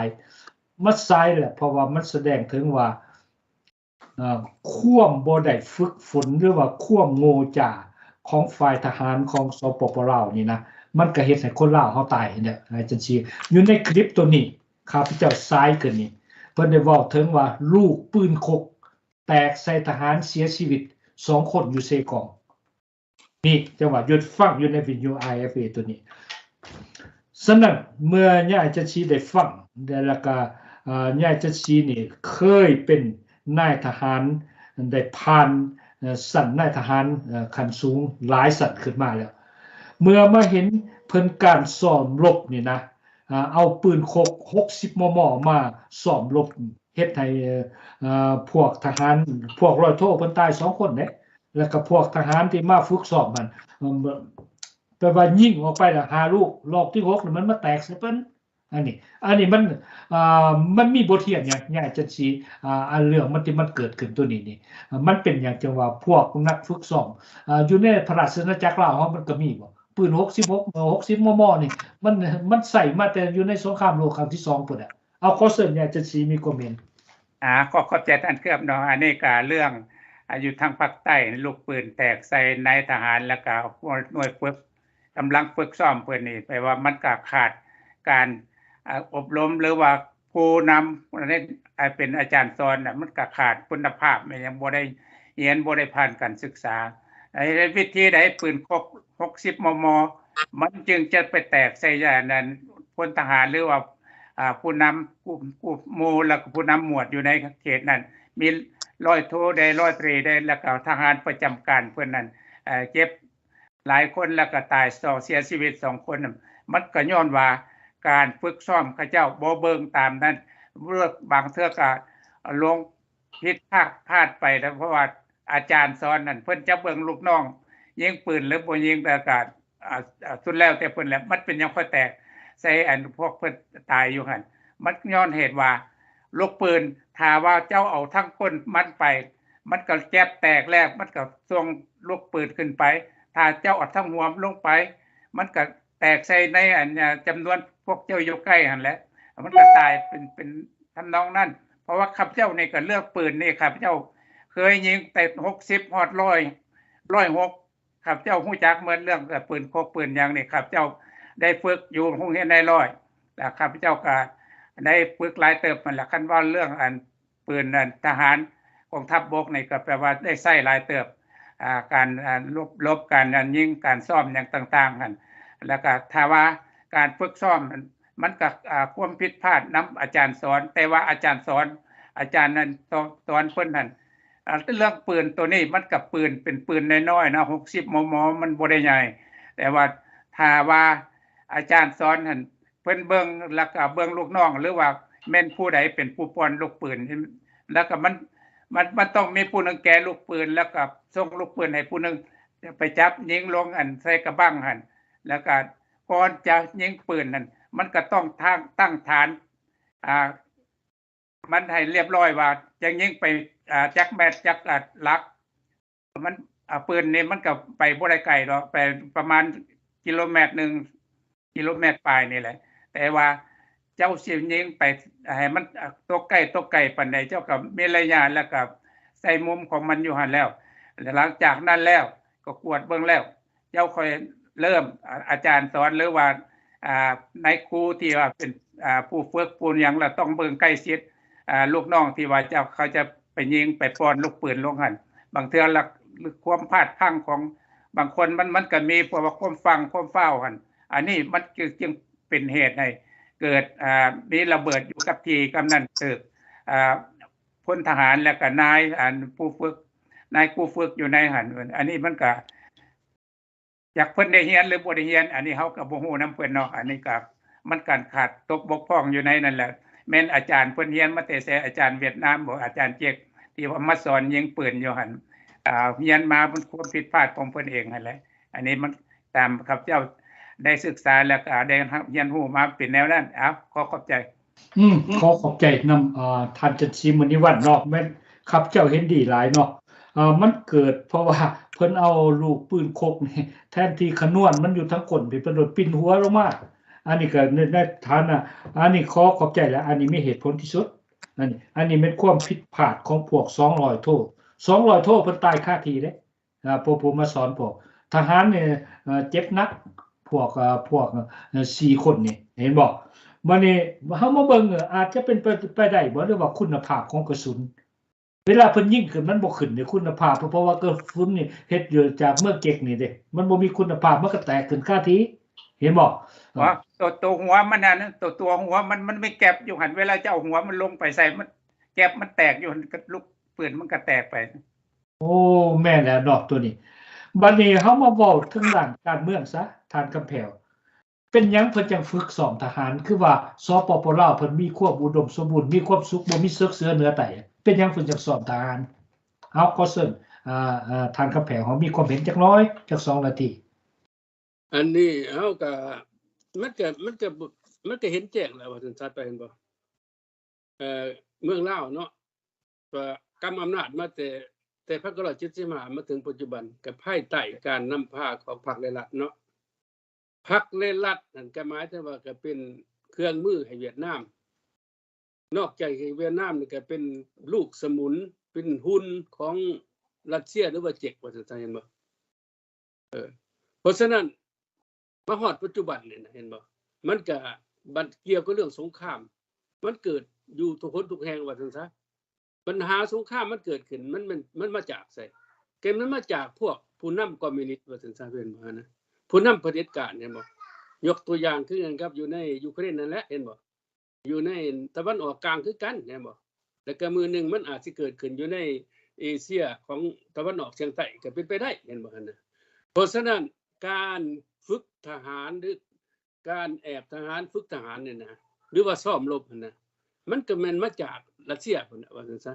ມາໃສ່ແຫຼະ ເພາະວ່າມັນສະແດງເຖິງວ່າ ເອີ ຄວາມບໍ່ໄດ້ຝຶກຝົນ ຫຼືວ່າຄວາມໂງ່ຈ້າຂອງຝ່າຍທະຫານຂອງ ສປປ ລາວ ນີ້ນະ, ມັນກໍເຮັດໃຫ້ຄົນລາວເຮົາຕາຍຫັ້ນແຫຼະ ອາຈານຊີ. ຢູ່ໃນຄລິບໂຕນີ້ ຂ້າພະເຈົ້າສາຍຂຶ້ນນີ້ ເພິ່ນໄດ້ເວົ້າເຖິງວ່າລູກປືນຄົກແຕກໃສ່ທະຫານເສຍຊີວິດສອງຄົນຢູ່ເຊກອງ. ນີ້ຈັ່ງວ່າຢຸດຟັງຢູ່ໃນວິທຍຸ ອາເອຟເອ ໂຕນີ້. ສະນັ້ນ ເມື່ອຍາຍຈັນສີໄດ້ຟັງ ແລະ ແລ້ວກະ ເອີ ຍາຍຈັນສີນີ້ເຄີຍເປັນນາຍທະຫານ ໄດ້ຜ່ານ ເອີ ຊັ້ນນາຍທະຫານ ເອີ ຂັ້ນສູງຫຼາຍຊັ້ນຂຶ້ນມາແລ້ວ. ເມື່ອມາເຫັນເພິ່ນການຊ້ອມລົບນີ້ນະ ເອົາປືນຄົກຫົກສິບ ມມ ມາຊ້ອມລົບ ເຮັດໃຫ້ ເອີ ພວກທະຫານ ພວກຮ້ອຍໂທເພິ່ນຕາຍສອງຄົນເດ້ ແລ້ວກໍພວກທະຫານທີ່ມາຝຶກຊ້ອມຫັ້ນ ແປວ່າຍິງອອກໄປລະຫ້າລູກ ລອບທີຫົກນີ້ມັນມາແຕກໃສ່ເພິ່ນ. ອັນນີ້ ອັນນີ້ມັນ ອ່າ ມັນມີບົດຮຽນຫຍັງ ຍາຍຈັນສີ ອ່າ ອັນເລື່ອງມັນທີ່ມັນເກີດຂຶ້ນໂຕນີ້ນີ້ ມັນເປັນຫຍັງຈັ່ງວ່າພວກນັກຝຶກຊ້ອມ ອ່າ ຢູ່ໃນພະລາຊະອານາຈັກລາວເຮົາມັນກໍມີບໍ່ ປືນຫົກສິບຫົກ ຫົກສິບ ມມ ນີ້ ມັນ ມັນໃຊ້ມາແຕ່ຢູ່ໃນສົງຄາມໂລກຄັ້ງທີສອງພຸ້ນແຫຼະ. ເອົາ ຂໍເຊີນຍາຍຈັນສີມີຄວາມເຫັນ. ອາ ຂໍຂອບໃຈທ່ານເກືອບເນາະ. ອັນນີ້ກະເລື່ອງ ອາ ຢູ່ທາງພາກໃຕ້ ລູກປືນແຕກໃສ່ນາຍທະຫານ ແລ້ວກະໜ່ວຍຝຶກ ກຳລັງຝຶກຊ້ອມເພິ່ນນີ້ ແປວ່າມັນກະຂາດການ ອາ ອົບຮົມ ຫຼືວ່າຜູ້ນຳ ອາ ເປັນອາຈານສອນນະ ມັນກະຂາດຄຸນນະພາບ ແມ່ນຫຍັງ ບໍ່ໄດ້ຮຽນ ບໍ່ໄດ້ຜ່ານການສຶກສາ. ໃນວິທີໃດປືນຄົກຫົກສິບ ມມ ມັນຈຶ່ງຈະໄປແຕກໃສ່ອັນນັ້ນ ພົນທະຫານ ຫຼືວ່າ ອ່າ ຜູ້ນຳກຸ່ມ ກຸ່ມໝູ່ ແລ້ວກໍຜູ້ນຳໝວດຢູ່ໃນເຂດນັ້ນ ມີຮ້ອຍໂທໄດ້ ຮ້ອຍຕຣີໄດ້ ແລ້ວກໍທະຫານປະຈຳການເພິ່ນນັ້ນ ເອີ ເຈັບຫຼາຍຄົນ ແລ້ວກໍຕາຍສອງ ເສຍຊີວິດສອງຄົນ. ມັນກໍຍ້ອນວ່າການຝຶກຊ້ອມເຂົາເຈົ້າບໍ່ເບິ່ງຕາມນັ້ນ ບາງເທື່ອກໍລົງ ຜິດພາດ ພາດໄປແລ້ວ ເພາະວ່າອາຈານສອນນັ້ນ ເພິ່ນຈະເບິ່ງລູກນ້ອງຍິງປືນ ຫຼືບໍ່ຍິງ ແລ້ວກະ ອາ ອາ ສຸດແລ້ວແຕ່ເພິ່ນແຫຼະ ມັນເປັນຫຍັງຄ່ອຍແຕກໃສ່ອັນພວກເພິ່ນຕາຍຢູ່ຫັ້ນ. ມັນຍ້ອນເຫດວ່າລູກປືນ ຖ້າວ່າເຈົ້າເອົາທັງກົ້ນມັນໄປ ມັນກໍແຈັບແຕກແລ້ວ ມັນກໍສົ່ງລູກປືນຂຶ້ນໄປ. ຖ້າເຈົ້າເອົາທັງຫົວມັນລົງໄປ ມັນກໍແຕກໃສ່ໃນອັນ ອາ ຈຳນວນພວກເຈົ້າຢູ່ໃກ້ຫັ້ນແຫຼະ ມັນກໍຕາຍເປັນ ເປັນ ທຳນອງນັ້ນ. ເພາະວ່າຂ້າພະເຈົ້ານີ້ກໍເລື່ອງປືນນີ້ ຂ້າພະເຈົ້າເຄີຍຍິງແຕ່ຫົກສິບຮອດຮ້ອຍ ຮ້ອຍຫົກ ຂ້າພະເຈົ້າຮູ້ຈັກໝົດເລື່ອງ ເອີ ປືນຄົກປືນຫຍັງນີ້ ຂ້າພະເຈົ້າໄດ້ຝຶກຢູ່ໂຮງຮຽນນາຍຮ້ອຍ ແລະ ຂ້າພະເຈົ້າກໍໄດ້ຝຶກຫຼາຍເຕີບຫັ້ນລະ. ຄັນເວົ້າເລື່ອງອັນ ປືນອັນທະຫານກອງທັບບົກນີ້ ກໍແປວ່າໄດ້ໃຊ້ຫຼາຍເຕີບ ອ່າ ການ ອ່າ ລົບ ລົບ ການ ອ່າ ຍິງ ການຊ້ອມຫຍັງຕ່າງໆຫັ້ນ. ແລ້ວກໍຖ້າວ່າການຝຶກຊ້ອມ ມັນກໍ ອ່າ ຄວາມຜິດພາດນຳອາຈານສອນ ແຕ່ວ່າອາຈານສອນ ອາຈານນັ້ນສອນ ສອນເພິ່ນຫັ້ນ ອ່າ ເລື່ອງປືນໂຕນີ້ ມັນກໍປືນ ເປັນປືນນ້ອຍໆເນາະ ຫົກສິບ ມມ ມັນບໍ່ໄດ້ໃຫຍ່. ແຕ່ວ່າຖ້າວ່າອາຈານສອນຫັ້ນ ເພິ່ນເບິ່ງ ແລ້ວກໍເບິ່ງລູກນ້ອງ ຫຼືວ່າແມ່ນຜູ້ໃດເປັນຜູ້ປ້ອນລູກປືນ ແລ້ວກໍມັນ ມັນ ມັນຕ້ອງມີຜູ້ໜຶ່ງແກ່ລູກປືນ ແລ້ວກໍສົ່ງລູກປືນໃຫ້ຜູ້ໜຶ່ງໄປຈັບຍິງລົງອັນໃສ່ກະບັງຫັ້ນ. ແລ້ວກໍກ່ອນຈະຍິງປືນນັ້ນ ມັນກໍຕ້ອງຕັ້ງ ຕັ້ງຖານ ອ່າ ມັນໃຫ້ລຽບລ້ອຍວ່າຈະຍິງໄປ ອ່າ ຈັກແມັດ ຈັກ ອ່າ ຫຼັກ. ມັນ ອ່າ ປືນນີ້ມັນກໍໄປບໍ່ໄດ້ໄກດອກ ໄປປະມານກິໂລແມັດໜຶ່ງ ກິໂລແມັດປາຍນີ້ແຫຼະ. ແຕ່ວ່າເຈົ້າຊິຍິງໄປໃຫ້ມັນ ອ່າ ຕົກໃກ້ ຕົກໄກປານໃດ ເຈົ້າກໍມີໄລຍະ ແລ້ວກໍໃສ່ມຸມຂອງມັນຢູ່ຫັ້ນແລ້ວ. ແລະ ຫຼັງຈາກນັ້ນແລ້ວ ກໍກວດເບິ່ງແລ້ວ ເຈົ້າຄ່ອຍເລີ່ມ ອາ ອາຈານສອນ ຫຼືວ່າ ອ່າ ນາຍຄູທີ່ວ່າເປັນ ອ່າ ຜູ້ຝຶກຜູ້ຫຍັງ ແລ້ວຕ້ອງເບິ່ງໃກ້ຊິດ ອ່າ ລູກນ້ອງທີ່ວ່າເຈົ້າ ເຂົາຈະໄປຍິງໄປປ້ອນລູກປືນລົງຫັ້ນ. ບາງເທື່ອລະ ຄວາມພາດພລັ້ງຂອງບາງຄົນ ມັນ ມັນກໍມີ ເພາະວ່າຄວາມຟັ່ງຄວາມຟ້າວຫັ້ນ ອັນນີ້ມັນຈຶ່ງ ຈຶ່ງເປັນເຫດໃຫ້ເກີດ ອ່າ ມີລະເບີດຢູ່ກັບທີ່ກຳນັ້ນ ຖືກ ອ່າ ພົນທະຫານ ແລ້ວກໍນາຍ ອັນ ຜູ້ຝຶກ ນາຍຄູຝຶກຢູ່ໃນຫັ້ນ. ອັນນີ້ມັນກໍ ຈັກເພິ່ນໄດ້ຮຽນ ຫຼື ບໍ່ໄດ້ຮຽນ ອັນນີ້ເຮົາກໍບໍ່ຮູ້ນຳເພິ່ນເນາະ. ອັນນີ້ກໍມັນການຂາດຕົກບົກຜ່ອງຢູ່ໃນນັ້ນແຫຼະ. ແມ່ນອາຈານເພິ່ນຮຽນມາແຕ່ໃສ ອາຈານຫວຽດນາມບໍ ອາຈານເຈັກ ທີ່ວ່າມາສອນຍິງປືນຢູ່ຫັ້ນ ອ່າ ຮຽນມາ ມັນຄວາມຜິດພາດຂອງເພິ່ນເອງຫັ້ນແຫຼະ. ອັນນີ້ມັນຕາມຂ້າພະເຈົ້າໄດ້ສຶກສາ ແລ້ວກໍໄດ້ຮຽນຮູ້ມາເປັນແນວນັ້ນ. ເອົາ ຂໍຂອບໃຈ. ອືມ ຂໍຂອບໃຈນຳ ເອີ ທ່ານຈັນສີ ມະນີວັນເນາະ. ແມ່ນ ຂ້າພະເຈົ້າເຫັນດີຫຼາຍເນາະ. ເອີ ມັນເກີດເພາະວ່າເພິ່ນເອົາລູກປືນຄົກນີ້ ແທນທີ່ຂະນວນມັນຢູ່ທາງກົ້ນ ເພິ່ນໂດດປິ່ນຫົວລົງມາ. ອັນນີ້ກໍໃນ ໃນຖານະ ອັນນີ້ຂໍຂອບໃຈ ແລະ ອັນນີ້ມີເຫດຜົນທີ່ສຸດ. ອັນນີ້ ອັນນີ້ແມ່ນຄວາມຜິດພາດຂອງພວກສອງຮ້ອຍໂທ. ສອງຮ້ອຍໂທເພິ່ນຕາຍຄາທີ່ເດ້. ອ່າ ພວກຜູ້ມາສອນພວກທະຫານນີ້ ເອີ ເຈັບໜັກ, ພ ພວກ ເອີ ພວກ ເອີ ສີ່ຄົນນີ້ ເຫັນບໍ່? ບາດນີ້ເຮົາມາເບິ່ງ ເອີ ອາດຈະເປັນໄປ ໄປໄດ້ບໍ່ ຫຼືວ່າຄຸນນະພາບຂອງກະສຸນ ເວລາເພິ່ນຍິງຂຶ້ນມັນບໍ່ຂຶ້ນໃນຄຸນນະພາບ ເພາະວ່າກະສຸນນີ້ເຮັດຢູ່ຈາກເມືອງເຈັກນີ້ເດ້ ມັນບໍ່ມີຄຸນນະພາບ ມັນກໍແຕກຂຶ້ນຄາທີ່ ເຫັນບໍ່? ເອີ ໂຕ ໂຕຫົວມັນຫັ້ນ ໂຕ ຕົວຫົວມັນ ມັນມີແກັບຢູ່ຫັ້ນ ເວລາຈະເອົາຫົວມັນລົງໄປໃສ່ ມັນ ແກັບມັນແຕກຢູ່ຫັ້ນ ກະລູກປືນມັນກໍແຕກໄປ. ໂອ້ ແມ່ນແລ້ວເນາະໂຕນີ້. ບາດນີ້ເຮົາມາເວົ້າເຖິງດ້ານການເມືອງຊະ ທ່ານຄຳແພ້ວ. ເປັນຫຍັງເພິ່ນຈັ່ງຝຶກຊ້ອມທະຫານ? ຄືວ່າ ສປປ ລາວ ເພິ່ນມີຄວາມອຸດົມສົມບູນ ມີຄວາມສຸກ ບໍ່ມີເສິກເສືອເໜືອໃຕ້ ເປັນຫຍັງເພິ່ນຈັ່ງຊ້ອມທະຫານ? ເຮົາຂໍເຊີນ ອາ ອາ ທ່ານຄຳແພ້ວ ເຮົາມີຄວາມເຫັນຈັກໜ້ອຍ ຈັກສອງນາທີ. ອັນນີ້ເຮົາກະ ມັນກະ ມັນກະ ມັນກະເຫັນແຈ້ງແລ້ວວ່າຊັ້ນຊະ ໄປເຫັນບໍ່? ເອີ ເມືອງລາວເນາະ ກໍກຳອຳນາດມາແຕ່ ແຕ່ພັນເກົ້າຮ້ອຍເຈັດສິບຫ້າ ມາເຖິງປັດຈຸບັນ ກໍພາຍໃຕ້ການນຳພາຂອງພັກ ແລະ ລັດເນາະ. ພັກ ແລະ ລັດນັ້ນກໍໝາຍເຖິງວ່າກໍເປັນເຄື່ອງມືໃຫ້ຫວຽດນາມ ນອກຈາກໃຫ້ຫວຽດນາມນີ້ກໍເປັນລູກສະໝຸນ ເປັນຫຸ່ນຂອງຣັດເຊຍ ຫຼືວ່າເຈັກ ວ່າຊັ້ນຊະ ເຫັນບໍ່? ເອີ ເພາະສະນັ້ນ ມາຮອດປັດຈຸບັນນີ້ນະ ເຫັນບໍ່? ມັນກະບັນ ກ່ຽວກັບເລື່ອງສົງຄາມ ມັນເກີດຢູ່ທຸກຄົນທຸກແຫ່ງວ່າຊັ້ນຊະ. ບັນຫາສົງຄາມມັນເກີດຂຶ້ນ ມັນ ມັນ ມັນມາຈາກໃສ? ກໍມັນມາຈາກພວກຜູ້ນຳຄອມມິວນິດວ່າຊັ້ນຊະ ເຫັນບໍ່ຫັ້ນນະ? ຜູ້ນຳຜະເດັດການ ເຫັນບໍ່? ຍົກຕົວຢ່າງຄືກັນກັບຢູ່ໃນຢູເຄຣນນັ້ນແຫຼະ ເຫັນບໍ່? ຢູ່ໃນຕາເວັນອອກກາງຄືກັນ ແມ່ນບໍ່? ແລ້ວກໍມື້ໜຶ່ງມັນອາດຊິເກີດຂຶ້ນຢູ່ໃນເອເຊຍຂອງຕາເວັນອອກສຽງໃຕ້ກໍເປັນໄປໄດ້ ແມ່ນບໍ່ຫັ້ນນະ? ເພາະສະນັ້ນ ການຝຶກທະຫານ ຫຼື ການແອບທະຫານ ຝຶກທະຫານນີ້ນະ ຫຼືວ່າຊ້ອມລົບຫັ້ນນະ ມັນກໍແມ່ນມາຈາກຣັດເຊຍພຸ້ນນະ ວ່າຊັ້ນຊະ.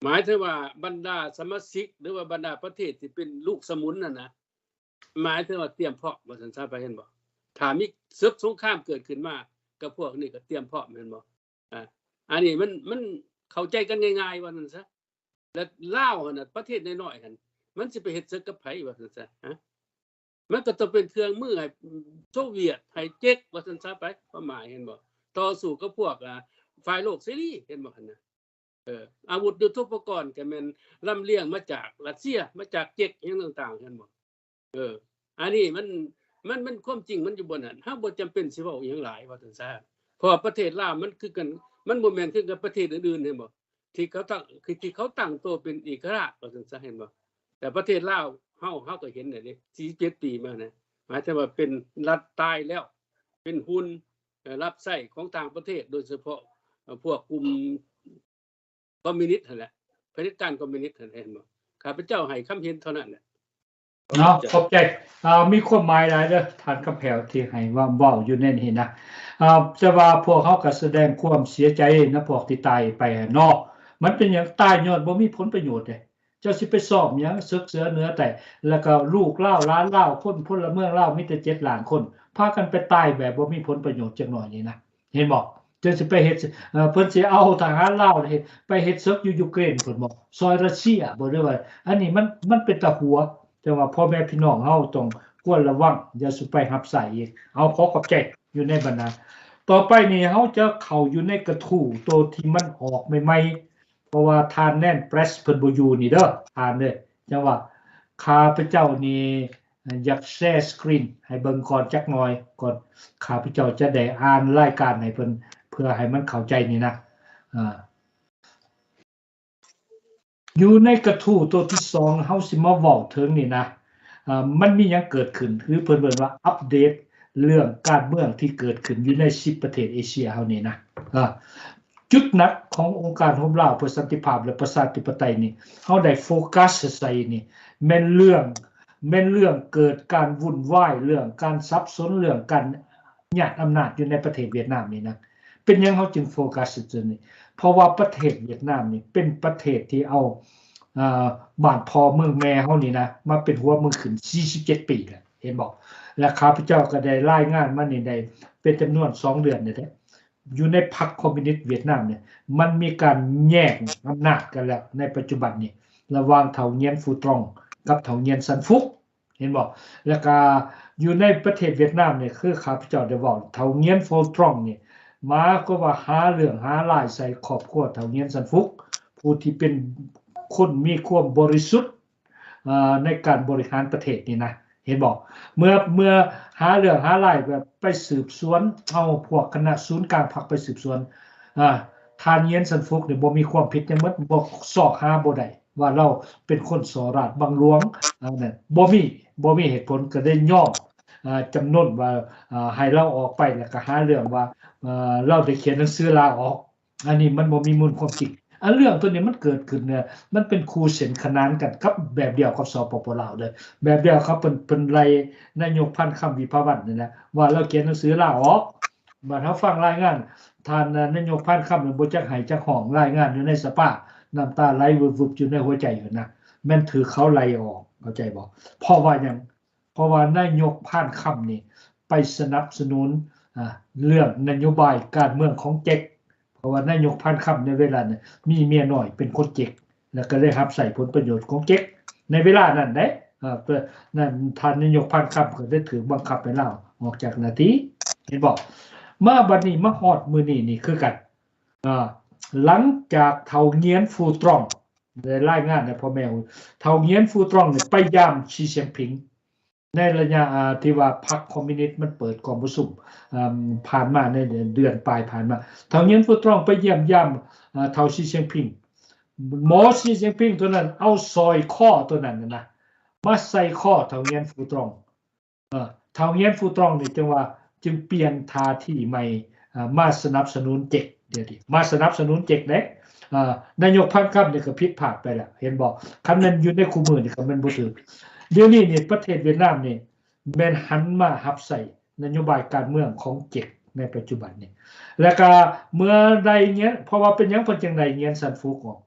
ໝາຍເຖິງວ່າບັນດາສະມາຊິກ ຫຼືວ່າບັນດາປະເທດທີ່ເປັນລູກສະໝຸນນັ້ນນະ ໝາຍເຖິງວ່າຕຽມພ້ອມວ່າຊັ້ນຊະ ໄປເຫັນບໍ່? ຖ້າມີເສິກສົງຄາມເກີດຂຶ້ນມາ ກັບພວກນີ້ກໍຕຽມພ້ອມແມ່ນບໍ່? ອາ ອັນນີ້ມັນ ມັນເຂົ້າໃຈກັນງ່າຍໆວ່າຊັ້ນຊະ. ແລະ ລາວຫັ້ນນະ ປະເທດນ້ອຍໆຫັ້ນ ມັນຊິໄປເຮັດເສິກກັບໃຜວ່າຊັ້ນຊະ ຮະ? ມັນກໍຕ້ອງເປັນເຄື່ອງມືໃຫ້ໂຊວຽດ ໃຫ້ເຈັກວ່າຊັ້ນຊະໄປ ຄວາມໝາຍເຫັນບໍ່? ຕໍ່ສູ້ກັບພວກ ອາ ຝ່າຍໂລກເສລີ ເຫັນບໍ່ຫັ້ນນະ? ເອີ ອາວຸດຍຸດໂທປະກອນກໍແມ່ນລຳລຽງມາຈາກຣັດເຊຍ ມາຈາກເຈັກຫຍັງຕ່າງໆ ເຫັນບໍ່? ເອີ ອັນນີ້ມັນ ມັນ ມັນ ຄວາມຈິງມັນຢູ່ບ່ອນນັ້ນ ເຮົາບໍ່ຈຳເປັນຊິເວົ້າອີ່ຫຍັງຫຼາຍວ່າຊັ້ນຊະ ເພາະວ່າປະເທດລາວມັນຄືກັນ ມັນບໍ່ແມ່ນຄືກັບປະເທດອື່ນໆ ເຫັນບໍ່? ທີ່ເຂົາຕັ້ງ ທີ່ ທີ່ເຂົາຕັ້ງໂຕເປັນເອກະລາດວ່າຊັ້ນຊະ ເຫັນບໍ່? ແຕ່ປະເທດລາວເຮົາ ເຮົາກໍເຫັນແລ້ວເດ້ ສີ່ສິບເຈັດປີມານະ ໝາຍເຖິງວ່າເປັນລັດຕາຍແລ້ວ ເປັນຫຸ່ນ ເອີ ຮັບໃຊ້ຂອງຕ່າງປະເທດ ໂດຍສະເພາະ ເອີ ພວກກຸ່ມຄອມມິວນິດຫັ້ນແຫຼະ ຜະເດັດການຄອມມິວນິດຫັ້ນແຫຼະ ເຫັນບໍ່? ຂ້າພະເຈົ້າໃຫ້ຄຳເຫັນເທົ່ານັ້ນແຫຼະ. ເນາະ ຂອບໃຈ ອາ ມີຄວາມໝາຍຫຼາຍເດີທ່ານຄຳແພ້ວ ທີ່ໃຫ້ເວົ້າ ເວົ້າຢູ່ໃນນີ້ນະ ອາ ແຕ່ວ່າພວກເຮົາກໍສະແດງຄວາມເສຍໃຈນຳພວກທີ່ຕາຍໄປຫັ້ນເນາະ. ມັນເປັນຫຍັງຕາຍ? ຍ້ອນບໍ່ມີຜົນປະໂຫຍດເດ້. ເຈົ້າຊິໄປຊ້ອມຫຍັງ ເສິກເສືອເໜືອໃຕ້ ແລ້ວກໍລູກລາວ ຫຼານລາວ ຄົນ ພົນລະເມືອງລາວ ມີແຕ່ເຈັດລ້ານຄົນ ພາກັນໄປຕາຍແບບບໍ່ມີຜົນປະໂຫຍດຈັກໜ້ອຍນີ້ນະ ເຫັນບໍ່? ເຈົ້າຊິໄປເຮັດ ເອີ ເພິ່ນຊິເອົາທະຫານລາວນີ້ໄປເຮັດເສິກຢູ່ຢູເຄຣນພຸ້ນບໍ? ຊ່ອຍຣັດເຊຍບໍ? ຫຼືວ່າ ອັນນີ້ມັນ ມັນເປັນຕາຫົວ. ຈັ່ງວ່າພໍ່ແມ່ພີ່ນ້ອງເຮົາຕ້ອງຄວນລະວັງ ຢ່າສູ່ໄປຮັບໃຊ້ອີກ. ເອົາ ຂໍຂອບໃຈຢູ່ໃນບັນດາ. ຕໍ່ໄປນີ້ເຮົາຈະເຂົ້າຢູ່ໃນກະທູ້ໂຕທີ່ມັນອອກໃໝ່ໆ ເພາະວ່າທ່ານແນນແປຣສເພິ່ນບໍ່ຢູ່ນີ້ເດີ ທ່ານເດີ. ຈັ່ງວ່າຂ້າພະເຈົ້ານີ້ ຢາກແຊສະກຣີນໃຫ້ເບິ່ງກ່ອນຈັກໜ້ອຍ ກ່ອນຂ້າພະເຈົ້າຈະໄດ້ອ່ານລາຍການໃຫ້ເພິ່ນ ເພື່ອໃຫ້ມັນເຂົ້າໃຈນີ້ນະ. ອາ ຢູ່ໃນກະທູ້ໂຕທີສອງ ເຮົາຊິມາເວົ້າເຖິງນີ້ນະ ອາ ມັນມີຫຍັງເກີດຂຶ້ນ ຫຼື ເພິ່ນເອີ້ນວ່າອັບເດດເລື່ອງການເມືອງທີ່ເກີດຂຶ້ນຢູ່ໃນສິບປະເທດເອເຊຍເຮົານີ້ນະ. ອາ ຈຸດໜັກຂອງອົງການໂຮມລາວເພື່ອສັນຕິພາບ ແລະ ປະຊາທິປະໄຕນີ້ ເຮົາໄດ້ໂຟກັສໃສ່ນີ້ ແມ່ນເລື່ອງ ແມ່ນເລື່ອງເກີດການວຸ່ນວາຍ ເລື່ອງການສັບສົນ ເລື່ອງການຍາດອຳນາດຢູ່ໃນປະເທດຫວຽດນາມນີ້ນະ. ເປັນຫຍັງເຮົາຈຶ່ງໂຟກັສຈຸດນີ້? ເພາະວ່າປະເທດຫວຽດນາມນີ້ເປັນປະເທດທີ່ເອົາ ເອີ ບ້ານພໍ່ເມືອງແມ່ເຮົານີ້ນະ ມາເປັນຫົວເມືອງຂຶ້ນສີ່ສິບເຈັດປີແລ້ວ ເຫັນບໍ່? ແລະ ຂ້າພະເຈົ້າກໍໄດ້ລາຍງານມານີ້ໄດ້ເປັນຈຳນວນສອງເດືອນແລ້ວເດ້. ຢູ່ໃນພັກຄອມມິວນິດຫວຽດນາມນີ້ ມັນມີການແຍ່ງອຳນາດກັນແລ້ວໃນປັດຈຸບັນນີ້ ລະຫວ່າງເຖົ້າຫງຽນ ຟູຕຣອງ ກັບເຖົ້າຫງຽນ ຊັນຟຸກ ເຫັນບໍ່? ແລ້ວກະຢູ່ໃນປະເທດຫວຽດນາມນີ້ ຄືຂ້າພະເຈົ້າໄດ້ເວົ້າ ເຖົ້າຫງຽນ ຟູຕຣອງ ນີ້ ໝາຍຄວາມວ່າຫາເລື່ອງຫາລາຍໃສ່ຄອບຄົວເຖົ້າຫງຽນ ຊັນຟຸກ ຜູ້ທີ່ເປັນຄົນມີຄວາມບໍລິສຸດ ເອີ ໃນການບໍລິຫານປະເທດນີ້ນະ. ເຫັນບໍ່? ເມື່ອ ເມື່ອຫາເລື່ອງຫາລາວ ແບບໄປສືບສວນ ເອົາພວກຄະນະສູນກາງພັກໄປສືບສວນ ອ່າ ທ່ານ ຫງຽນ ຊັນຟຸກ ນີ້ບໍ່ມີຄວາມຜິດຫຍັງໝົດ ບໍ່ຊອກຫາບໍ່ໄດ້ວ່າລາວເປັນຄົນສໍ້ລາດບັງຫຼວງ ອັນນັ້ນບໍ່ມີ ບໍ່ມີເຫດຜົນ ກໍໄດ້ຍອມ ອ່າ ຈຳນົນວ່າ ອ່າ ໃຫ້ລາວອອກໄປ ແລ້ວກໍຫາເລື່ອງວ່າ ເອີ ລາວໄດ້ຂຽນໜັງສືລາອອກ. ອັນນີ້ມັນບໍ່ມີມູນຄວາມຈິງ. ອັນເລື່ອງໂຕນີ້ມັນເກີດຂຶ້ນເນຍ ມັນເປັນຄູ່ເສັ້ນຂະໜານກັນກັບແບບດຽວກັບ ສປປ ລາວເດີ. ແບບດຽວເຂົາເພິ່ນ ເພິ່ນໄລ່ນາຍົກ ພານຄຳ ວິພາວັນ ນີ້ນະ ວ່າລາວຂຽນໜັງສືລາອອກ. ບາດເຮົາຟັງລາຍງານ ທ່ານນາຍົກ ພານຄຳ ນີ້ບໍ່ຈັກໄຫ້ຈັກຮ້ອງ ລາຍງານຢູ່ໃນສະພາ ນ້ຳຕາໄຫຼວຶບໆຢູ່ໃນຫົວໃຈຫັ້ນນະ ແມ່ນຖືກເຂົາໄລ່ອອກ ເຂົ້າໃຈບໍ່? ເພາະວ່າຫຍັງ? ເພາະວ່ານາຍົກ ພານຄຳ ນີ້ໄປສະໜັບສະໜູນ ອ່າ ເລື່ອງນະໂຍບາຍການເມືອງຂອງເຈັກ. ເພາະວ່ານາຍົກ ພານຄຳ ໃນເວລານັ້ນມີເມຍນ້ອຍເປັນຄົນເຈັກ ແລ້ວກໍໄດ້ຮັບໃຊ້ຜົນປະໂຫຍດຂອງເຈັກໃນເວລານັ້ນເດ້. ເອີ ນັ້ນ ທ່ານນາຍົກ ພານຄຳ ກໍໄດ້ຖືກບັງຄັບໃຫ້ລາອອກຈາກໜ້າທີ່ ເຫັນບໍ່? ມາບັດນີ້ມາຮອດມື້ນີ້ນີ້ຄືກັນ ອ່າ ຫຼັງຈາກເຖົ້າ ຫງຽນ ຟູ ຕຣອງ ໄດ້ລາຍງານໃຫ້ພໍ່ແມ່ຮູ້ ເຖົ້າ ຫງຽນ ຟູ ຕຣອງ ນີ້ໄປຢາມ ຊີ ຈິ້ນຜິງ ໃນໄລຍະ ອ່າ ທີ່ວ່າພັກຄອມມິວນິດມັນເປີດກອງປະຊຸມ ອ່າ ຜ່ານມາໃນເດືອນປາຍຜ່ານມາ ເຖົ້າ ຫງຽນ ຟູ ຕຣອງ ໄປຢ້ຽມຢາມ ອ່າ ເຖົ້າ ຊີ ຈິ້ນຜິງ. ໝໍ ຊີ ຈິ້ນຜິງ ຕົວນັ້ນເອົາສ້ອຍຄໍຕົວນັ້ນນະ ມາໃສ່ຄໍເຖົ້າ ຫງຽນ ຟູ ຕຣອງ. ເອີ ເຖົ້າ ຫງຽນ ຟູ ຕຣອງ ນີ້ຈຶ່ງວ່າ ຈຶ່ງປ່ຽນທ່າທີໃໝ່ ເອີ ມາສະໜັບສະໜູນເຈັກ ດຽວນີ້ມາສະໜັບສະໜູນເຈັກເດ້. ເອີ ນາຍົກ ພານຄຳ ນີ້ກໍຜິດພາດໄປແລ້ວ ເຫັນບໍ່? ຄັນແມ່ນຢູ່ໃນຄູ່ມື້ນີ້ກໍແມ່ນບໍ່ຖືກ. ດຽວນີ້ນີ້ປະເທດຫວຽດນາມນີ້ແມ່ນຫັນມາຮັບໃຊ້ນະໂຍບາຍການເມືອງຂອງເຈັກໃນປັດຈຸບັນນີ້ ແລ້ວກໍເມື່ອໄດ້ຫງຽນ ເພາະວ່າເປັນຫຍັງເພິ່ນຈຶ່ງໄດ້ ຫງຽນ ຊັນຟຸກ ອອກ?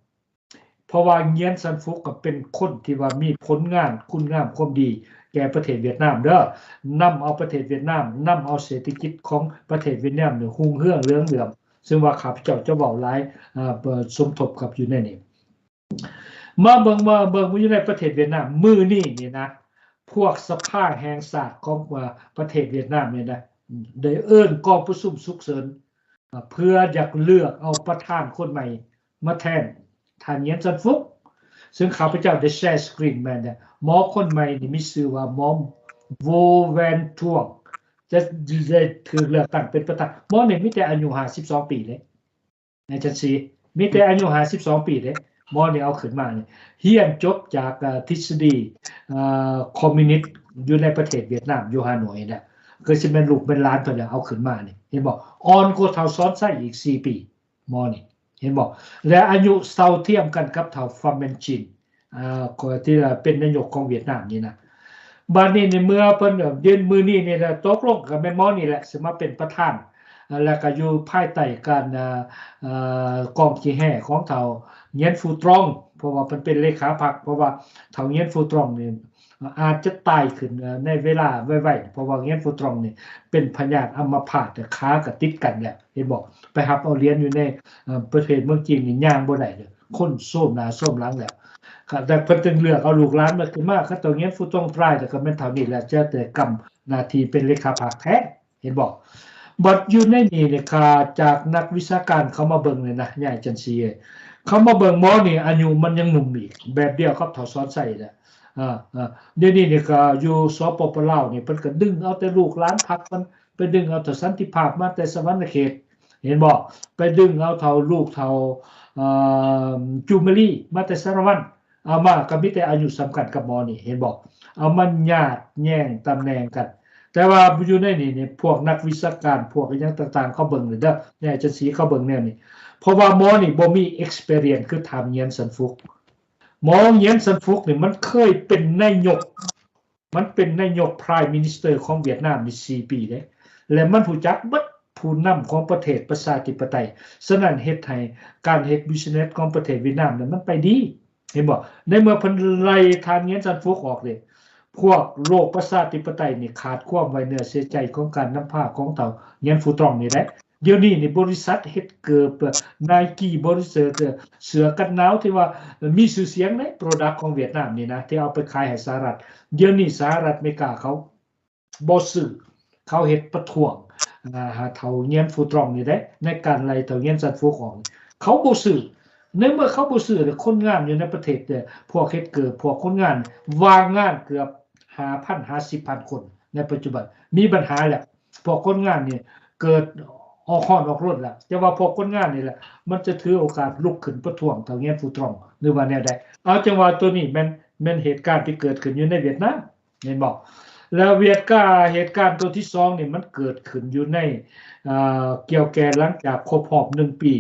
ເພາະວ່າ ຫງຽນ ຊັນຟຸກ ກໍເປັນຄົນທີ່ວ່າມີຜົນງານຄຸນງາມຄວາມດີແກ່ປະເທດຫວຽດນາມເດີ ນຳເອົາປະເທດຫວຽດນາມ ນຳເອົາເສດຖະກິດຂອງປະເທດຫວຽດນາມນີ້ຮຸ່ງເຮືອງເຫຼືອງເຫຼືອມ ຊຶ່ງວ່າຂ້າພະເຈົ້າຈະເວົ້າຫຼາຍ ເອີ ສົມທົບກັບຢູ່ໃນນີ້. ມາເບິ່ງ ມາເບິ່ງຢູ່ໃນປະເທດຫວຽດນາມມື້ນີ້ນີ້ນະ ພວກສະພາແຫ່ງຊາດຂອງ ເອີ ປະເທດຫວຽດນາມນີ້ນະ ໄດ້ເອີ້ນກອງປະຊຸມສຸກເສີນ ເພື່ອຢາກເລືອກເອົາປະທານຄົນໃໝ່ມາແທນທ່ານ ຫງຽນ ຊັນຟຸກ ຊຶ່ງຂ້າພະເຈົ້າໄດ້ແຊສະກຣີນແມ່ນແລ້ວ. ໝໍຄົນໃໝ່ນີ້ມີຊື່ວ່າ ໝໍ ໂວ ແວນ ທວງ ຈະໄດ້ຖືກເລືອກຕັ້ງເປັນປະທານ. ໝໍນີ້ມີແຕ່ອາຍຸຫ້າສິບສອງປີເດ້ ອາຈານສີ ມີແຕ່ອາຍຸຫ້າສິບສອງປີເດ້. ໝໍນີ້ເອົາຂຶ້ນມານີ້ ຮຽນຈົບຈາກ ເອີ ທິດສະດີ ເອີ ຄອມມິວນິດຢູ່ໃນປະເທດຫວຽດນາມ ຢູ່ຮ່າໂນ້ຍນີ້ແຫຼະ ກໍຊິແມ່ນລູກແມ່ນຫຼານເພິ່ນແຫຼະເອົາຂຶ້ນມານີ້ ເຫັນບໍ່? ອ່ອນກວ່າເຖົ້າ ສອນໄຊ ອີກສີ່ປີ ໝໍນີ້ ເຫັນບໍ່? ແລະອາຍຸເທົ່າທຽມກັນກັບເຖົ້າ ຟາມແມນຈິນ ເອີ ທີ່ເປັນນາຍົກຂອງຫວຽດນາມນີ້ນະ. ບາດນີ້ນີ້ເມື່ອເພິ່ນ ເດືອນມື້ນີ້ນີ້ນະ ຕົກລົງກໍແມ່ນໝໍນີ້ແຫຼະຊິມາເປັນປະທານ ແລ້ວກໍຢູ່ພາຍໃຕ້ການ ເອີ ເອີ ກອງຂີ້ແຮ່ຂອງເຖົ້າ ຫງຽນ ຟູ ຕຣອງ ເພາະວ່າເພິ່ນເປັນເລຂາພັກ ເພາະວ່າເຖົ້າ ຫງຽນ ຟູ ຕຣອງ ນີ້ ອາດຈະຕາຍຂຶ້ນ ເອີ ໃນເວລາໄວໆ ເພາະວ່າ ຫງຽນ ຟູ ຕຣອງ ນີ້ເປັນພະຍາດອຳມະພາດ ແລະ ຂາກໍຕິດກັນແລ້ວ ເຫັນບໍ່? ໄປຮັບເອົາຫຼຽນຢູ່ໃນ ເອີ ປະເທດເມືອງຈີນນີ້ຍ່າງບໍ່ໄດ້ເລີຍ ຄົນໂຊມໜ້າໂຊມຫຼັງແລ້ວ ແຕ່ເພິ່ນຈຶ່ງເລືອກເອົາລູກຫຼານມາຂຶ້ນມາ ຄັນເຖົ້າ ຫງຽນ ຟູ ຕຣອງ ຕາຍແລ້ວກໍແມ່ນເທົ່ານີ້ແຫຼະ ຈະໄດ້ກຳໜ້າທີ່ເປັນເລຂາພັກແທນ ເຫັນບໍ່? ບັດຢູ່ໃນນີ້ນີ້ ຂ້າຈາກນັກວິຊາການເຂົາມາເບິ່ງນີ້ນະ ຍາຍຈັນສີເອີຍ ເຂົາມາເບິ່ງໝໍນີ້ອາຍຸມັນຍັງໜຸ່ມອີກ ແບບດຽວກັບເຖົ້າ ສອນໄຊ ແຫຼະ. ອາ ອາ ດຽວນີ້ນີ້ກໍຢູ່ ສປປ ລາວ ນີ້ ເພິ່ນກໍດຶງເອົາແຕ່ລູກຫຼານພັກມັນ ໄປດຶງເອົາເຖົ້າ ສັນຕິພາບ ມາແຕ່ສະຫວັນນະເຂດ ເຫັນບໍ່? ໄປດຶງເອົາເຖົ້າ ລູກເຖົ້າ ເອີ ຈູມມາລີ ມາແຕ່ສາລະວັນ ເອົາມາກໍມີແຕ່ອາຍຸສ່ຳກັນກັບໝໍນີ້ ເຫັນບໍ່? ເອົາມາຍາດແຍ່ງຕຳແໜ່ງກັນ. ແຕ່ວ່າຢູ່ໃນນີ້ນີ້ ພວກນັກວິຊາການ ພວກອີ່ຫຍັງຕ່າງໆ ເຂົາເບິ່ງເດີ ຍາຍຈັນສີ ເຂົາເບິ່ງແນວນີ້ ເພາະວ່າໝໍນີ້ບໍ່ມີ experience ຄືທ່ານ ຫງຽນ ຊັນຟຸກ. ໝໍ ຫງຽນ ຊັນຟຸກ ນີ້ ມັນເຄີຍເປັນນາຍົກ ມັນເປັນນາຍົກ Prime Minister ຂອງຫວຽດນາມນີ້ສີ່ປີເດ້ ແລະ ມັນຮູ້ຈັກເບິດຜູ້ນຳຂອງປະເທດປະຊາທິປະໄຕ. ສະນັ້ນເຮັດໃຫ້ການເຮັດ business ຂອງປະເທດຫວຽດນາມນັ້ນມັນໄປດີ ເຫັນບໍ່? ໃນເມື່ອເພິ່ນໄລ່ທ່ານ ຫງຽນ ຊັນຟຸກ ອອກເດ້ ພວກໂລກປະຊາທິປະໄຕນີ້ຂາດຄວາມໄວ້ເນື້ອເຊື່ອໃຈຂອງການນຳພາຂອງເຖົ້າ ຫງຽນ ຟູ ຕຣອງ ນີ້ແຫຼະ. ດຽວນີ້ນີ້ບໍລິສັດເຮັດເກີບ Nike ບໍລິສັດເສື້ອກັນໜາວທີ່ວ່າມີຊື່ສຽງໃນ product ຂອງຫວຽດນາມນີ້ນະ ທີ່ເອົາໄປຂາຍໃຫ້ສະຫະລັດ ດຽວນີ້ສະຫະລັດອາເມລິກາເຂົາບໍ່ຊື້ ເຂົາເຮັດປະທ້ວງ ອາ ຫາເຖົ້າ ຫງຽນ ຟູ ຕຣອງ ນີ້ເດ້ ໃນການໄລ່ເຖົ້າ ຫງຽນ ຊັນຟຸກ ອອກ ເຂົາບໍ່ຊື້. ໃນເມື່ອເຂົາບໍ່ຊື້ແລ້ວ ຄົນງານຢູ່ໃນປະເທດ ພວກເຮັດເກີບ ພວກຄົນງານວ່າງງານເກືອບ ຫ້າພັນຫາສິບພັນຄົນໃນປັດຈຸບັນ. ມີບັນຫາແລ້ວ ພວກຄົນງານນີ້ເກີດອອກຮ້ອນອອກລົນແລ້ວ, ແຕ່ວ່າພວກຄົນງານນີ້ແຫຼະ ມັນຈະຖືໂອກາດລຸກຂຶ້ນປະທ້ວງເຖົ້າແຫງນຟູຕຣອງ ຫຼືວ່າແນວໃດ. ເອົາ ຈັ່ງວ່າໂຕນີ້ແມ່ນ ແມ່ນເຫດການທີ່ເກີດຂຶ້ນຢູ່ໃນຫວຽດນາມ ແມ່ນບໍ່? ແລ້ວຫວຽດກາ ເຫດການໂຕທີສອງນີ້ ມັນເກີດຂຶ້ນຢູ່ໃນ ເອີ ກ່ຽວແກ່ຫຼັງຈາກຄົບຮອບໜຶ່ງປີ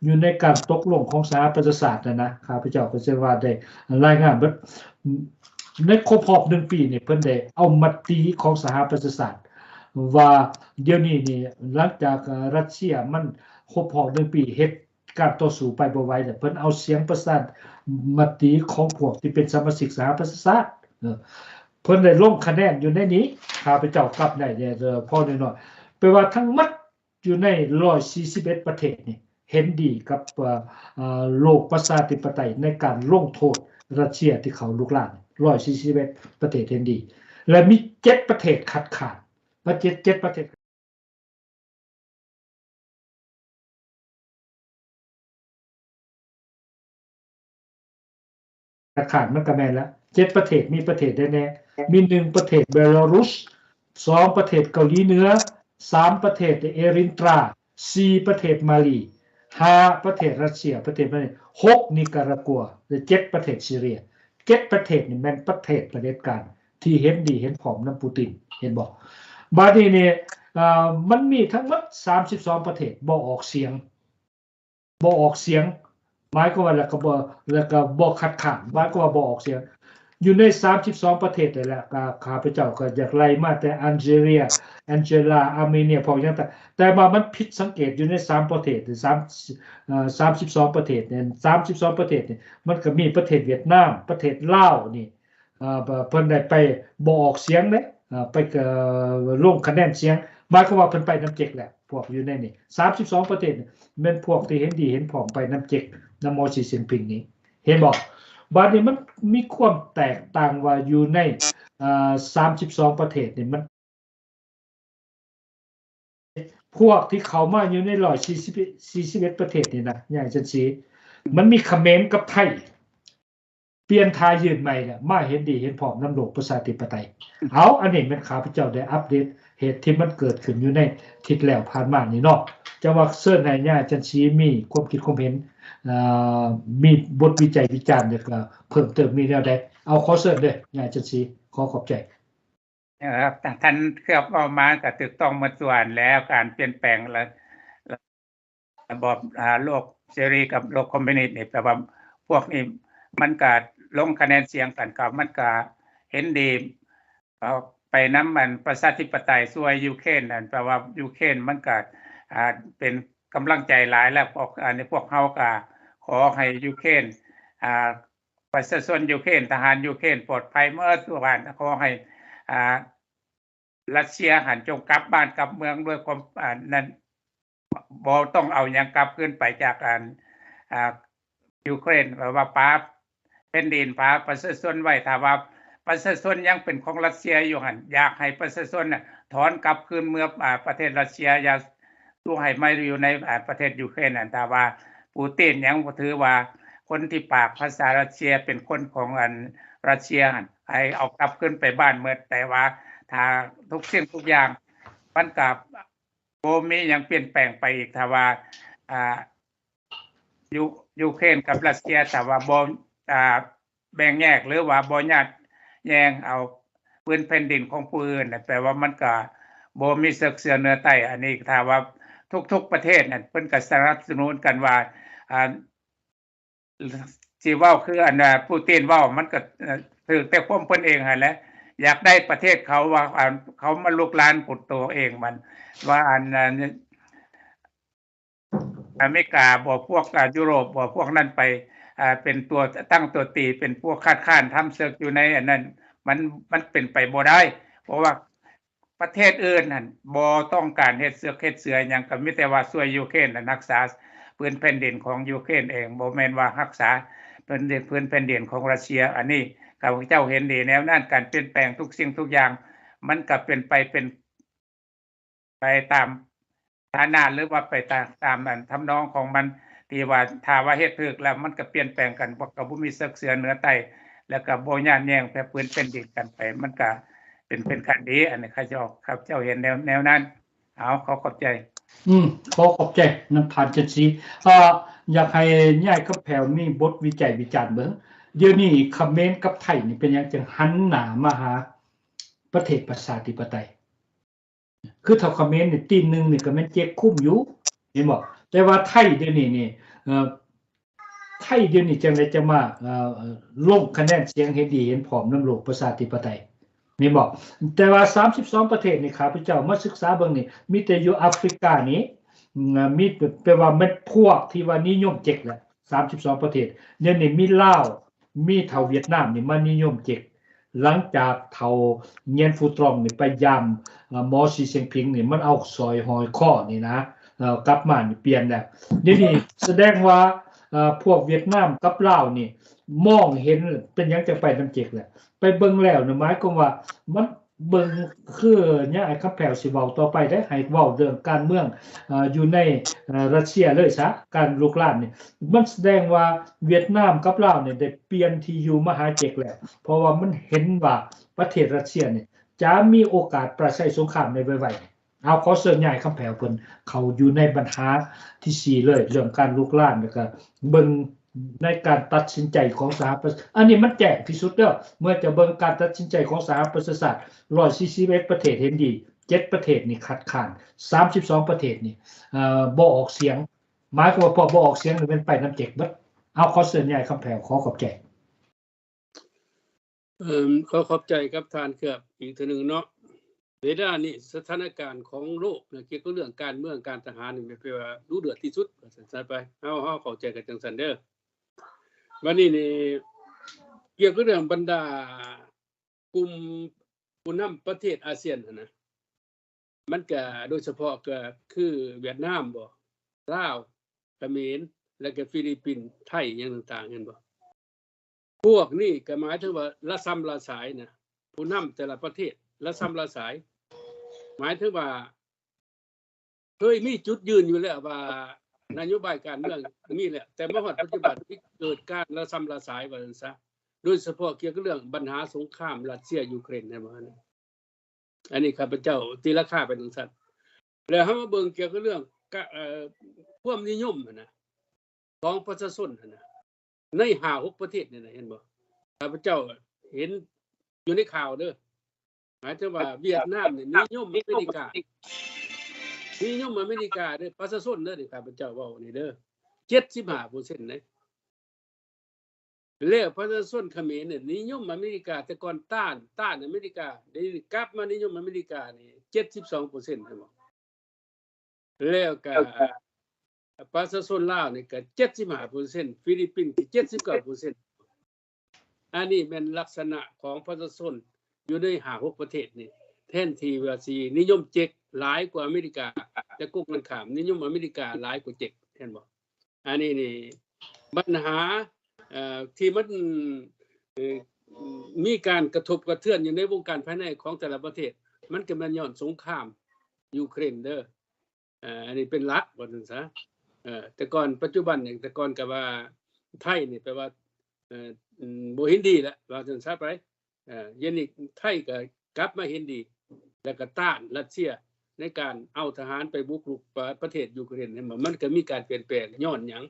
ຢູ່ໃນການຕົກລົງຂອງສະຫະປະຊາຊາດນັ້ນນະ, ຂ້າພະເຈົ້າກໍເຊື່ອວ່າໄດ້ລາຍງານເບິດ. ໃນຄົບຮອບໜຶ່ງປີນີ້ ເພິ່ນໄດ້ເອົາມະຕິຂອງສະຫະປະຊາຊາດ ວ່າດຽວນີ້ນີ້ ຫຼັງຈາກ ເອີ ຣັດເຊຍມັນຄົບຮອບໜຶ່ງປີ ເຮັດການຕໍ່ສູ້ໄປບໍ່ໄຫວແລ້ວ ເພິ່ນເອົາສຽງປະຊາມະຕິຂອງພວກທີ່ເປັນສະມາຊິກສະຫະປະຊາຊາດ ເອີ ເພິ່ນໄດ້ລົງຄະແນນຢູ່ໃນນີ້. ຂ້າພະເຈົ້າກັບໄດ້ແຕ່ພໍໜ້ອຍໆ ແປວ່າທັງໝົດຢູ່ໃນຮ້ອຍສີ່ສິບເອັດປະເທດນີ້ ເຫັນດີກັບ ເອີ ເອີ ໂລກປະຊາທິປະໄຕໃນການລົງໂທດຣັດເຊຍທີ່ເຂົາລຸກລານ. ຮ້ອຍສີ່ສິບເອັດປະເທດເຫັນດີ ແລະ ມີເຈັດປະເທດຄັດຄ້ານ. ປະເທດ ເຈັດປະເທດ ຄັດຄ້ານມັນກໍແມ່ນລະ ເຈັດປະເທດ. ມີປະເທດໃດແດ່? ມີ ໜຶ່ງ ປະເທດເບລາຣຸສ, ສອງ ປະເທດເກົາຫຼີເໜືອ, ສາມ ປະເທດເອຣິນຕຣາ, ສີ່ ປະເທດມາລີ, ຫ້າ ປະເທດຣັດເຊຍ ປະເທດມາລີ, ຫົກ ນິກາຣາກົວ ແລະ ເຈັດ ປະເທດຊີເຣຍ. ເຈັດປະເທດນີ້ແມ່ນປະເທດຜະເດັດການທີ່ເຫັນດີເຫັນພ້ອມນຳປູຕິນ ເຫັນບໍ່? ບາດນີ້ນີ້ ເອີ ມັນມີທັງໝົດສາມສິບສອງປະເທດບໍ່ອອກສຽງ ບໍ່ອອກສຽງ ໝາຍຄວາມວ່າ ແລ້ວກໍບໍ່ ແລ້ວກໍບໍ່ຄັດຄ້ານ ໝາຍຄວາມວ່າບໍ່ອອກສຽງ. ຢູ່ໃນສາມສິບສອງປະເທດນີ້ແຫຼະ ກໍຂ້າພະເຈົ້າກໍຢາກໄລ່ມາແຕ່ອາເຈເຣຍ ແອງເຈລາ ອາເມເນຍ ພວກຫຍັງ ແຕ່ ແຕ່ວ່າມັນຜິດສັງເກດຢູ່ໃນສາມປະເທດ ສາມ ເອີ ສາມສິບສອງປະເທດນີ້ ສາມສິບສອງປະເທດນີ້ ມັນກໍມີປະເທດຫວຽດນາມ ປະເທດລາວນີ້ ເອີ ເພິ່ນໄດ້ໄປບໍ່ອອກສຽງເດ້ ເອີ ໄປ ເອີ ລົງຄະແນນສຽງ ໝາຍຄວາມວ່າເພິ່ນໄປນຳເຈັກແຫຼະ. ພວກຢູ່ໃນນີ້ສາມສິບສອງປະເທດນີ້ ແມ່ນພວກທີ່ເຫັນດີເຫັນພ້ອມໄປນຳເຈັກ ນຳໝໍຊີຊິນຜິງນີ້ ເຫັນບໍ່? ບາດນີ້ມັນມີຄວາມແຕກຕ່າງວ່າຢູ່ໃນ ເອີ ສາມສິບສອງປະເທດນີ້ ມັນ ພວກທີ່ເຂົ້າມາຢູ່ໃນຮ້ອຍສີ່ສິບ ສີ່ສິບເອັດປະເທດນີ້ນະ ຍາຍຈັນສີ ມັນມີຂະເໝນກັບໄທ ປ່ຽນທ່າຢືນໃໝ່ແລ້ວ ມາເຫັນດີເຫັນພ້ອມນຳໂລກປະຊາທິປະໄຕ. ເອົາ ອັນນີ້ແມ່ນຂ້າພະເຈົ້າໄດ້ອັບເດດເຫດທີ່ມັນເກີດຂຶ້ນຢູ່ໃນທິດແລ້ວຜ່ານມານີ້ເນາະ. ຈັ່ງວ່າເຊີນໃຫ້ຍາຍຈັນສີມີຄວາມຄິດຄວາມເຫັນ ເອີ ມີບົດວິໄຈວິຈານ ແລ້ວກໍເພີ່ມເຕີມມີແນວໃດ? ເອົາ ຂໍເຊີນເດີຍາຍຈັນສີ ຂໍຂອບໃຈ. ເອີ ທ່ານເກືອບເວົ້າມາກໍຖືກຕ້ອງໝົດສ່ວນແລ້ວ ການປ່ຽນແປງລະ ລະບອບ ອາ ໂລກເສລີກັບໂລກຄອມມິວນິດນີ້ ແປວ່າພວກນີ້ມັນກະລົງຄະແນນສຽງກັນ ກໍມັນກະເຫັນດີ ເອີ ໄປນຳອັນປະຊາທິປະໄຕ ຊ່ວຍຢູເຄຣນນັ້ນ ແປວ່າຢູເຄຣນມັນກະ ອາ ເປັນກຳລັງໃຈຫຼາຍແລ້ວ. ພວກ ອັນນີ້ພວກເຮົາກະຂໍໃຫ້ຢູເຄຣນ ອາ ປະຊາຊົນຢູເຄຣນ ທະຫານຢູເຄຣນປອດໄພໝົດທຸກທ່ານ. ຂໍໃຫ້ ອາ ຣັດເຊຍຫັ້ນຈົ່ງກັບບ້ານກັບເມືອງດ້ວຍຄວາມ ອາ ນັ້ນ ບໍ່ຕ້ອງເອົາຫຍັງກັບຄືນໄປຈາກ ອັນ ອາ ຢູເຄຣນ ແບບວ່າປາແຜ່ນດິນ ປາປະຊາຊົນໄວ້. ຖ້າວ່າປະຊາຊົນຍັງເປັນຂອງຣັດເຊຍຢູ່ຫັ້ນ ຢາກໃຫ້ປະຊາຊົນນະຖອນກັບຄືນເມືອ ອາ ປະເທດຣັດເຊຍ ຢ່າ ຕ້ອງໃຫ້ມາຢູ່ໃນ ອາ ປະເທດຢູເຄຣນນັ້ນ. ຖ້າວ່າປູຕິນຍັງຖືວ່າຄົນທີ່ປາກພາສາຣັດເຊຍເປັນຄົນຂອງອັນຣັດເຊຍຫັ້ນ ໃຫ້ເອົາກັບຄືນໄປບ້ານໝົດ. ແຕ່ວ່າຖ້າທຸກສິ່ງທຸກຢ່າງມັນກະບໍ່ມີຫຍັງປ່ຽນແປງໄປອີກ ຖ້າວ່າ ອາ ຢູ ຢູເຄຣນກັບຣັດເຊຍ ຖ້າວ່າບໍ່ ອາ ແບ່ງແຍກ ຫຼືວ່າບໍ່ຍາດແຍ່ງເອົາພື້ນແຜ່ນດິນຂອງຜູ້ອື່ນນະ ແປວ່າມັນກະບໍ່ມີເຊືອກເສື້ອເນື້ອໄຕ້. ອັນນີ້ຖ້າວ່າທຸກໆປະເທດນັ້ນ ເພິ່ນກະສະໜັບສະໜູນກັນວ່າ ອາ ຊິເວົ້າຄືອັນ ອາ ປູຕິນເວົ້າ ມັນກະ ເອີ ຖືກແຕ່ຄວາມເພິ່ນເອງຫັ້ນແຫຼະ ຢາກໄດ້ປະເທດເຂົາວ່າ ອາ ເຂົາມາລຸກລານໂຕເອງ ມັນວ່າອັນ ອາ ອາເມລິກາບໍ ພວກ ອາ ຢູໂຣບບໍ ພວກນັ້ນໄປ ອາ ເປັນຕົວຕັ້ງຕົວຕີ ເປັນພວກຄັດຄ້ານທຳເສິກຢູ່ໃນອັນນັ້ນ ມັນ ມັນເປັນໄປບໍ່ໄດ້ ເພາະວ່າປະເທດອື່ນຫັ້ນບໍ່ຕ້ອງການເຮັດເສິກເຮັດເສືອຫຍັງ ກໍມີແຕ່ວ່າຊ່ວຍຢູເຄຣນຫັ້ນຮັກສາພື້ນແຜ່ນດິນຂອງຢູເຄຣນເອງ ບໍ່ແມ່ນວ່າຮັກສາພື້ນດິນ ພື້ນແຜ່ນດິນຂອງຣັດເຊຍ. ອັນນີ້ຂ້າພະເຈົ້າເຫັນດີແນວນັ້ນ. ການປ່ຽນແປງທຸກສິ່ງທຸກຢ່າງ ມັນກໍເປັນໄປ ເປັນ ໄປຕາມຖານະ ຫຼືວ່າໄປຕາມ ຕາມອັນທຳນອງຂອງມັນ ທີ່ວ່າຖ້າວ່າເຮັດຖືກແລ້ວມັນກໍປ່ຽນແປງກັນ ກໍບໍ່ມີເຊືອກເສື້ອເນື້ອໄຕ້ ແລ້ວກໍບໍ່ຍາດແຍ່ງແຜ່ພື້ນແຜ່ນດິນກັນໄປ ມັນກໍເປັນ ເປັນການດີ. ອັນນີ້ຂ້າເຈົ້າ ຂ້າພະເຈົ້າເຫັນແນວ ແນວນັ້ນ. ເອົາ ຂໍຂອບໃຈ. ອືມ ຂໍຂອບໃຈນຳທ່ານຈັນສີ. ເອີ ຢາກໃຫ້ຍາຍຄຳແພ້ວມີບົດວິໄຈວິຈານເບິ່ງ ດຽວນີ້ຂະເໝນກັບໄທນີ້ເປັນຫຍັງຈຶ່ງຫັນໜ້າມາຫາປະເທດປະຊາທິປະໄຕ? ຄືເທົ່າຂະເໝນນີ້ ຕີນໜຶ່ງນີ້ກໍແມ່ນເຈັກຄຸມຢູ່ ເຫັນບໍ່? ແຕ່ວ່າໄທດຽວນີ້ນີ້ ເອີ ໄທດຽວນີ້ຈັ່ງໃດຈັ່ງມາ ເອີ ລົງຄະແນນສຽງເຫັນດີເຫັນພ້ອມນຳໂລກປະຊາທິປະໄຕ ແມ່ນບໍ່? ແຕ່ວ່າສາມສິບສອງປະເທດນີ້ ຂ້າພະເຈົ້າມາສຶກສາເບິ່ງນີ້ ມີແຕ່ຢູ່ອາຟຣິການີ້ ອືມ ມີ ແປວ່າແມ່ນພວກທີ່ວ່ານິຍົມເຈັກແຫຼະ ສາມສິບສອງປະເທດ. ດຽວນີ້ມີລາວ ມີເຖົ້າຫວຽດນາມນີ້ມານິຍົມເຈັກ ຫຼັງຈາກເຖົ້າຫງຽນຟູຕຣອງນີ້ໄປຢາມ ເອີ ໝໍ ສີຊິງຜິງນີ້ ມັນເອົາສ້ອຍຫ້ອຍຄໍນີ້ນະ ເອີ ກັບມານີ້ປ່ຽນແລ້ວ. ດຽວນີ້ສະແດງວ່າ ເອີ ພວກຫວຽດນາມກັບລາວນີ້ມອງເຫັນ ເປັນຫຍັງຈັ່ງໄປນຳເຈັກແຫຼະ. ໄປເບິ່ງແລ້ວນະ ໝາຍຄວາມວ່າມັນ ເບິ່ງຄືຍາຍຄຳແພ້ວຊິເວົ້າຕໍ່ໄປເດ້ ໃຫ້ເວົ້າເລື່ອງການເມືອງ ເອີ ຢູ່ໃນ ເອີ ຣັດເຊຍເລີຍຊະ ການລຸກລາມນີ້ ມັນສະແດງວ່າຫວຽດນາມກັບລາວນີ້ໄດ້ປ່ຽນທີ່ຢູ່ມາຫາເຈັກແລ້ວ ເພາະວ່າມັນເຫັນວ່າປະເທດຣັດເຊຍນີ້ຈະມີໂອກາດປາໄສສົງຄາມໃນໄວໆນີ້. ເອົາ ຂໍເຊີນຍາຍຄຳແພ້ວເພິ່ນເຂົ້າຢູ່ໃນບັນຫາທີສີ່ເລີຍ ເລື່ອງການລຸກລາມ ແລ້ວກໍເບິ່ງ ໃນການຕັດສິນໃຈຂອງສະຫະປະຊາ ອັນນີ້ມັນແຈ້ງທີ່ສຸດເດີ ເມື່ອຈະເບິ່ງການຕັດສິນໃຈຂອງສະຫະປະຊາຊາດ ຮ້ອຍສີ່ສິບເອັດປະເທດເຫັນດີ ເຈັດປະເທດນີ້ຄັດຄ້ານ ສາມສິບສອງປະເທດນີ້ ເອີ ບໍ່ອອກສຽງ ໝາຍຄວາມວ່າພວກບໍ່ອອກສຽງນີ້ແມ່ນໄປນຳເຈັກເບິດ. ເອົາ ຂໍເຊີນຍາຍຄຳແພ້ວ ຂໍຂອບໃຈ. ເອີ ຂໍຂອບໃຈກັບທ່ານເກືອບອີກເທື່ອໜຶ່ງເນາະ. ເວລານີ້ສະຖານະການຂອງໂລກນະ ກ່ຽວກັບເລື່ອງການເມືອງການທະຫານນີ້ ແມ່ນແປວ່າດຸເດືອດທີ່ສຸດວ່າຊັ້ນຊະໄປ ເຮົາ ເຮົາເຂົ້າໃຈກັນຈັ່ງຊັ້ນເດີ. ບັດນີ້ນີ້ ກ່ຽວກັບເລື່ອງບັນດາກຸ່ມຜູ້ນຳປະເທດອາຊຽນຫັ້ນນະ ມັນກະໂດຍສະເພາະກະຄືຫວຽດນາມບໍ ລາວ ຂະເໝນ ແລ້ວກະຟີລິບປິນ ໄທ ຫຍັງຕ່າງໆ ເຫັນບໍ່? ພວກນີ້ກໍໝາຍເຖິງວ່າລະຊຳລະສາຍນະ ຜູ້ນຳແຕ່ລະປະເທດລະຊຳລະສາຍ ໝາຍເຖິງວ່າເຄີຍມີຈຸດຢືນຢູ່ແລ້ວວ່ານະໂຍບາຍການເມືອງມີແລ້ວ ແຕ່ມາຮອດປັດຈຸບັນນີ້ເກີດການລະຊຳລະສາຍວ່າຊັ້ນຊະ ໂດຍສະເພາະກ່ຽວກັບເລື່ອງບັນຫາສົງຄາມຣັດເຊຍ-ຢູເຄຣນ ເຫັນບໍ່? ອັນນີ້ຂ້າພະເຈົ້າຕີລາຄາໄປຈັ່ງຊັ້ນ ແລ້ວເຮົາມາເບິ່ງກ່ຽວກັບເລື່ອງກະ ເອີ ຄວາມນິຍົມຫັ້ນນະ ຂອງປະຊາຊົນຫັ້ນນະ ໃນຫ້າຫົກປະເທດນີ້ນະ ເຫັນບໍ່? ຂ້າພະເຈົ້າເຫັນຢູ່ໃນຂ່າວເດີ ໝາຍເຖິງວ່າຫວຽດນາມນີ້ນິຍົມອາເມລິກາ ນິຍົມອາເມລິກາເດີ ປະຊາຊົນເດີ ນີ້ຂ້າພະເຈົ້າເວົ້ານີ້ເດີ ເຈັດສິບຫ້າເປີເຊັນເດ້. ແລ້ວປະຊາຊົນຂະເໝນນີ້ນິຍົມອາເມລິກາ ແຕ່ກ່ອນຕ້ານ ຕ້ານອາເມລິກາ ດຽວນີ້ກັບມານິຍົມອາເມລິການີ້ເຈັດສິບສອງເປີເຊັນ ເຫັນບໍ່? ແລ້ວກະປະຊາຊົນລາວນີ້ກະເຈັດສິບຫ້າເປີເຊັນ ຟີລິບປິນກະເຈັດສິບເກົ້າເປີເຊັນ ອັນນີ້ແມ່ນລັກສະນະຂອງປະຊາຊົນຢູ່ໃນຫ້າຫົກປະເທດນີ້ ແທນທີ່ວ່າຊິນິຍົມເຈັກຫຼາຍກວ່າອາເມລິກາ ແຕ່ກົງກັນຂ້າມ ນິຍົມອາເມລິກາຫຼາຍກວ່າເຈັກ ເຫັນບໍ່? ອັນນີ້ນີ້ບັນຫາ ເອີ ທີ່ມັນ ເອີ ມີການກະທົບກະເທືອນຢູ່ໃນວົງການພາຍໃນຂອງແຕ່ລະປະເທດ ມັນກະແມ່ນຍ້ອນສົງຄາມຢູເຄຣນເດີ ເອີ ອັນນີ້ເປັນຫຼັກວ່າຊັ້ນຊະ ເອີ ແຕ່ກ່ອນ ປັດຈຸບັນນີ້ ແຕ່ກ່ອນກະວ່າໄທນີ້ແປວ່າ ເອີ ບໍ່ເຫັນດີແລ້ວວ່າຊັ້ນຊະໄປ ເອີ ດຽວນີ້ໄທກະກັບມາເຫັນດີ ແລ້ວກະຕ້ານຣັດເຊຍໃນການເອົາທະຫານໄປບຸກລຸກປະ ປະເທດຢູເຄຣນ ເຫັນບໍ່? ມັນກະມີການປ່ຽນແປງ ຍ້ອນຫຍັງ?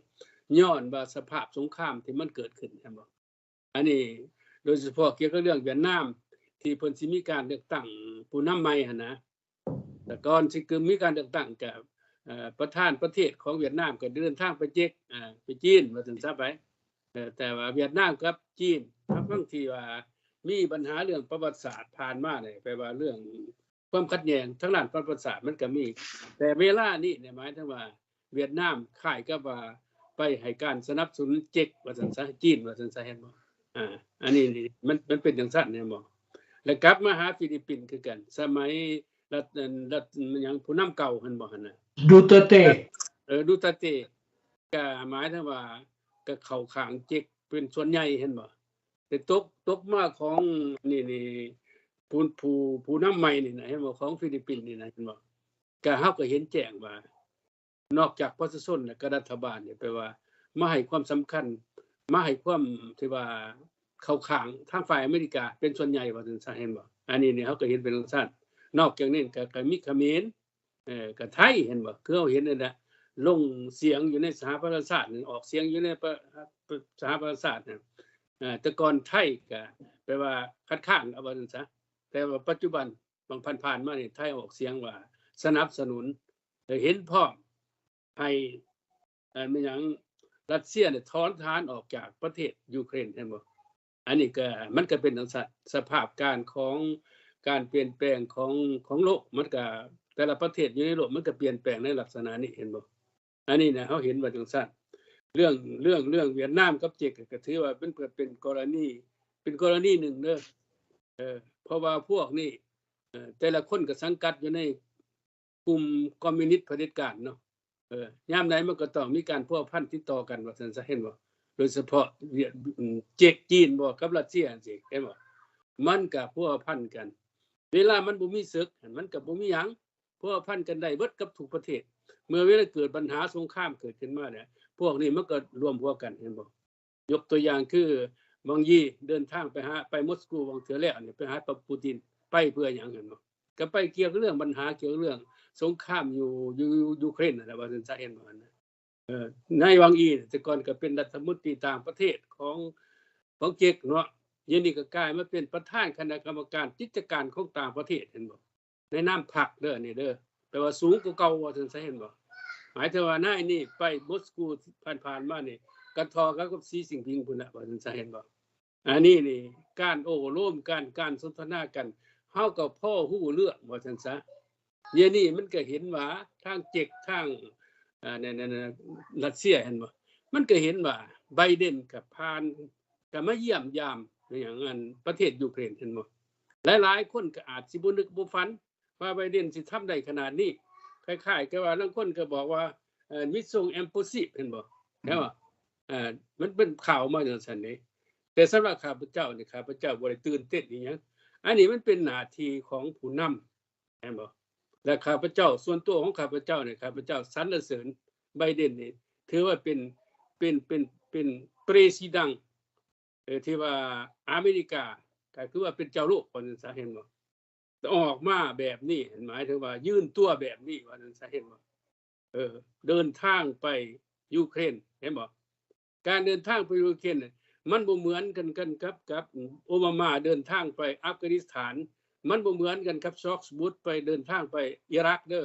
ຍ້ອນວ່າສະພາບສົງຄາມທີ່ມັນເກີດຂຶ້ນ ເຫັນບໍ່? ອັນນີ້ໂດຍສະເພາະກ່ຽວກັບເລື່ອງຫວຽດນາມ ທີ່ເພິ່ນຊິມີການເລືອກຕັ້ງຜູ້ນຳໃໝ່ຫັ້ນນະ ແຕ່ກ່ອນຊິເກີດມີການເລືອກຕັ້ງກະ ເອີ ປະທານປະເທດຂອງຫວຽດນາມກະເດີນທາງໄປເຈັກ ເອີ ໄປຈີນວ່າຊັ້ນຊະໄປ ເອີ ແຕ່ວ່າຫວຽດນາມກັບຈີນ ທັງໆທີ່ວ່າມີບັນຫາເລື່ອງປະຫວັດສາດຜ່ານມານີ້ ແປວ່າເລື່ອງຄວາມຂັດແຍ່ງທາງດ້ານປະຫວັດສາດມັນກະມີ ແຕ່ເວລານີ້ນີ້ໝາຍເຖິງວ່າຫວຽດນາມຄ້າຍກັບວ່າໄປໃຫ້ການສະໜັບສະໜູນເຈັກວ່າຊັ້ນຊະ ຈີນວ່າຊັ້ນຊະ ເຫັນບໍ່? ອາ ອັນນີ້ນີ້ມັນ ມັນເປັນຈັ່ງຊັ້ນ ເຫັນບໍ່? ແລ້ວກັບມາຫາຟີລິບປິນຄືກັນ ສະໄໝ ລັດ ລັດຫຍັງ ຜູ້ນຳເກົ່າຫັ້ນບໍ່ຫັ້ນນະ ດູເຕີເຕ ເອີ ດູເຕີເຕ ກະໝາຍເຖິງວ່າກະເຂົ້າຂ້າງເຈັກເປັນສ່ວນໃຫຍ່ ເຫັນບໍ່? ແຕ່ຕົກ ຕົກມາຂອງນີ້ນີ້ ຜູ້ ຜູ້ ຜູ້ນຳໃໝ່ນີ້ນະ ເຫັນບໍ່? ຂອງຟີລິບປິນນີ້ນະ ເຫັນບໍ່? ກະ ເຮົາກະເຫັນແຈ້ງວ່າ ນອກຈາກປະຊາຊົນ ແລະກະລັດຖະບານນີ້ ແປວ່າມາໃຫ້ຄວາມສຳຄັນ ມາໃຫ້ຄວາມທີ່ວ່າ ເຂົ້າຂ້າງທາງຝ່າຍອາເມລິກາເປັນສ່ວນໃຫຍ່ ວ່າຊັ້ນຊະ ເຫັນບໍ່? ອັນນີ້ນີ້ເຮົາກໍເຫັນເປັນຈັ່ງຊັ້ນ. ນອກຈາກນີ້ກໍ ກໍມີຂະເໝນ ເອີ ກໍໄທ ເຫັນບໍ່? ຄືເຮົາເຫັນນັ້ນແຫຼະ ລົງສຽງຢູ່ໃນສະຫະປະຊາຊາດ ອອກສຽງຢູ່ໃນປະ ສະຫະປະຊາຊາດນະ. ເອີ ແຕ່ກ່ອນໄທກໍແປວ່າຄັດຄ້ານ ເອົາວ່າຊັ້ນຊະ, ແຕ່ວ່າປັດຈຸບັນ ບາງຜ່ານໆມານີ້ ໄທອອກສຽງວ່າສະໜັບສະໜູນ ເຫັນພ້ອມໃຫ້ ແມ່ນຫຍັງ ຣັດເຊຍນີ້ຖອນທະຫານອອກຈາກປະເທດຢູເຄຣນ ເຫັນບໍ່? ອັນນີ້ກໍ ມັນກໍເປັນຈັ່ງຊັ້ນ ສະພາບການຂອງການປ່ຽນແປງຂອງ ຂອງໂລກ ມັນກໍ ແຕ່ລະປະເທດຢູ່ໃນໂລກມັນກໍປ່ຽນແປງໃນລັກສະນະນີ້ ເຫັນບໍ່? ອັນນີ້ນະ ເຮົາເຫັນວ່າຈັ່ງຊັ້ນ. ເລື່ອງ ເລື່ອງ ເລື່ອງຫວຽດນາມກັບເຈັກ ກໍຖືວ່າເປັນ ເປັນກໍລະນີ ເປັນກໍລະນີໜຶ່ງເດີ ເອີ ເພາະວ່າພວກນີ້ ເອີ ແຕ່ລະຄົນກໍສັງກັດຢູ່ໃນກຸ່ມຄອມມິວນິດຜະເດັດການເນາະ. ເອີ ຍາມໃດມັນກໍຕ້ອງມີການພົວພັນຕິດຕໍ່ກັນ ວ່າຊັ້ນຊະ ເຫັນບໍ່? ໂດຍສະເພາະຫວຽດ ເຈັກ ຈີນບໍ ກັບຣັດເຊຍຈັ່ງຊີ້ ເຫັນບໍ່? ມັນກໍພົວພັນກັນ. ເວລາມັນບໍ່ມີເສິກ ມັນກໍບໍ່ມີຫຍັງ ພົວພັນກັນໄດ້ເບິດກັບທຸກປະເທດ. ເມື່ອເວລາເກີດບັນຫາສົງຄາມເກີດຂຶ້ນມາແລ້ວ ພວກນີ້ມັນກໍລວມຫົວກັນ ເຫັນບໍ່? ຍົກຕົວຢ່າງຄື ວັງຢີ ເດີນທາງໄປຫາ ໄປມົສກູວັງເທື່ອແລ້ວນີ້ ໄປຫາປາປູຕິນ ໄປເພື່ອຫຍັງ ເຫັນບໍ່? ກໍໄປກ່ຽວກັບເລື່ອງບັນຫາ ກ່ຽວກັບເລື່ອງສົງຄາມຢູ່ ຢູ່ຢູເຄຣນນັ້ນແຫຼະ ວ່າຊັ້ນຊະ ເຫັນບໍ່? ເອີ ນາຍວັງອີ ແຕ່ກ່ອນກໍເປັນລັດຖະມົນຕີຕ່າງປະເທດຂອງ ຂອງເຈັກເນາະ, ດຽວນີ້ກໍກາຍມາເປັນປະທານຄະນະກຳມະການກິດຈະການຂອງຕ່າງປະເທດ ເຫັນບໍ່? ໃນນາມພັກເດີ ອັນນີ້ເດີ ແປວ່າສູງກວ່າເກົ່າ ວ່າຊັ້ນຊະ ເຫັນບໍ່? ໝາຍເຖິງວ່ານາຍນີ້ໄປມົສກູຜ່ານໆມານີ້ ກະທໍ່ກັນກັບສີຈິ້ນຜິງພຸ້ນລະ ວ່າຊັ້ນຊະ ເຫັນບໍ່? ອັນນີ້ນີ້ ການໂອ້ລົມກັນ ການສົນທະນາກັນ ເຮົາກໍພໍຮູ້ເລື່ອງ ວ່າຊັ້ນຊະ. ດຽວນີ້ມັນກໍເຫັນວ່າທາງເຈັກ ທາງ ເອີ ນັ້ນ ນັ້ນ ຣັດເຊຍ ເຫັນບໍ່? ມັນກໍເຫັນວ່າໄບເດັນກໍຜ່ານ ກໍມາຢ້ຽມຢາມຫຍັງ ອັນ ປະເທດຢູເຄຣນ ເຫັນບໍ່? ຫຼາຍໆຄົນກໍອາດຊິບໍ່ນຶກບໍ່ຝັນວ່າໄບເດັນຊິທຳໄດ້ຂະໜາດນີ້. ຄ້າຍໆກັບວ່າລາງຄົນກໍບອກວ່າ ເອີ ມິດຊົງ ອິມພອສຊິບ ເຫັນບໍ່? ແມ່ນບໍ່? ເອີ ມັນເປັນຂ່າວມາຈັ່ງຊັ້ນເດ້. ແຕ່ສຳລັບຂ້າພະເຈົ້ານີ້ ຂ້າພະເຈົ້າບໍ່ໄດ້ຕື່ນເຕັ້ນອີຫຍັງ. ອັນນີ້ມັນເປັນໜ້າທີ່ຂອງຜູ້ນຳ ແມ່ນບໍ່? ແລະ ຂ້າພະເຈົ້າ ສ່ວນຕົວຂອງຂ້າພະເຈົ້ານີ້ ຂ້າພະເຈົ້າສັນລະເສີນໄບເດັນນີ້ ຖືວ່າເປັນ ເປັນ ເປັນ ເປັນເປຣຊິດັງ ເອີ ທີ່ວ່າອາເມລິກາ ກໍຄືວ່າເປັນເຈົ້າໂລກ ວ່າຊັ້ນຊະ ເຫັນບໍ່? ອອກມາແບບນີ້ ໝາຍເຖິງວ່າຍື່ນຕົວແບບນີ້ ວ່າຊັ້ນຊະ ເຫັນບໍ່? ເອີ ເດີນທາງໄປຢູເຄຣນ ເຫັນບໍ່? ການເດີນທາງໄປຢູເຄຣນ ມັນບໍ່ເໝືອນກັນ ກັນກັບ ກັບໂອບາມາເດີນທາງໄປອັຟການິສຖານ, ມັນບໍ່ເໝືອນກັນກັບຊອກສະບຸດໄປເດີນທາງໄປອີຣັກເດີ.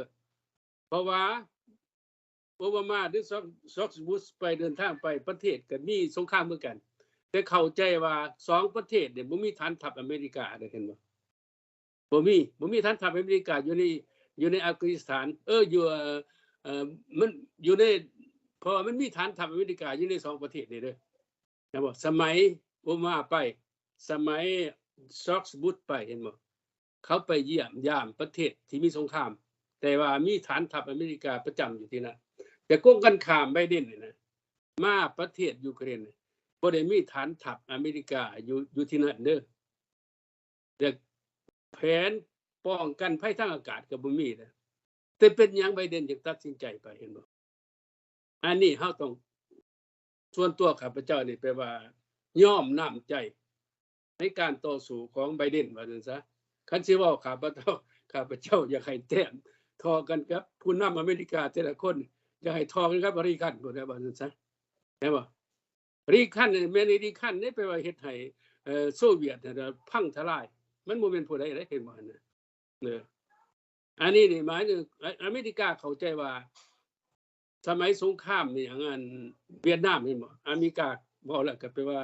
ເພາະວ່າໂອບາມາ ຫຼື ຊອກ ຊອກສະບຸດໄປເດີນທາງໄປປະເທດກໍມີສົງຄາມຄືກັນ, ແຕ່ເຂົ້າໃຈວ່າສອງປະເທດນີ້ບໍ່ມີຖານທັບອາເມລິກາເດ້ ເຫັນບໍ່? ບໍ່ມີ ບໍ່ມີຖານທັບອາເມລິກາຢູ່ໃນ ຢູ່ໃນອັຟການິສຖານ ເອີ ຢູ່ ເອີ ເອີ ມັນຢູ່ໃນ ເພາະວ່າມັນມີຖານທັບອາເມລິກາຢູ່ໃນສອງປະເທດນີ້ເດີ ເຫັນບໍ່? ສະໄໝໂອບາມາໄປ ສະໄໝຊອກສະບຸດໄປ ເຫັນບໍ່? ເຂົາໄປຢ້ຽມຢາມປະເທດທີ່ມີສົງຄາມ ແຕ່ວ່າມີຖານທັບອາເມລິກາປະຈຳຢູ່ທີ່ນັ້ນ. ແຕ່ກົງກັນຂ້າມ ໄບເດັນນີ້ນະ ມາປະເທດຢູເຄຣນ ບໍ່ໄດ້ມີຖານທັບອາເມລິກາຢູ່ ຢູ່ທີ່ນັ້ນເດີ. ແລະ ແຜນປ້ອງກັນໄພທາງອາກາດກໍບໍ່ມີເດ້. ແຕ່ເປັນຫຍັງໄບເດັນຈຶ່ງຕັດສິນໃຈໄປ ເຫັນບໍ່? ອັນນີ້ເຮົາຕ້ອງ ສ່ວນຕົວຂ້າພະເຈົ້ານີ້ແປວ່າຍອມນ້ຳໃຈໃນການຕໍ່ສູ້ຂອງໄບເດັນ ວ່າຊັ້ນຊະ. ຄັນຊິເວົ້າ ຂ້າພະເຈົ້າ ຂ້າພະເຈົ້າຢາກໃຫ້ແຕ້ມທໍ່ກັນກັບຜູ້ນຳອາເມລິກາແຕ່ລະຄົນ ຢາກໃຫ້ທໍ່ກັນກັບຣີຄັນພຸ້ນແຫຼະ ວ່າຊັ້ນຊະ ເຫັນບໍ່? ຣີຄັນນີ້ແມ່ນຣີຄັນນີ້ແປວ່າເຮັດໃຫ້ໂຊວຽດຫັ້ນນະພັງທະລາຍ ມັນບໍ່ແມ່ນຜູ້ໃດເດ້ ເຫັນບໍ່ຫັ້ນນະ? ເອີ ອັນນີ້ນີ້ໝາຍເຖິງອາເມລິກາເຂົ້າໃຈວ່າ ສະໄໝສົງຄາມນີ້ຫຍັງ ອັນຫວຽດນາມ ເຫັນບໍ່? ອາເມລິກາເວົ້າແລ້ວກໍແປວ່າ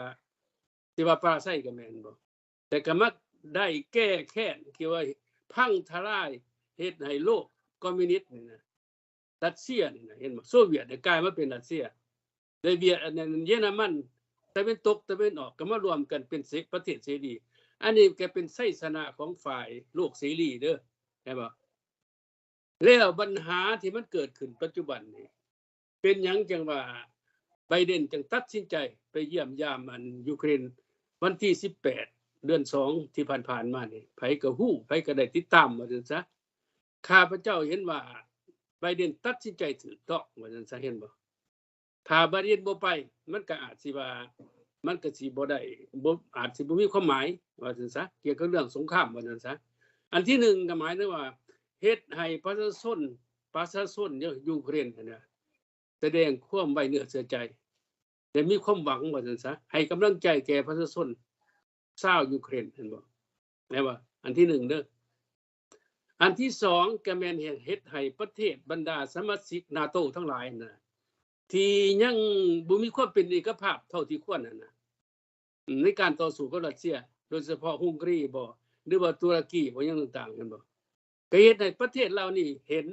ທີ່ວ່າປາໄຊກໍແມ່ນບໍ່? ແຕ່ກໍມັກໄດ້ແກ້ແຄ້ນທີ່ວ່າພັງທະລາຍ ເຮັດໃຫ້ໂລກຄອມມິວນິດນີ້ນະ ຣັດເຊຍນີ້ນະ ເຫັນບໍ່? ໂຊວຽດນີ້ກາຍມາເປັນຣັດເຊຍ ແລະ ຫວຽດ ອັນນັ້ນ ເຢຍລະມັນ ຕາເວັນຕົກຕາເວັນອອກກໍມາລວມກັນເປັນເສ ປະເທດເສລີ. ອັນນີ້ກໍເປັນໄຊຊະນະຂອງຝ່າຍໂລກເສລີເດີ ເຫັນບໍ່? ແລ້ວບັນຫາທີ່ມັນເກີດຂຶ້ນປັດຈຸບັນນີ້ ເປັນຫຍັງຈັ່ງວ່າໄບເດັນຈຶ່ງຕັດສິນໃຈໄປຢ້ຽມຢາມອັນຢູເຄຣນ ວັນທີສິບແປດ ເດືອນສອງ ທີ່ຜ່ານໆມານີ້? ໃຜກໍຮູ້ ໃຜກໍໄດ້ຕິດຕາມວ່າຊັ້ນຊະ. ຂ້າພະເຈົ້າເຫັນວ່າໄບເດັນຕັດສິນໃຈຖືກຕ້ອງວ່າຊັ້ນຊະ ເຫັນບໍ່? ຖ້າໄບເດັນບໍ່ໄປ ມັນກໍອາດຊິວ່າ ມັນກໍຊິບໍ່ໄດ້ ບໍ່ ອາດຊິບໍ່ມີຄວາມໝາຍ ວ່າຊັ້ນຊະ ກ່ຽວກັບເລື່ອງສົງຄາມ ວ່າຊັ້ນຊະ. ອັນທີໜຶ່ງກໍໝາຍເຖິງວ່າ ເຮັດໃຫ້ປະຊາຊົນ ປະຊາຊົນຢູ່ຢູເຄຣນຫັ້ນນະ ສະແດງຄວາມໄວ້ເນື້ອເຊື່ອໃຈ ແລະ ມີຄວາມຫວັງ ວ່າຊັ້ນຊະ ໃຫ້ກຳລັງໃຈແກ່ປະຊາຊົນຊາວຢູເຄຣນ ເຫັນບໍ່? ແມ່ນບໍ່? ອັນທີໜຶ່ງເດີ້. ອັນທີສອງ ກໍແມ່ນເຮັດ ເຮັດໃຫ້ປະເທດບັນດາສະມາຊິກນາໂຕທັງຫຼາຍນະ ທີ່ຍັງບໍ່ມີຄວາມເປັນເອກະພາບເທົ່າທີ່ຄວນຫັ້ນນະ ໃນການຕໍ່ສູ້ກັບຣັດເຊຍ ໂດຍສະເພາະຮົງກາຣີບໍ ຫຼືວ່າຕຸລະກີບໍ ຫຍັງຕ່າງໆ ແມ່ນບໍ່? ກໍເຮັດໃຫ້ປະເທດເຫຼົ່ານີ້ເຫັນ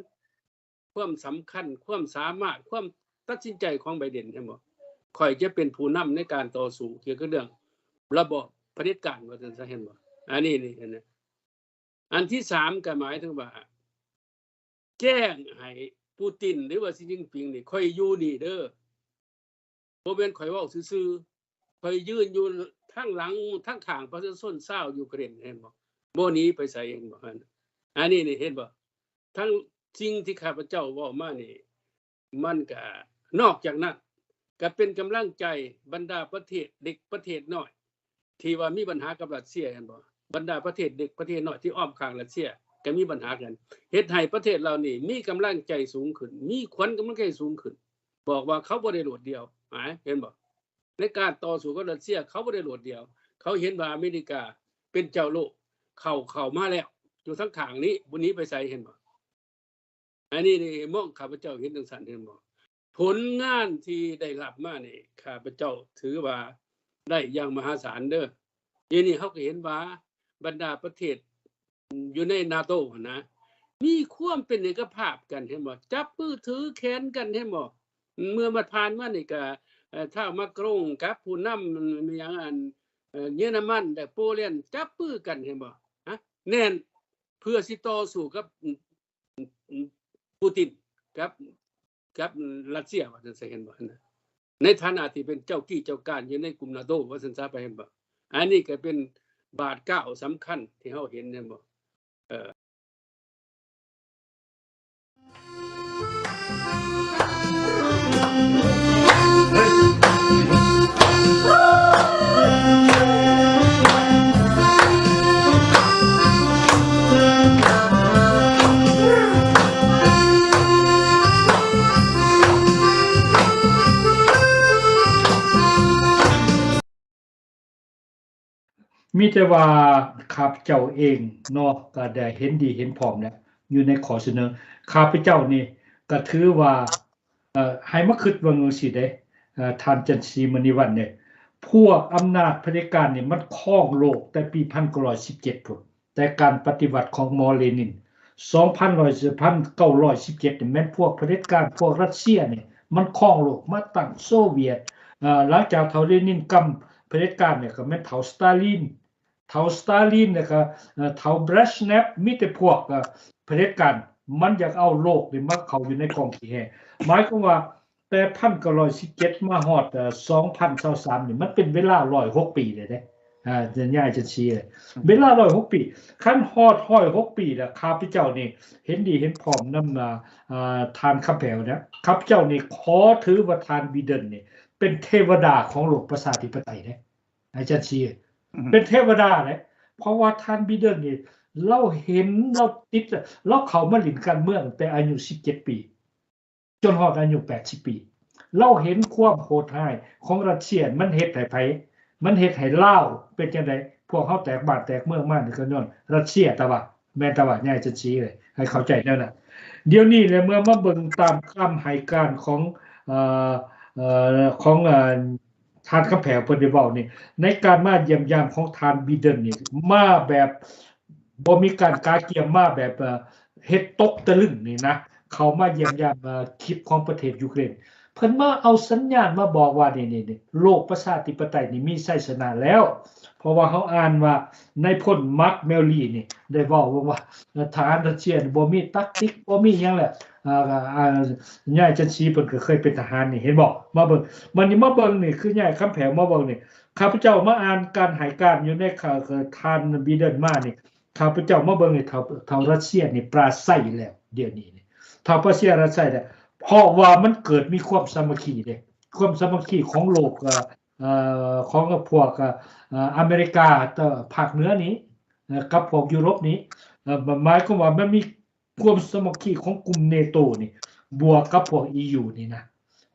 ຄວາມສຳຄັນ, ຄວາມສາມາດ, ຄວາມຕັດສິນໃຈຂອງໄບເດັນ ເຫັນບໍ່? ຂ້ອຍຈະເປັນຜູ້ນຳໃນການຕໍ່ສູ້ກ່ຽວກັບເລື່ອງລະບອບຜະເດັດການ ວ່າຊັ້ນຊະ ເຫັນບໍ່? ອັນນີ້ນີ້ ເຫັນນະ? ອັນທີສາມ ກໍໝາຍເຖິງວ່າ ແຈ້ງໃຫ້ປູຕິນ ຫຼືວ່າຊີຈິ້ນຜິງນີ້ ຂ້ອຍຢູ່ນີ້ເດີ້ ບໍ່ແມ່ນຂ້ອຍເວົ້າຊື່ໆ ຂ້ອຍຢືນຢູ່ທາງຫຼັງ ທາງຂ້າງປະຊາຊົນຊາວຢູເຄຣນ ເຫັນບໍ່? ບໍ່ໜີໄປໃສ ເຫັນບໍ່? ອັນ ອັນນີ້ນີ້ ເຫັນບໍ່? ທັງສິ່ງທີ່ຂ້າພະເຈົ້າເວົ້າມານີ້ ມັນກະ ນອກຈາກນັ້ນ ກະເປັນກຳລັງໃຈບັນດາປະເທດເລັກປະເທດນ້ອຍ ທີ່ວ່າມີບັນຫາກັບຣັດເຊຍ ເຫັນບໍ່? ບັນດາປະເທດເລັກປະເທດນ້ອຍທີ່ອ້ອມຂ້າງຣັດເຊຍ ກະມີບັນຫາກັນ ເຮັດໃຫ້ປະເທດເຫຼົ່ານີ້ມີກຳລັງໃຈສູງຂຶ້ນ ມີຂວັນກຳລັງໃຈສູງຂຶ້ນ ບອກວ່າເຂົາບໍ່ໄດ້ໂດດດ່ຽວ ຫາ ເຫັນບໍ່? ໃນການຕໍ່ສູ້ກັບຣັດເຊຍ ເຂົາບໍ່ໄດ້ໂດດດ່ຽວ ເຂົາເຫັນວ່າອາເມລິກາເປັນເຈົ້າໂລກ ເຂົາເຂົ້າມາແລ້ວ ຢູ່ທາງຂ້າງນີ້ ບໍ່ໜີໄປໃສ ເຫັນບໍ່? ອັນນີ້ນີ້ມອງ ຂ້າພະເຈົ້າເຫັນຈັ່ງຊັ້ນ ເຫັນບໍ່? ຜົນງານທີ່ໄດ້ຮັບມານີ້ ຂ້າພະເຈົ້າຖືວ່າໄດ້ຢ່າງມະຫາສານເດີ້. ດຽວນີ້ເຮົາກໍເຫັນວ່າບັນດາປະເທດຢູ່ໃນນາໂຕຫັ້ນນະ ມີຄວາມເປັນເອກະພາບກັນ ເຫັນບໍ່? ຈັບມືຖືແຂນກັນ ເຫັນບໍ່? ເມື່ອມາຜ່ານມານີ້ກໍ ເອີ ທ້າວມາກຣົງກັບຜູ້ນຳ ຫຍັງ ອັນ ເອີ ເຢຍລະມັນ ແລະ ໂປແລນ ຈັບມືກັນ ເຫັນບໍ່? ຮະ ແໜ້ນ ເພື່ອຊິຕໍ່ສູ້ກັບ ອ- ອ- ປູຕິນກັບ ກັບຣັດເຊຍ ວ່າຊັ້ນຊະ ເຫັນບໍ່? ໃນຖານະທີ່ເປັນເຈົ້າກີ້ເຈົ້າການຢູ່ໃນກຸ່ມນາໂຕ ວ່າຊັ້ນຊະ ໄປ ເຫັນບໍ່? ອັນນີ້ກໍເປັນບາດກ້າວສຳຄັນທີ່ເຮົາເຫັນ ເຫັນບໍ່? ເອີ ມີແຕ່ວ່າຂ້າພະເຈົ້າເອງເນາະ ກໍໄດ້ເຫັນດີເຫັນພ້ອມແລ້ວ ຢູ່ໃນຂໍ້ສະເໜີ. ຂ້າພະເຈົ້ານີ້ກໍຖືວ່າ ເອີ ໃຫ້ມາຄິດເບິ່ງຈັ່ງຊີ້ເດ້ ເອີ ທ່ານ ຈັນສີ ມະນີວັນ ເດ້ ພວກອຳນາດຜະເດັດການນີ້ມັນຄອງໂລກແຕ່ປີພັນເກົ້າຮ້ອຍສິບເຈັດພຸ້ນ ແຕ່ການປະຕິວັດຂອງໝໍເລນິນ ສອງພັນຮ້ອຍ ພັນເກົ້າຮ້ອຍສິບເຈັດນີ້ ແມ່ນພວກຜະເດັດການ ພວກຣັດເຊຍນີ້ ມັນຄອງໂລກ ມາຕັ້ງໂຊວຽດ ເອີ ຫຼັງຈາກເຖົ້າເລນິນກຳຜະເດັດການນີ້ ກໍແມ່ນເຖົ້າສະຕາລີນ ເຖົ້າສະຕາລີນ ແລ້ວກໍ ເອີ ເຖົ້າເບຣຊແນັບ ມີແຕ່ພວກ ເອີ ຜະເດັດການ ມັນຢາກເອົາໂລກນີ້ມາເຂົ້າຢູ່ໃນກອງຂີ້ແຫ້. ໝາຍຄວາມວ່າ ແຕ່ພັນເກົ້າຮ້ອຍສິບເຈັດມາຮອດ ເອີ ສອງພັນຊາວສາມນີ້ ມັນເປັນເວລາຮ້ອຍຫົກປີເລີຍເດ້ ອາ ຍາຍຈັນສີ ເວລາຮ້ອຍຫົກປີ. ຄັນຮອດຮ້ອຍຫົກປີແລ້ວ ຂ້າພະເຈົ້ານີ້ເຫັນດີເຫັນພ້ອມນຳ ອາ ທ່ານຄຳແພ້ວນະ. ຂ້າພະເຈົ້ານີ້ຂໍຖືວ່າທ່ານ ບີເດັນ ນີ້ເປັນເທວະດາຂອງໂລກປະຊາທິປະໄຕເດ້ ຍາຍຈັນສີ ເປັນເທວະດາເດ້. ເພາະວ່າທ່ານ ບີເດັນ ນີ້ ລາວເຫັນ ລາວຕິດ ລາວເຂົ້າມາຫຼິ້ນການເມືອງແຕ່ອາຍຸສິບເຈັດປີ ຈົນຮອດອາຍຸແປດສິບປີ ລາວເຫັນຄວາມໂຫດຮ້າຍຂອງຣັດເຊຍ ມັນເຮັດໃຫ້ໃຜ ມັນເຮັດໃຫ້ລາວເປັນຈັ່ງໃດ. ພວກເຮົາແຕກບ້ານແຕກເມືອງມານີ້ກໍຍ້ອນຣັດເຊຍ ແຕ່ວ່າ ແມ່ນ ແຕ່ວ່າຍາຍຈັນສີເອີຍ ໃຫ້ເຂົ້າໃຈແນວນັ້ນ. ດຽວນີ້ແຫຼະ ເມື່ອມາເບິ່ງຕາມຄຳໃຫ້ການຂອງ ເອີ ເອີ ຂອງ ເອີ ທ່ານຄຳແພ້ວເພິ່ນໄດ້ເວົ້ານີ້ ໃນການມາຢ້ຽມຢາມຂອງທ່ານ ບີເດັນ ນີ້ ມາແບບບໍ່ມີການກະກຽມ ມາແບບ ເອີ ເຮັດຕົກຕະລຶງນີ້ນະ ເຂົ້າມາຢ້ຽມຢາມ ເອີ ຄລິບຂອງປະເທດຢູເຄຣນ ເພິ່ນມາເອົາສັນຍານມາບອກວ່າ ນີ້ໆ ໂລກປະຊາທິປະໄຕນີ້ມີໄຊຊະນະແລ້ວ. ເພາະວ່າເຮົາອ່ານວ່ານາຍພົນ ມາກ ແມວລີ ນີ້ໄດ້ເວົ້າວ່າ ທະຫານຣັດເຊຍບໍ່ມີຕັກຕິກ ບໍ່ມີຫຍັງແຫຼະ. ອາ ອາ ຍາຍຈັນສີເພິ່ນກໍເຄີຍເປັນທະຫານນີ້ ເຫັນບໍ່? ມາເບິ່ງ ບັດນີ້ມາເບິ່ງນີ້ ຄືຍາຍຄຳແພ້ວມາເບິ່ງນີ້ ຂ້າພະເຈົ້າມາອ່ານການໃຫ້ການຢູ່ໃນ ທ່ານ ບີເດັນ ມານີ້ ຂ້າພະເຈົ້າມາເບິ່ງນີ້ ເຖົ້າ ເຖົ້າຣັດເຊຍນີ້ປາໄຊແລ້ວ ດຽວນີ້ນີ້ ເຖົ້າປາເຊຍປາໄຊແລ້ວ ເພາະວ່າມັນເກີດມີຄວາມສາມັກຄີເດ້ ຄວາມສາມັກຄີຂອງໂລກ ເອີ ຂອງພວກອາເມລິກາພາກເໜືອນີ້ ກັບພວກຢູໂຣບນີ້ ໝາຍຄວາມວ່າມັນມີຄວາມສາມັກຄີຂອງກຸ່ມເນໂຕນີ້ ບວກກັບພວກອີຢູນີ້ນະ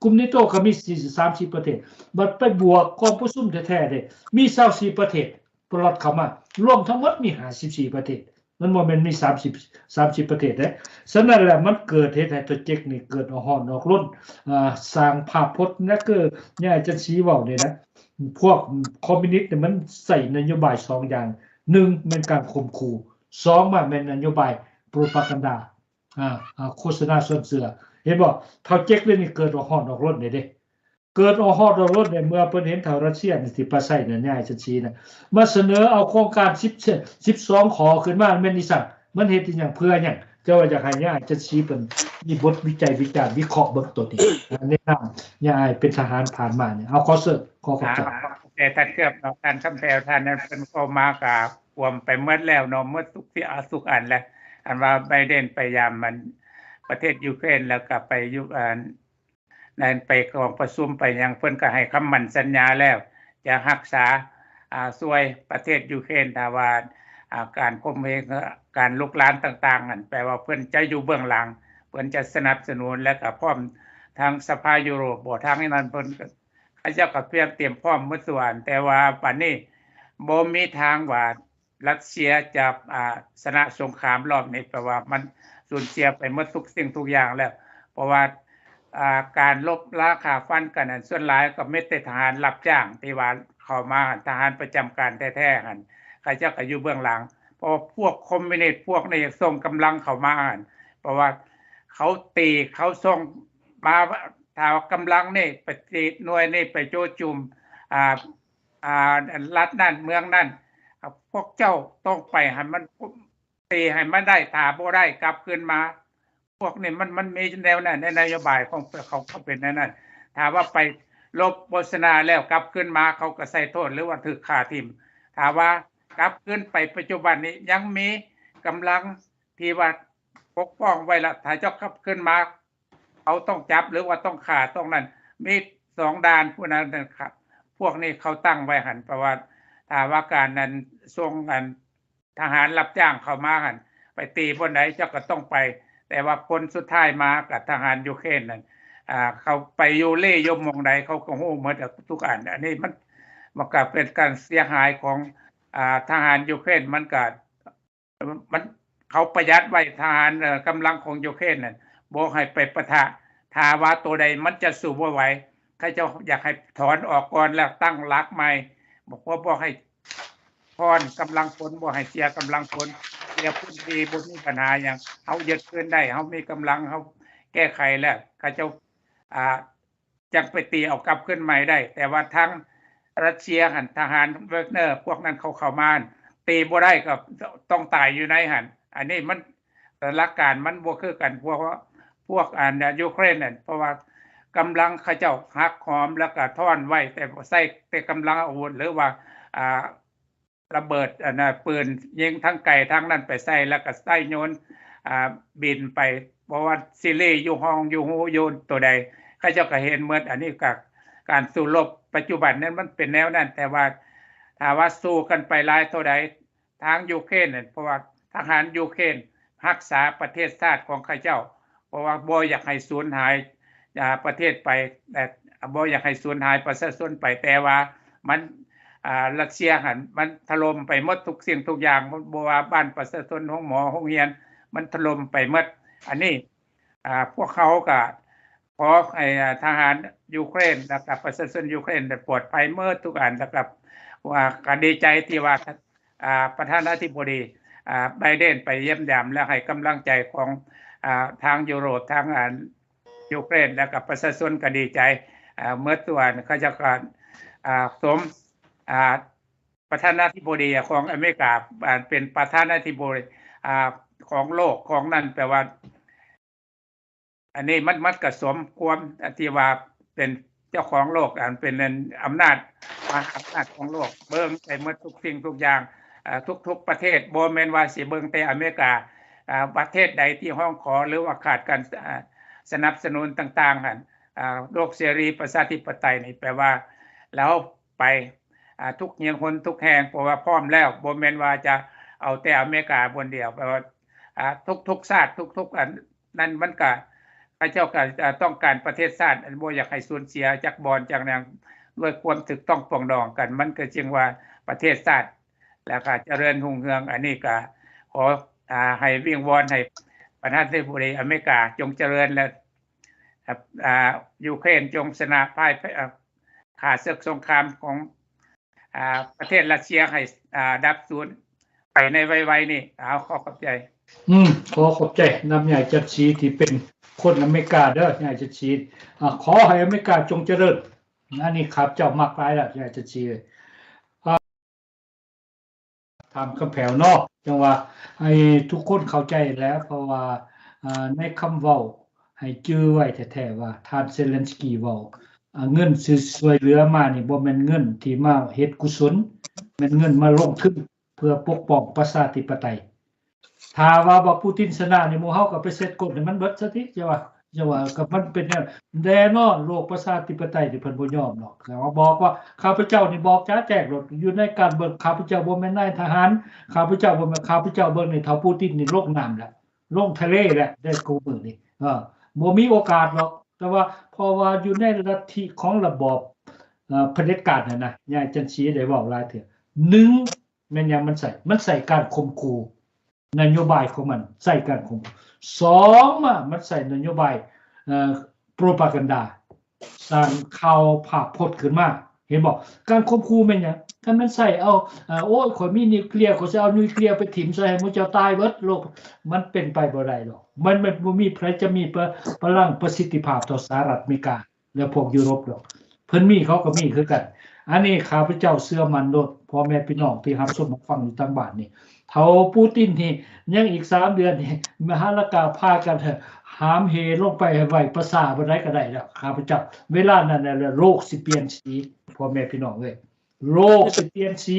ກຸ່ມເນໂຕກໍມີສາມສິບປະເທດ ບັດໄປບວກກອງປະຊຸມແທ້ໆເດ້ ມີຊາວສີ່ປະເທດ ປະລັດເຂົ້າມາ ລວມທັງໝົດມີຫ້າສິບສີ່ປະເທດ ມັນບໍ່ແມ່ນມີສາມສິບ ສາມສິບປະເທດເດ້. ສະນັ້ນແຫຼະ ມັນເກີດເຮັດໃຫ້ໂປຣເຈັກນີ້ເກີດອອກຮ້ອນອອກລົນ ອາ ສ້າງພາບພົດນະ ຄືຍາຍຈັນສີເວົ້ານີ້ນະ ພວກຄອມມິວນິດນີ້ມັນໃຊ້ນະໂຍບາຍສອງຢ່າງ ໜຶ່ງແມ່ນການຂົ່ມຂູ່ ສອງມາແມ່ນນະໂຍບາຍໂປຣປາກັນດາ ອາ ອາ ໂຄສະນາຊວນເຊື່ອ ເຫັນບໍ່? ທ້າວເຈັກເລີຍນີ້ເກີດອອກຮ້ອນອອກລົນເດ້ ເກີດອອກຮ້ອນອອກລົນໃນເມື່ອເພິ່ນເຫັນທ້າວຣັດເຊຍນີ້ທີ່ປາໄຊນັ້ນ ຍາຍຈັນສີນະ ມາສະເໜີເອົາໂຄງການສິບ ສິບສອງຂໍ້ຂຶ້ນມາ ແມ່ນອີຫຍັງ? ມັນເຮັດອີຫຍັງ? ເພື່ອຫຍັງ? ແຕ່ວ່າຢາກໃຫ້ຍາຍຈັນສີເພິ່ນມີບົດວິໄຈວິຈານ ວິເຄາະເບິ່ງໂຕນີ້ ແນະນຳຍາຍເປັນທະຫານຜ່ານມານີ້ ເອົາ ຂໍເຊີນ ຂໍຂອບໃຈ. ແຕ່ທ່ານເກືອບເນາະ ທ່ານຄຳແກ້ວ ທ່ານນັ້ນເພິ່ນເວົ້າມາກະກວມໄປໝົດແລ້ວເນາະ ໝົດທຸກທີ່ ອາ ທຸກອັນແຫຼະ ອັນວ່າໄບເດນໄປຢາມມັນປະເທດຢູເຄຣນ ແລ້ວກະໄປຢູ່ອັນ ນັ້ນໄປກອງປະຊຸມໄປຫຍັງ ເພິ່ນກໍໃຫ້ຄຳໝັ້ນສັນຍາແລ້ວ ຈະຮັກສາ ອາ ຊ່ວຍປະເທດຢູເຄຣນ ຖ້າວ່າ ອາ ການຂົ່ມເຫງ ການລຸກລານຕ່າງໆນັ້ນ ແປວ່າເພິ່ນຈະຢູ່ເບື້ອງຫຼັງ ເພິ່ນຈະສະໜັບສະໜູນ ແລະກໍພ້ອມທາງສະພາຢູໂຣບບໍ ທາງນັ້ນເພິ່ນ ເຂົາເຈົ້າກໍພຽມຕຽມພ້ອມໝົດສ່ວນ ແຕ່ວ່າບັດນີ້ບໍ່ມີທາງວ່າ ຣັດເຊຍຈະ ອາ ຊະນະສົງຄາມລອບນີ້ ແປວ່າມັນສູນເສຍໄປໝົດທຸກສິ່ງທຸກຢ່າງແລ້ວ ເພາະວ່າ ອາ ການລົບລາຂ້າຟັນກັນນັ້ນ ສ່ວນຫຼາຍກໍມີແຕ່ທະຫານຮັບຈ້າງທີ່ວ່າເຂົ້າມາ ທະຫານປະຈຳການແທ້ໆຫັ້ນ ເຂົາເຈົ້າກໍຢູ່ເບື້ອງຫຼັງ ເພາະວ່າພວກຄອມມິວນິດພວກນີ້ສົ່ງກຳລັງເຂົ້າມາຫັ້ນ ເພາະວ່າເຂົາຕີ ເຂົາສົ່ງມາ ຖ້າວ່າກຳລັງນີ້ໄປຕີໜ່ວຍນີ້ ໄປໂຈະຈຸມ ອາ ອາ ລັດນັ້ນເມືອງນັ້ນ ພວກເຈົ້າຕ້ອງໄປໃຫ້ມັນ ຕີໃຫ້ມັນໄດ້ ຖ້າບໍ່ໄດ້ກັບຄືນມາ ພວກນີ້ມັນ ມັນມີແນວນັ້ນ ໃນນະໂຍບາຍຂອງເຂົາ ເຂົາເປັນແນວນັ້ນ ຖ້າວ່າໄປລົບບໍ່ຊະນະແລ້ວກັບຄືນມາ ເຂົາກໍໃສ່ໂທດ ຫຼືວ່າຖືກຂ້າຖິ້ມ ຖ້າວ່າກັບຄືນໄປປັດຈຸບັນນີ້ ຍັງມີກຳລັງທີ່ວ່າປົກປ້ອງໄວ້ລະ ຖ້າເຈົ້າກັບຄືນມາ ເຂົາຕ້ອງຈັບ ຫຼືວ່າຕ້ອງຂ້າ ຕ້ອງນັ້ນ ມີສອງດ່ານ ພວກນັ້ນ ພວກນີ້ເຂົາຕັ້ງໄວ້ຫັ້ນ ເພາະວ່າຖ້າວ່າການນັ້ນ ສົ່ງອັນ ທະຫານຮັບຈ້າງເຂົ້າມາຫັ້ນ ໄປຕີບ່ອນໃດເຈົ້າກໍຕ້ອງໄປ ແຕ່ວ່າຜົນສຸດທ້າຍມາກັບທະຫານຢູເຄຣນນັ້ນ ອາ ເຂົາໄປຢູ່ເລຢູ່ໝ່ອງໃດ ເຂົາກໍຮູ້ໝົດ ອາ ທຸກອັນ ອັນນີ້ມັນ ມັນກໍເປັນການເສຍຫາຍຂອງ ອາ ທະຫານຢູເຄຣນ ມັນກໍ ມັນ ເຂົາປະຢັດໄວ້ ທະຫານ ເອີ ກຳລັງຂອງຢູເຄຣນນັ້ນ ບໍ່ໃຫ້ໄປປະທະ ຖ້າວ່າໂຕໃດມັນຈະສູ້ບໍ່ໄຫວ ເຂົາເຈົ້າຢາກໃຫ້ຖອນອອກກ່ອນ ແລ້ວຕັ້ງຫຼັກໃໝ່ ບໍ່ ບໍ່ໃຫ້ ຜ່ອນກຳລັງພົນ ບໍ່ໃຫ້ເສຍກຳລັງພົນ ເສຍພື້ນທີ່ບໍ່ມີບັນຫາຫຍັງ ເຮົາຍຶດຄືນໄດ້ ເຮົາມີກຳລັງ ເຮົາແກ້ໄຂແລ້ວ ເຂົາເຈົ້າ ອາ ຈັ່ງໄປຕີເອົາກັບຄືນໃໝ່ໄດ້ ແຕ່ວ່າທາງຣັດເຊຍຫັ້ນ ທະຫານວາກເນີພວກນັ້ນເຂົາເຂົ້າມາ ຕີບໍ່ໄດ້ກໍຕ້ອງຕາຍຢູ່ໃນຫັ້ນ ອັນນີ້ມັນ ຫຼັກການມັນບໍ່ຄືກັນ ພວກ ພວກອັນຢູເຄຣນນັ້ນ ເພາະວ່າກຳລັງເຂົາເຈົ້າຫັກຫອມ ແລ້ວກໍທ້ອນໄວ້ ແຕ່ໃຊ້ແຕ່ກຳລັງອາວຸດ ຫຼືວ່າ ອາ ລະເບີດ ອັນນ່າ ປືນຍິງທາງໄກທາງນັ້ນໄປໃສ່ ແລ້ວກໍໃຊ້ໂຍນ ອາ ບິນໄປ ບໍ່ວ່າຊິເລຢູ່ຮ່ອງຢູ່ຮູຢູ່ໂຕໃດ ເຂົາເຈົ້າກໍເຫັນໝົດ ອັນນີ້ກໍການສູ້ລົບປັດຈຸບັນນັ້ນມັນເປັນແນວນັ້ນ ແຕ່ວ່າຖ້າວ່າສູ້ກັນໄປຫຼາຍເທົ່າໃດ ທາງຢູເຄຣນນັ້ນ ເພາະວ່າທະຫານຢູເຄຣນຮັກສາປະເທດຊາດຂອງເຂົາເຈົ້າ ເພາະວ່າບໍ່ຢາກໃຫ້ສູນຫາຍ ອາ ປະເທດໄປ ແລະ ບໍ່ຢາກໃຫ້ສູນຫາຍປະຊາຊົນໄປ ແຕ່ວ່າມັນ ອາ ຣັດເຊຍຫັ້ນ ມັນຖະຫຼົ່ມໄປໝົດທຸກສິ່ງທຸກຢ່າງ ບໍ່ວ່າບ້ານປະຊາຊົນ ໂຮງໝໍ ໂຮງຮຽນ ມັນຖະຫຼົ່ມໄປໝົດ ອັນນີ້ ອາ ພວກເຮົາກໍຂໍໃຫ້ ອາ ທະຫານຢູເຄຣນ ແລ້ວກໍປະຊາຊົນຢູເຄຣນໄດ້ປອດໄພໝົດທຸກອັນ ແລ້ວກໍວ່າກໍດີໃຈທີ່ວ່າ ອາ ປະທານາທິບໍດີ ອາ ໄບເດນໄປຢ້ຽມຢາມ ແລະ ໃຫ້ກຳລັງໃຈຂອງ ອາ ທາງຢູໂຣບ ທາງ ອາ ຢູເຄຣນ ແລະ ກໍປະຊາຊົນກໍດີໃຈ ອາ ໝົດສ່ວນ ເຂົາເຈົ້າກໍ ອາ ສົມ ອາ ປະທານາທິບໍດີຂອງອາເມລິກາ ອາ ເປັນປະທານາທິບໍດີ ອາ ຂອງໂລກ ຂອງນັ້ນ ແປວ່າ ອັນນີ້ມັນ ມັນກໍສົມຄວນທີ່ວ່າເປັນເຈົ້າຂອງໂລກ ອັນເປັນອັນອຳນາດ ມະຫາອຳນາດຂອງໂລກ ເບິ່ງໄປໝົດທຸກສິ່ງທຸກຢ່າງ ເອີ ທຸກໆປະເທດ ບໍ່ແມ່ນວ່າຊິເບິ່ງແຕ່ອາເມລິກາ ອາ ປະເທດໃດທີ່ຮ້ອງຂໍ ຫຼືວ່າຂາດການ ອາ ສະໜັບສະໜູນຕ່າງໆຫັ້ນ ອາ ໂລກເສລີປະຊາທິປະໄຕນີ້ ແປວ່າລາວ ໄປ ອ່າ ທຸກແຫ່ງຫົນທຸກແຫ່ງ ເພາະວ່າພ້ອມແລ້ວ ບໍ່ແມ່ນວ່າຈະເອົາແຕ່ອາເມລິກາບ່ອນດຽວ ແປວ່າ ອ່າ ທຸກໆຊາດ ທຸກໆອັນນັ້ນ ມັນກະ ເຂົາເຈົ້າກະ ອ່າ ຕ້ອງການປະເທດຊາດ ບໍ່ຢາກໃຫ້ສູນເສຍຈັກບ່ອນຈັກຫຍັງ ດ້ວຍຄວາມຖືກຕ້ອງປອງດອງກັນ ມັນກະຈຶ່ງວ່າປະເທດຊາດ ແລ້ວກະຈະເລີນຮຸ່ງເຮືອງ. ອັນນີ້ກະຂໍ ອ່າ ໃຫ້ວິງວອນໃຫ້ປະທານາທິບໍດີອາເມລິກາຈົ່ງຈະເລີນ ແລະ ອ່າ ຢູເຄຣນຈົ່ງຊະນະພ່າຍ ອ່າ ຂ້າເສິກສົງຄາມຂອງ ອ່າ ປະເທດຣັດເຊຍໃຫ້ ອ່າ ດັບສູນໄປໃນໄວໆນີ້. ເອົາ ຂໍຂອບໃຈ. ອືມ ຂໍຂອບໃຈນຳຍາຍຈັນສີທີ່ເປັນຄົນອາເມລິກາເດີ ຍາຍຈັນສີ. ອ່າ ຂໍໃຫ້ອາເມລິກາຈົ່ງຈະເລີນ. ອັນນີ້ຂ້າພະເຈົ້າມັກຫຼາຍແລ້ວ ຍາຍຈັນສີເອີຍ. ຖາມຄຳແຜວເນາະ ຈັ່ງວ່າໃຫ້ທຸກຄົນເຂົ້າໃຈແຫຼະ ເພາະວ່າ ອ່າ ໃນຄຳເວົ້າໃຫ້ຈື່ໄວ້ແທ້ໆວ່າ ທ່ານເຊເລັນສກີເວົ້າ ອ່າ ເງິນຊິຊ່ວຍເຫຼືອມານີ້ ບໍ່ແມ່ນເງິນທີ່ມາເຮັດກຸສົນ ແມ່ນເງິນມາລົງທຶນເພື່ອປົກປ້ອງປະຊາທິປະໄຕ. ຖ້າວ່າບັກປູຕິນຊະນະນີ້ ໝູ່ເຮົາກໍໄປເຊັດກົດໃຫ້ມັນເບິດຊະຕິ ຢ່າວ່າ ຈັ່ງວ່າ ກໍມັນເປັນແນວ ແນ່ນອນ ໂລກປະຊາທິປະໄຕນີ້ເພິ່ນບໍ່ຍອມດອກ. ແຕ່ວ່າບອກວ່າ ຂ້າພະເຈົ້ານີ້ບອກຈະແຈ້ງໂລດ ຢູ່ໃນການເບິ່ງ ຂ້າພະເຈົ້າບໍ່ແມ່ນນາຍທະຫານ ຂ້າພະເຈົ້າບໍ່ແມ່ນ ຂ້າພະເຈົ້າເບິ່ງນີ້ ເຖົ້າປູຕິນນີ້ລົງນ້ຳແລ້ວ ລົງທະເລແລ້ວ ໃນຄູ່ມື້ນີ້ ເອີ ບໍ່ມີໂອກາດດອກ. ແຕ່ວ່າ ເພາະວ່າຢູ່ໃນລັດທິຂອງລະບອບ ເອີ ຜະເດັດການຫັ້ນນະ ຍາຍຈັນສີໄດ້ເວົ້າຫຼາຍເທື່ອ ໜຶ່ງ ແມ່ນຫຍັງມັນໃຊ້ ມັນໃຊ້ການຂົ່ມຂູ່ ນະໂຍບາຍຂອງມັນໃຊ້ການຂົ່ມຂູ່. ສອງມາ ມັນໃຊ້ນະໂຍບາຍ ເອີ ໂປຣປາກັນດາ ສ້າງຂ່າວພາບພົດຂຶ້ນມາ ເຫັນບໍ່? ການຂົ່ມຂູ່ແມ່ນຫຍັງ? ຄັນມັນໃຊ້ເອົາ ເອີ ໂອ້ຍ ຂ້ອຍມີນິວເຄລຍ ຂ້ອຍຊິເອົານິວເຄລຍໄປຖິ້ມໃສ່ໃຫ້ໝູ່ເຈົ້າຕາຍເບິດໂລກ ມັນເປັນໄປບໍ່ໄດ້ດອກ. ມັນ ມັນບໍ່ມີໃຜຈະມີ ປະ ພະລັງປະສິດທິພາບເທົ່າສະຫະລັດອາເມລິກາ ແລະ ພວກຢູໂຣບດອກ ເພິ່ນມີ ເຂົາກໍມີຄືກັນ. ອັນນີ້ຂ້າພະເຈົ້າເຊື່ອໝັ້ນໂລດ ພໍ່ແມ່ພີ່ນ້ອງທີ່ຮັບຊົມຮັບຟັງຢູ່ທາງບ້ານນີ້ ເຖົ້າປູຕິນນີ້ ຍັງອີກສາມເດືອນນີ້ ມະຫາລະກາພາກັນຫາມເຫລົງໄປໃຫ້ໄຫວ້ປະສາດບໍ່ໄດ້ກໍໄດ້ແລ້ວ ຂ້າພະເຈົ້າ. ເວລານັ້ນແຫຼະ ໂລກຊິປ່ຽນສີ ພໍ່ແມ່ພີ່ນ້ອງເອີຍ ໂລກຊິປ່ຽນສີ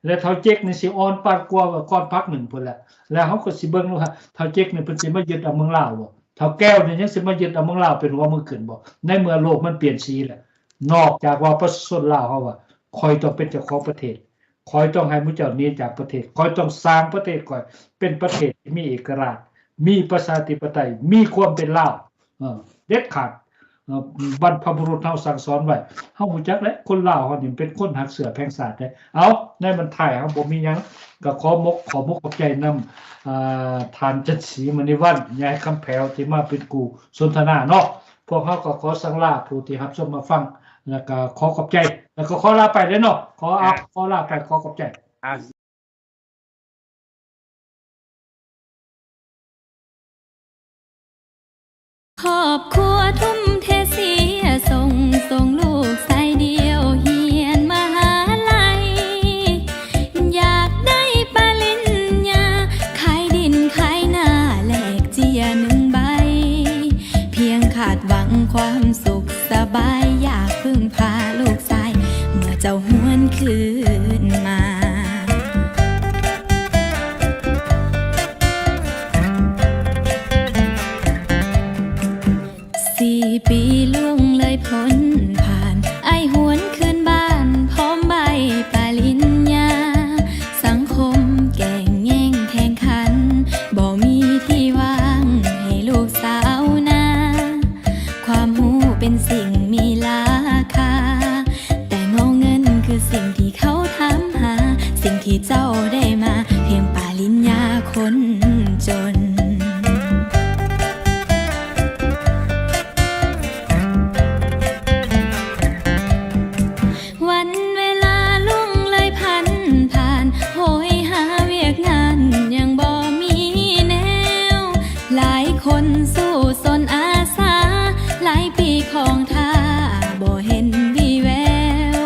ແລະ ເຖົ້າເຈັກນີ້ຊິອ່ອນປານກວ່າກ່ອນພັກໜຶ່ງພຸ້ນແຫຼະ. ແລ້ວເຮົາກໍຊິເບິ່ງວ່າເຖົ້າເຈັກນີ້ເພິ່ນຊິມາຍຶດເອົາເມືອງລາວບໍ່? ເຖົ້າແກ້ວນີ້ຍັງຊິມາຍຶດເອົາເມືອງລາວເປັນຫົວເມືອງຂຶ້ນບໍ່? ໃນເມື່ອໂລກມັນປ່ຽນສີແລ້ວ ນອກຈາກວ່າປະຊາຊົນລາວເຮົາວ່າ ຂ້ອຍຕ້ອງເປັນເຈົ້າຂອງປະເທດ ຂ້ອຍຕ້ອງໃຫ້ໝູ່ເຈົ້າໜີຈາກປະເທດ ຂ້ອຍຕ້ອງສ້າງປະເທດຂ້ອຍເປັນປະເທດທີ່ມີເອກະລາດ ມີປະຊາທິປະໄຕ ມີຄວາມເປັນລາວ ເອີ ເດັດຂາດ. ເອີ ບັນພະບຸລຸດເຮົາສັ່ງສອນໄວ້ ເຮົາຮູ້ຈັກແຫຼະ ຄົນລາວເຮົານີ້ເປັນຄົນຮັກເຊື້ອແພງຊາດເດ້. ເອົາ ໃນບັນທ້າຍເຮົາບໍ່ມີຫຍັງ ກໍຂໍມົກ ຂໍມຸກຂອບໃຈນຳ ອ່າ ທ່ານຈັນສີ ມະນີວັນ ຍາຍຄຳແຜວ ທີ່ມາເປັນຄູ່ສົນທະນາເນາະ. ພວກເຮົາກໍຂໍສັ່ງລາຜູ້ທີ່ຮັບຊົມຮັບຟັງ ແລ້ວກໍຂໍຂອບໃຈ ແລ້ວກໍຂໍລາໄປເດ້ເນາະ ຂໍ ອ່າ ຂໍລາໄປ ຂໍຂອບໃຈ. ອ່າ ຄອບຄົວທຸ່ມເທເສຍສົ່ງ ສົ່ງລູກຊາຍດຽວຮຽນມະຫາໄລ ຢາກໄດ້ປະລິນຍາ ຂາຍດິນຂາຍນາແລກເຈ້ຍໜຶ່ງໃບ ພຽງຄາດຫວັງຄວາມສຸກສະບາຍ ຢາກເພິ່ງພາລູກຊາຍ ເມື່ອເຈົ້າຫວນຄືນມາ. ສີ່ປີລ່ວງເລີຍພົ້ນຜ່ານ ອ້າຍຫວນຄືນບ້ານພ້ອມໃບປະລິນຍາ ສັງຄົມແກ່ງແຍ່ງແຂ່ງຂັນ ບໍ່ມີທີ່ວ່າງໃຫ້ລູກສາວນາ ຄວາມຮູ້ເປັນສິ່ງມີລາຄາ ແຕ່ເຫງົາເງິນຄືສິ່ງທີ່ເຂົາຖາມຫາ ສິ່ງທີ່ເຈົ້າໄດ້ມາ ພຽງປະລິນຍາຄົນຈົນ. ວັນເວລາລ່ວງເລີຍຜ່ານ ຜ່ານ ໂຫຍຫາວຽກງານຍັງບໍ່ມີແນວ ຫຼາຍຄົນສູ້ຊົນອາສາ ຫຼາຍປີຂອງທ່າບໍ່ເຫັນວີ່ແວວ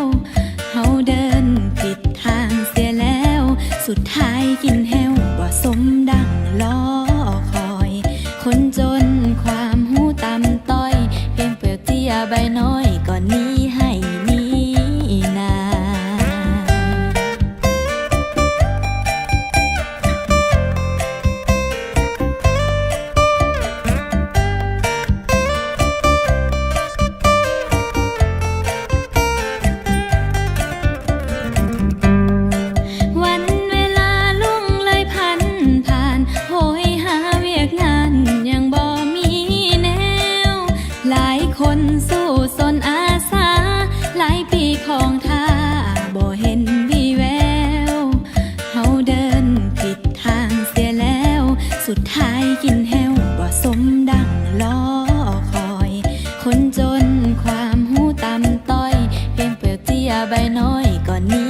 ເຮົາເດີນຜິດທາງເສຍແລ້ວ ສຸດທ້າຍກິນແຫ້ວບໍ່ສົມດັ່ງລໍຄອຍ ຄົນຈົນຄວາມຮູ້ຕ່ຳຕ້ອຍ ພຽງເປືອກເຈ້ຍໃບນ້ອຍກໍໜີໃຫ້ໜີນາ. ເ ຍກໍໜີ